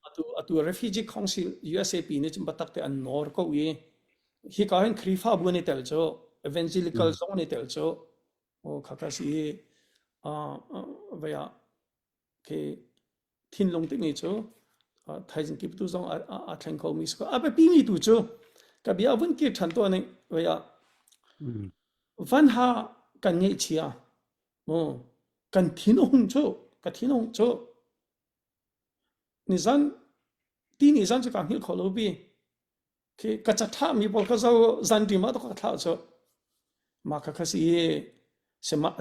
Atu atu Refugee Council USAP nih cun biatak te an nawr ko i hika hin Khrihfabu an i tel cu evangelical zong an i tel cu o khakha si vei ah khi thinlung timi cu thaizing kip tu zong a thleng kho mi si ko a biapi mi tu cu ka bia vun kir ṭhan tuah ning vei ah van ha kan ngeihchia kan thin a hung cu ka thin a hung cu nizan ti nizan cu ka hngilh kho lo bi Khi ka cathah mi pawl kha zo zanṭim ah ka thlah cu mah kha kha si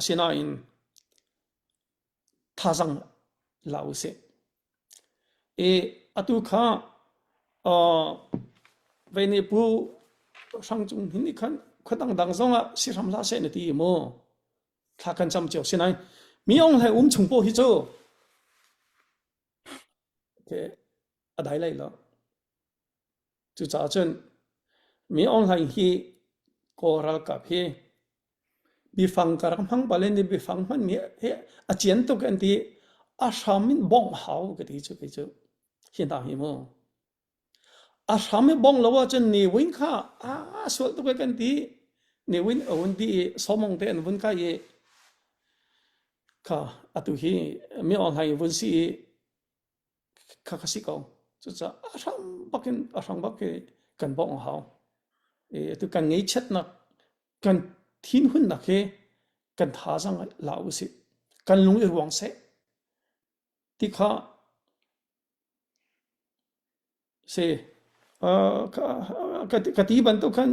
sinain thazang la usih. I atu kha uh, vei nih pu Hrang Cung Hnin nih khan khua dangdang zong ah si hram hlah seh na ti mu. Thla kan cam cio sinain mi ong hlei um chung paoh hi cu okay, a dai lai lo. Cucaah cun mi online hi Kawl ralkap hi biafang ka rak hmang bal in biafang hmanmi hi a cian tuk an ti a hram in bongh hau ka ti cu kei cu hi hna hi mu a hram i bong lo ahcun Ne Win kha a sual tuk e kan ti Ne Win a vun ti i sawmong te an vun kai i kha atu hi mi online vun si i kha ka si ko. Cucaah a hram bak in a hram bak i kan bawmh a hau. I atu kan ngeihchiatnak kan thinhunnak hi kan thazaang la usih. Kan lung i ruang seh. Ti kha Si. Ka ti bantuk khan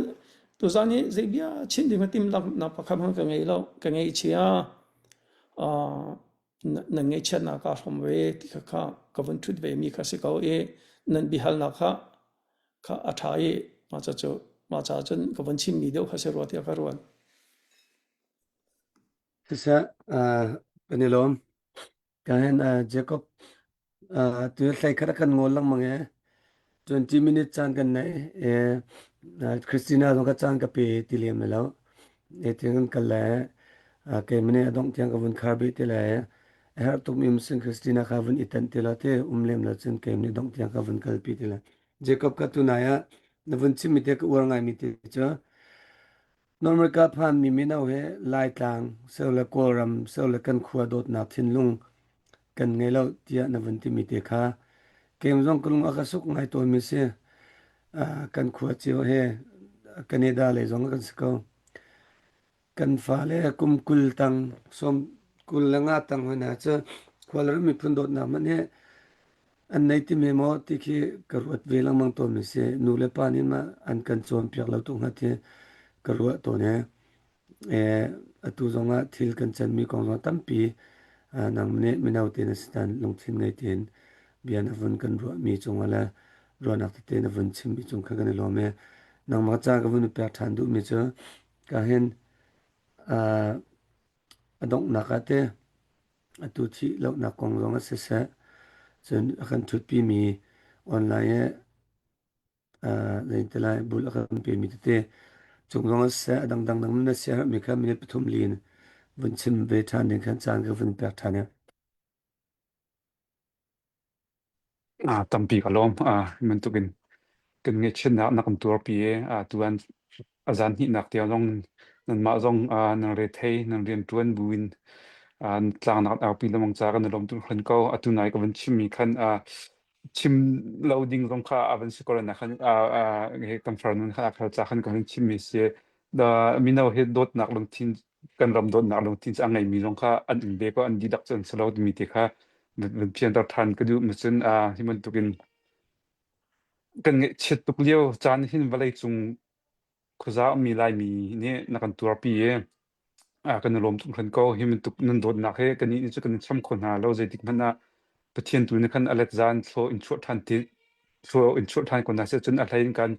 tuzan hi zei bia chim ding timhlamhnak pakhat hmanh ka ngei lo. Ka ngaihchia. Nan ngaihchiatnak kaa hrawm ve ti kha kha ka vun ṭhut ve mi kha si ko i nan biahalnak kha kha a ṭha i mah ca cu mah ca cun ka vun chimmi deuh kha si rua tiah ka ruat. Siseh, kan i lawm. Kahin Jacob tu hlei khat a kan ngawl lengmang e. 20 minute caan kan nei e Christina zong ka caan ka pe ti lem lo. E tiang kan kal le ke mene adong tiang ka vun khar bi ti le a herh tuk mi sin Christina kha vun i tan ti lo te um lem lo cun ke mene dong tiang ka vun kal pi ti le Jacob ka tu nai ah na vun chim mi te ka uar ngai mi te cu North phanmi mino he Laitlang sole Kawlram sole kan khua dawtnak thinlung kan ngei lo tiah na vun timi te kha kem zong ka lung a ka suk ngai tawnmi si. Kan khua cio he Canada lei zong kan si ko. Kan fale kum 20 tang, sawm 25 tang hoi hna cu khualram miphun dawtnak hmanh hi an nei ti me maw ti khi ka ruat ve lengmang tawnmi si. Nu le pa nih mah an kan cawnpiak lo tuk hnga ti ka ruah tawn he. Atu zongah thil kan canmi kong zong tampi nang nih mino te na si nain lungthin ngei tein bia na vun kan ruahmi cungah le ruahnak tete na vun chimmi cung kha kan i lawm i nangmah ca ka vun i pek ṭhan duhmi cu ka hin a donghnak ah te atu thih lohnak kong zong ah siseh cun a kan ṭhutpimi online i Zeitilai bul a kan pemi tete cung zong ah siseh a dangdang dang na siaherhmi kha minute pathum li in vun chim ve ṭhan ding khan caan ka vun pek ṭhan i. Tampi ka lawm. Hi bantukin kan ngaihchiatnak na kan tuarpi i tuan a zan hnihnak tiang zong nanmah zong nan rethei, nan rianṭuan buin tlangnak aupi lengmang ca kan i lawm tuk hran ko. Atu nai ka van chimmi khan chim lo ding zong kha a van si ko na khan kan farnu kha a khal ca khan kan chimmi si. Mino hi dawtnak lungthin kan ram dawtnak lungthin a ngeimi zong kha an um ve ko an dihlak cu an si lo timi te kha van fianter ṭhan ka duh macun hi bantukin kan ngaihchiat tuk lio caan hin vawlei cung khuaza ummi Laimi nih na kan tuarpi i kan i lawm tuk hran ko. Hi bantuk nan dawtnak hi kannih nih cu kan in cham kho hna lo. Zeitik hmanh ah Pathian tu nih khan a let zan thlaw in chuah ṭhan ti thlaw in chuah ṭhan ko hna seh. Cun a hlei in kan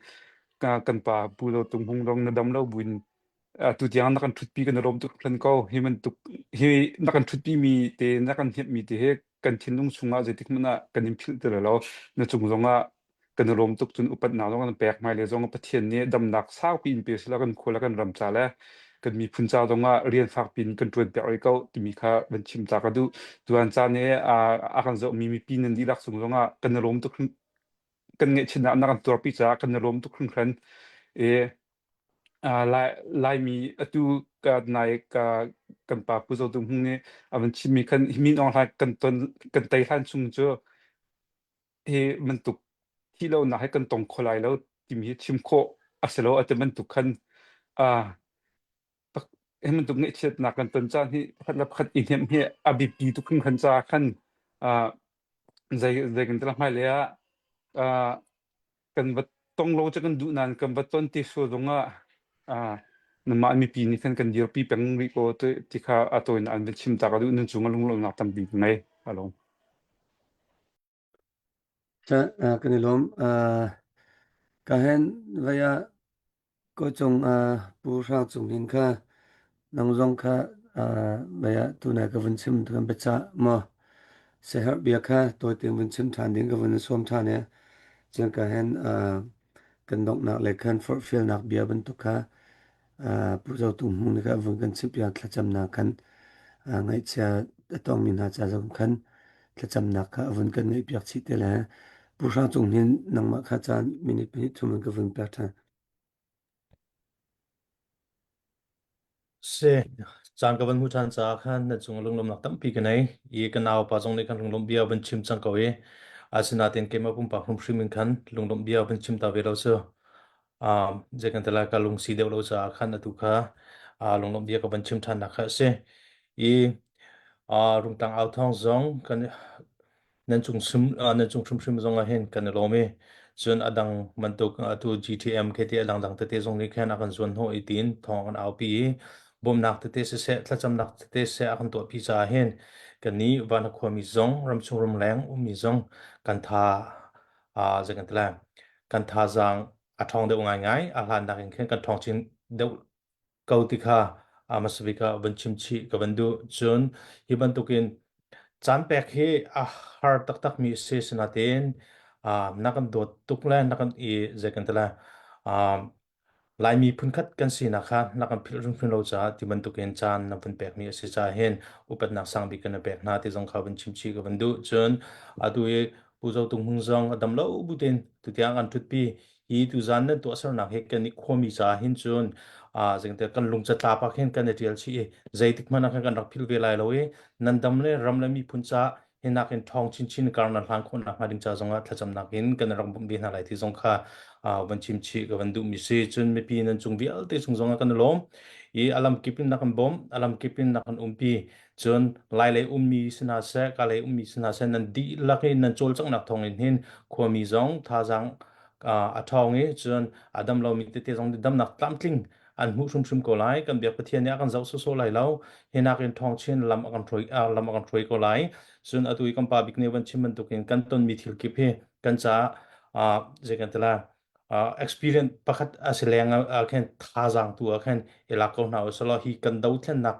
kan pa Pu Lo Tung Hung dong na dam lo buin tu tiang na kan ṭhutpi kan i lawm tuk hran ko. Hi bantuk hi na kan ṭhutpi mi te na kan hnemh mi te hi kan thinlung chungah zeitik hmanh ah kan in philh ti lo. Na cung zongah kan i lawm tuk cun upatnak zong kan pek hmailei zong Pathian nih damnak saupi in pe sila kan khua le kan ram ca le kan miphun ca zong ah rian fakpi in kan ṭuan piak rih ko timi kha van chim ta ka duh. Tuan caan i a kan zohmi mipi nan dihlak cung zong ah kan i lawm tuk kan ngaihchiatnak na kan tuarpi caah kan i lawm tuk hringhran. I Lai, Laimi atu ka nai ka kan pa Pu Zo Tum Hmung nih a van chimmi khan hi min Aung Hlaing kan ton kan tei hlan chung cu hi bantuk thih lonak hi kan tong kho lai lo timi hi chim khawh a si lo a ti bantuk khan uh, hi bantuk ngaihchiatnak kan ton caan hi pakhat le pakhat i hnemh hi a biapi tuk hringhran caah khan uh, zei zei kan ti la hmailei ah uh, kan va tong lo cu kan duh nain kan va ton ti sual zongah uh, namah mipi nih khan kan dirpi peng rih ko ti ti kha a tawinak an van chim ta ka duh nan cung ah lunglawmhnak tampi ka ngei. Along. Kan i lawm. Ka hen vai ah kawcung Pu Hrang Cung Hnin kha nang zong kha vai ah tunai ka vun chim kan biacah maw siaherh bia kha tawi tein vun chim ṭhan ding ka vun in sawm ṭhan i cun ka hen kan donghnak le khan forhfialnak bia bantuk kha Pu Zo Tum Hmung nih khan vun kan chimhpiak thlacamnak khan ngaihchia a tongmi hna ca zong khan thlacamnak kha a vun kan ngeihpiak chih te le Pu Hrang Cung Hnin nangmah kha caan minute pahnih thum in ka vun pek ṭhan. Si, caan ka van hmu ṭhan caah khan na cung lunglawmhnak tampi ka nei i ka naupa zong nih khan lunglawmh bia van chim cang ko i asinain keimah pumpak hrimhrim in khan lunglawmh bia van chim ta ve lo cu um, zei kan ti lai ka lungsi deuh lo caah khan atu kha uh, lunglawmh bia ka van chim ṭhannak kha a si i uh, Rungtlang au thawng zong kan nan cung sim nan cung hrimhrim zong ah hin kan i lawm i cun a dang bantuk atu GTM khi ti a dangdang tete zong nih khan a kan zuan hnawh i tiin thawng kan aupi i bawmhnak tete siseh thlacamnak tete siseh a kan tuahpi caah hin kannih van khuami zong ramchung ramleng ummi zong kan tha zei kan ti lai kan thazaang a ṭhawng deuh ngaingai a hlannak in khin kan ṭhawng chin deuh ko ti kha hmasa bik ah van chim chih ka van duh. Cun hi bantukin caan pek hi a har taktakmi a si sinain na kan dawt tuk le na kan i zei kan ti lai Laimi phunkhat kan sinak kha na kan philh hrimhrim lo caah ti bantukin caan na vun pekmi a si caah hin upatnak sang bik kan pek hna ti zong kha van chim chih ka van duh. Cun atu i Pu Zo Tung Hmung zong a dam lo butin tutiang an ṭhutpi hi tuzan nan tuahsernak hi kan i khuami caah hin cun zingte kan lung catlap ah khin kan i ṭial chih i zeitik hmanh ah khan kan rak philh ve lai lo i nan dam le ram le miphun caah Hi nakin ṭhawng chinchin kar nan hlan khawh nakhnga ding ca zongah thlacamnak in kan rak bawmh ve hna lai ti zong kha van chim chih ka van duhmi si. Cun mipi nan cung vialte cung zongah kan i lawm i a lamkip in na kan bawmh, a lamkip in na kan umpi. Cun Lailei ummi si hna seh, Kalay ummi si hna seh, nan dihlak in nan cawlcanghnak thawngin hin khuami zong thazaang a ṭhawng i cun a dam lomi tete zong nih damnak tlamtling an hmuh hrimhrim ko lai. Kan biak Pathian nih a kan zoh sawsawh lai lo. Hi nakin ṭhawng chin lam a kan hruai lam a kan hruai ko lai. Cun atu i kan pa bik nih van chim bantukin kan tonmi thil kip hi kan caah zei kan ti lai experience pakhat a si leng ah khin thazaang tu ah khin i lak ko hna usih hi kan dothlennak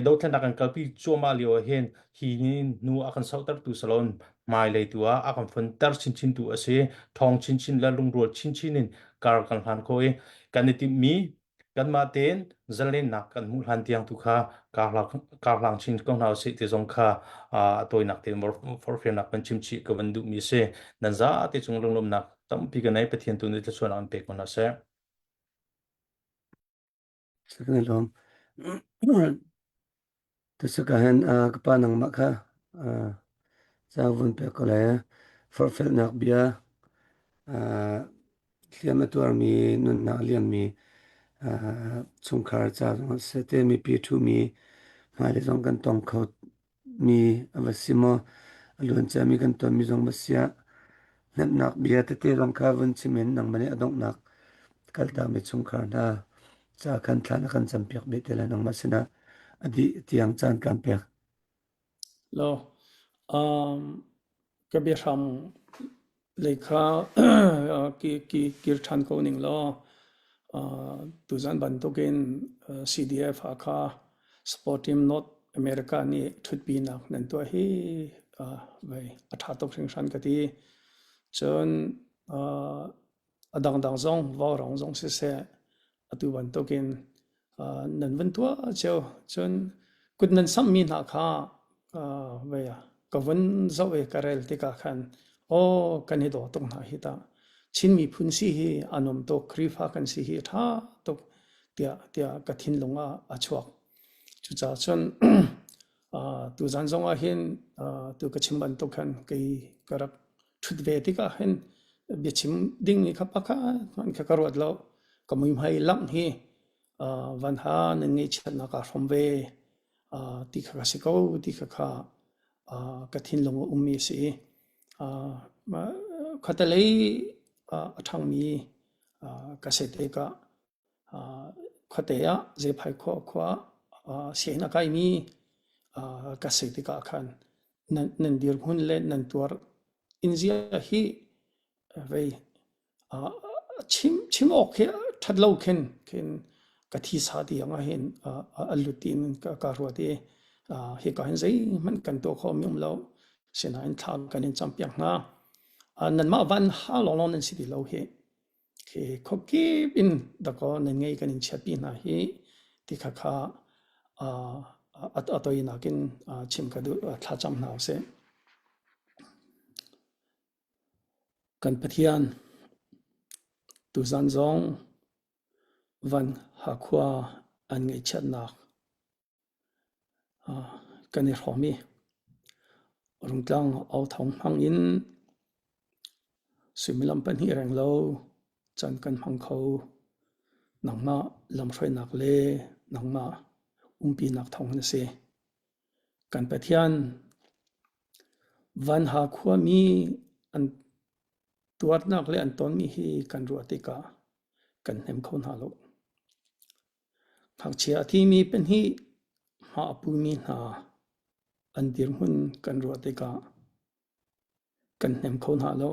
dothlennak kan kalpi cuahmah lio ah hin hi ni hnu a kan sauhtertu salon hmailei tu ah a kan funter chinchin tu a si thawng chinchin le lungrual chinchin in kar kan hlan kho i kan i timhmi kanmah tein zalennak kan hmuh hlan tiang tu kha karhlang chin ko hna usih ti zong kha a tawinak tein forhfialnak kan chim chih ka van duhmi si. Nan zate cung lunglawmhnak tampi ka nei Pathian tu nih thluachuahnak an pek ko hna seh. Kan i lawm. Tusuk ah hin ka pa nangmah kha ca vun pek ko lai. Forhfialnak bia hliam a tuarmi nunnak a liammi chungkhar ca zong siseh te mipi ṭhumi hmailei zong kan tong kho mi a va si maw a luanciami kan tonmi zong va si ah hnemhnak bia tete zong kha vun chim in nangmah nih a donghnak kaltakmi chungkhar hna ca khan thla na kan campiak beh te lai nangmah sinah a dih tiang caan kan pek. Lo, um, ka biahram lei kha kir ṭhan ko ning law tuzan bantukin CDF Hakha Sport Team North America nih ṭhutpinak nan tuah hi vei a ṭha tuk hringhran ka ti. Cun a dangdang zong vaurawng zong siseh atu bantukin nan van tuah cio. Cun kut nan samhmi hna kha vei ka vun zoh i ka rel tikah khan aw kan i daw tuk hna hi tah. Chin miphun si hi a nuam tuk, Khrihfa kan si hi a ṭha tuk tiah tiah ka thinlung ah a chuak. Cucaah cun tuzan zong ah hin tu ka chim bantuk khan kei ka rak ṭhut ve tikah hin biachim dingmi kha pakhat hmanh kha ka ruat lo. Ka muihmai langh hi van ha nan ngaihchiatnak aa hrawm ve ti kha ka si ko ti kha kha ka thinlung a ummi a si i khuatelei a ṭhangmi ka si tikah Khuate ah Zephai khua khua ah sianginn a kaimi ka si tikah khan nan dirhmun le nan tuar in zia hi vei chim chim awk khi ṭhat lo khin khin ka thisa tiang ah hin a lut in ka ruat i hika hin zeihmanh kan tuah khawhmi um lo. Sinain thla kan in campiak hna. Nanmah van ha lawnglawng nan si ti lo hih. Khi khuakip in dakaw nan ngei kan in chiatpi hna hi ti kha kha a toinak in chim ka duh thlacam hna usih. Kan Pathian tuzan zong van Hakhua an ngaihchiatnak Kan i hrawm i Rungtlang authawng hmang in suimilam pahnih renglo caan kan hmang kho. Nangmah lamhruainak le nangmah umpinak thawng in a si. Kan Pathian, Vanha khuami an tuarnak le an tonmi hi kan ruah tikah kan hnem kho hna lo. Ngakchia a thimi pahnih hma a pumi hna an dirhmun kan ruah tikah kan hnem kho hna lo.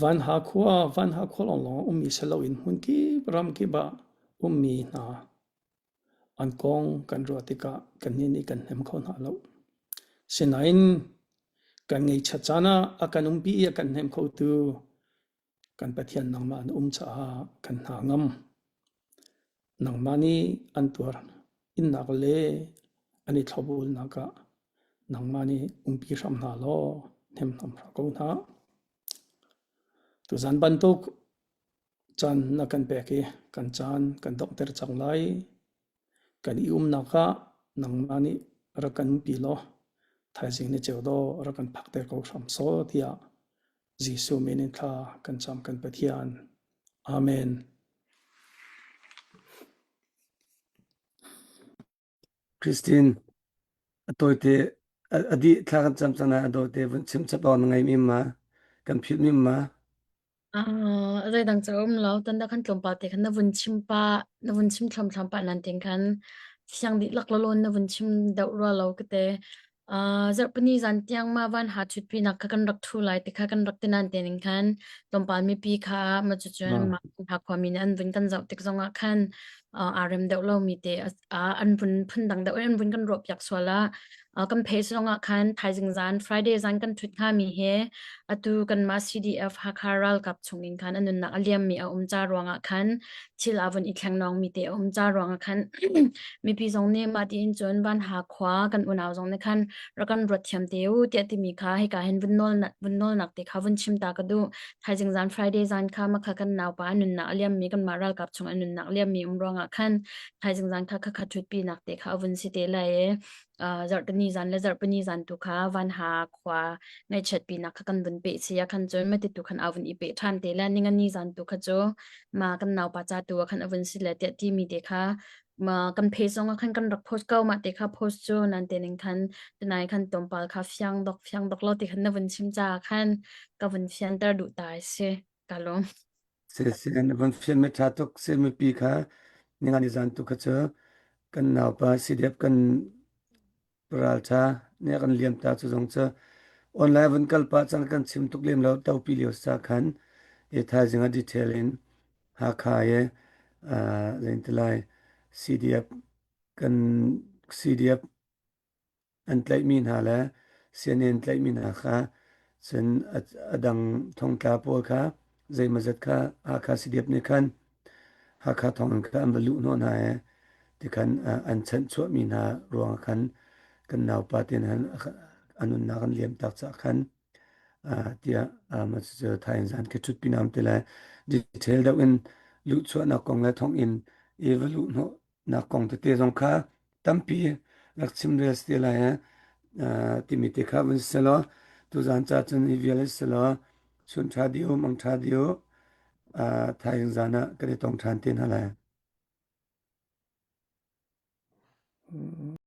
Vanha khua, Vanha khua lawnglawng a ummi si loin hmunkip ramkip ah ummi hna an kong kan ruah tikah kannih nih kan hnem kho hna lo. Sinain kan ngaihchiat caan ah a kan umpi i a kan hnem khotu Kan Pathian nangmah na um caah kan hna ngam. Nangmah nih an tuar innak le an i thlopbulnak ah nangmah nih umpi hram hna law hnem hram hram ko hna. Tuzan bantuk caan na kan pek i kan caan kan donghter cang lai. Kan i umnak ah nangmah nih. Rak kan pi law thaizing ni ceu dawh rak kan phakter ko hram sawh tiah Jesuh min in thla kan cam kan Pathian. Amen. Christine, a tawite a dih thla kan cam cang a dawte vun chim chap awk na ngei mi ma kan philh mi ma Ah, zeidang cu a um lo. Tan dah khan tlawmpal te khan na vun chim pah, na vun chim thlamthlam pah nan tin khan siang dihlak lalawn na vun chim deuh rua lo ka te. Ah, zarhpini zan tiang ma van ha chut pi nak kha kan rak thu lai ti kha kan rak ti nan te ning khan tlawmpal mipi kha ma cu cun ma ha khua mi nih an vun kan zoh tik zong ah khan aa rem deuh lomi te an vun phundang deuh in an vun kan ruahpiak sual ah kan page zongah khan thaizing zan Friday zan kan thut hngami he atu kanmah CDF Hakha ralkap chungin khan a nunnak a liammi a um ca ruangah khan thil a vun i thleng mi te a um ca ruangah khan mipi zong nih mah tiin cun van ha khua kan unau zong nih khan rak kan ruat thiam te u tiah timi kha hika hin vun nawl vun nawlnak te kha vun chim ta ka duh Thaizing zan Friday zan kha makha kan naupa a nunnak a liammi kanmah ralkap chung a nunnak liammi um ruangah khan thaizing zan kha khakha ṭhutpi nak te kha a vun si te lai i uh, zarhpini zan le zarhpini zan tu kha van ha khua ngaihchiatpi nak kha kan vun pe si a khan cun mati tu khan a vun i pe ṭhan te le ningani zan tu kha cu ma kan naupa ca tu ah khan a vun si le tiah timi te kha ma kan phe zong ah khan kan rak post ko ma te kha post cu nan te ning khan tunai khan tlawmpal kha fiang dok fiang dok lo ti khan na vun chim ca khan ka vun fianter duh ta si ka lawm. Se se na vun fian me tha tuk se mipi kha ningani zan tu kha cu kan naupa CDF kan Ralṭha nih a kan liamta cu zong cu online vun kal pah cang kan chim tuk lem lo topi lio sa khan i thaizing ah detail in Hakha i uh, zeintilai CDF kan CDF an tlaihmi hna le CNN tlaihmi hna kha cun a dang thongtla pawl kha zeimawzat kha Hakha CDF nih khan Hakha thonginn kha an va luh hnawh hna i tikhan an chanhchuahmi hna ruangah khan kan naupa te han a nunnak an liam tak caah khan tiah mah cucu thain zan khi ṭhutpi nam ti lai. Detail deuh in luhchuahnak kong le thonginn i va luh hnawhnak kong tete zong kha tampi rak chimrel si te lai timi te kha vun si law tuzan ca cun hi vial si law chun ṭha dih u mang ṭha dih u thaizing zan ah kan i tong ṭhan te hna lai.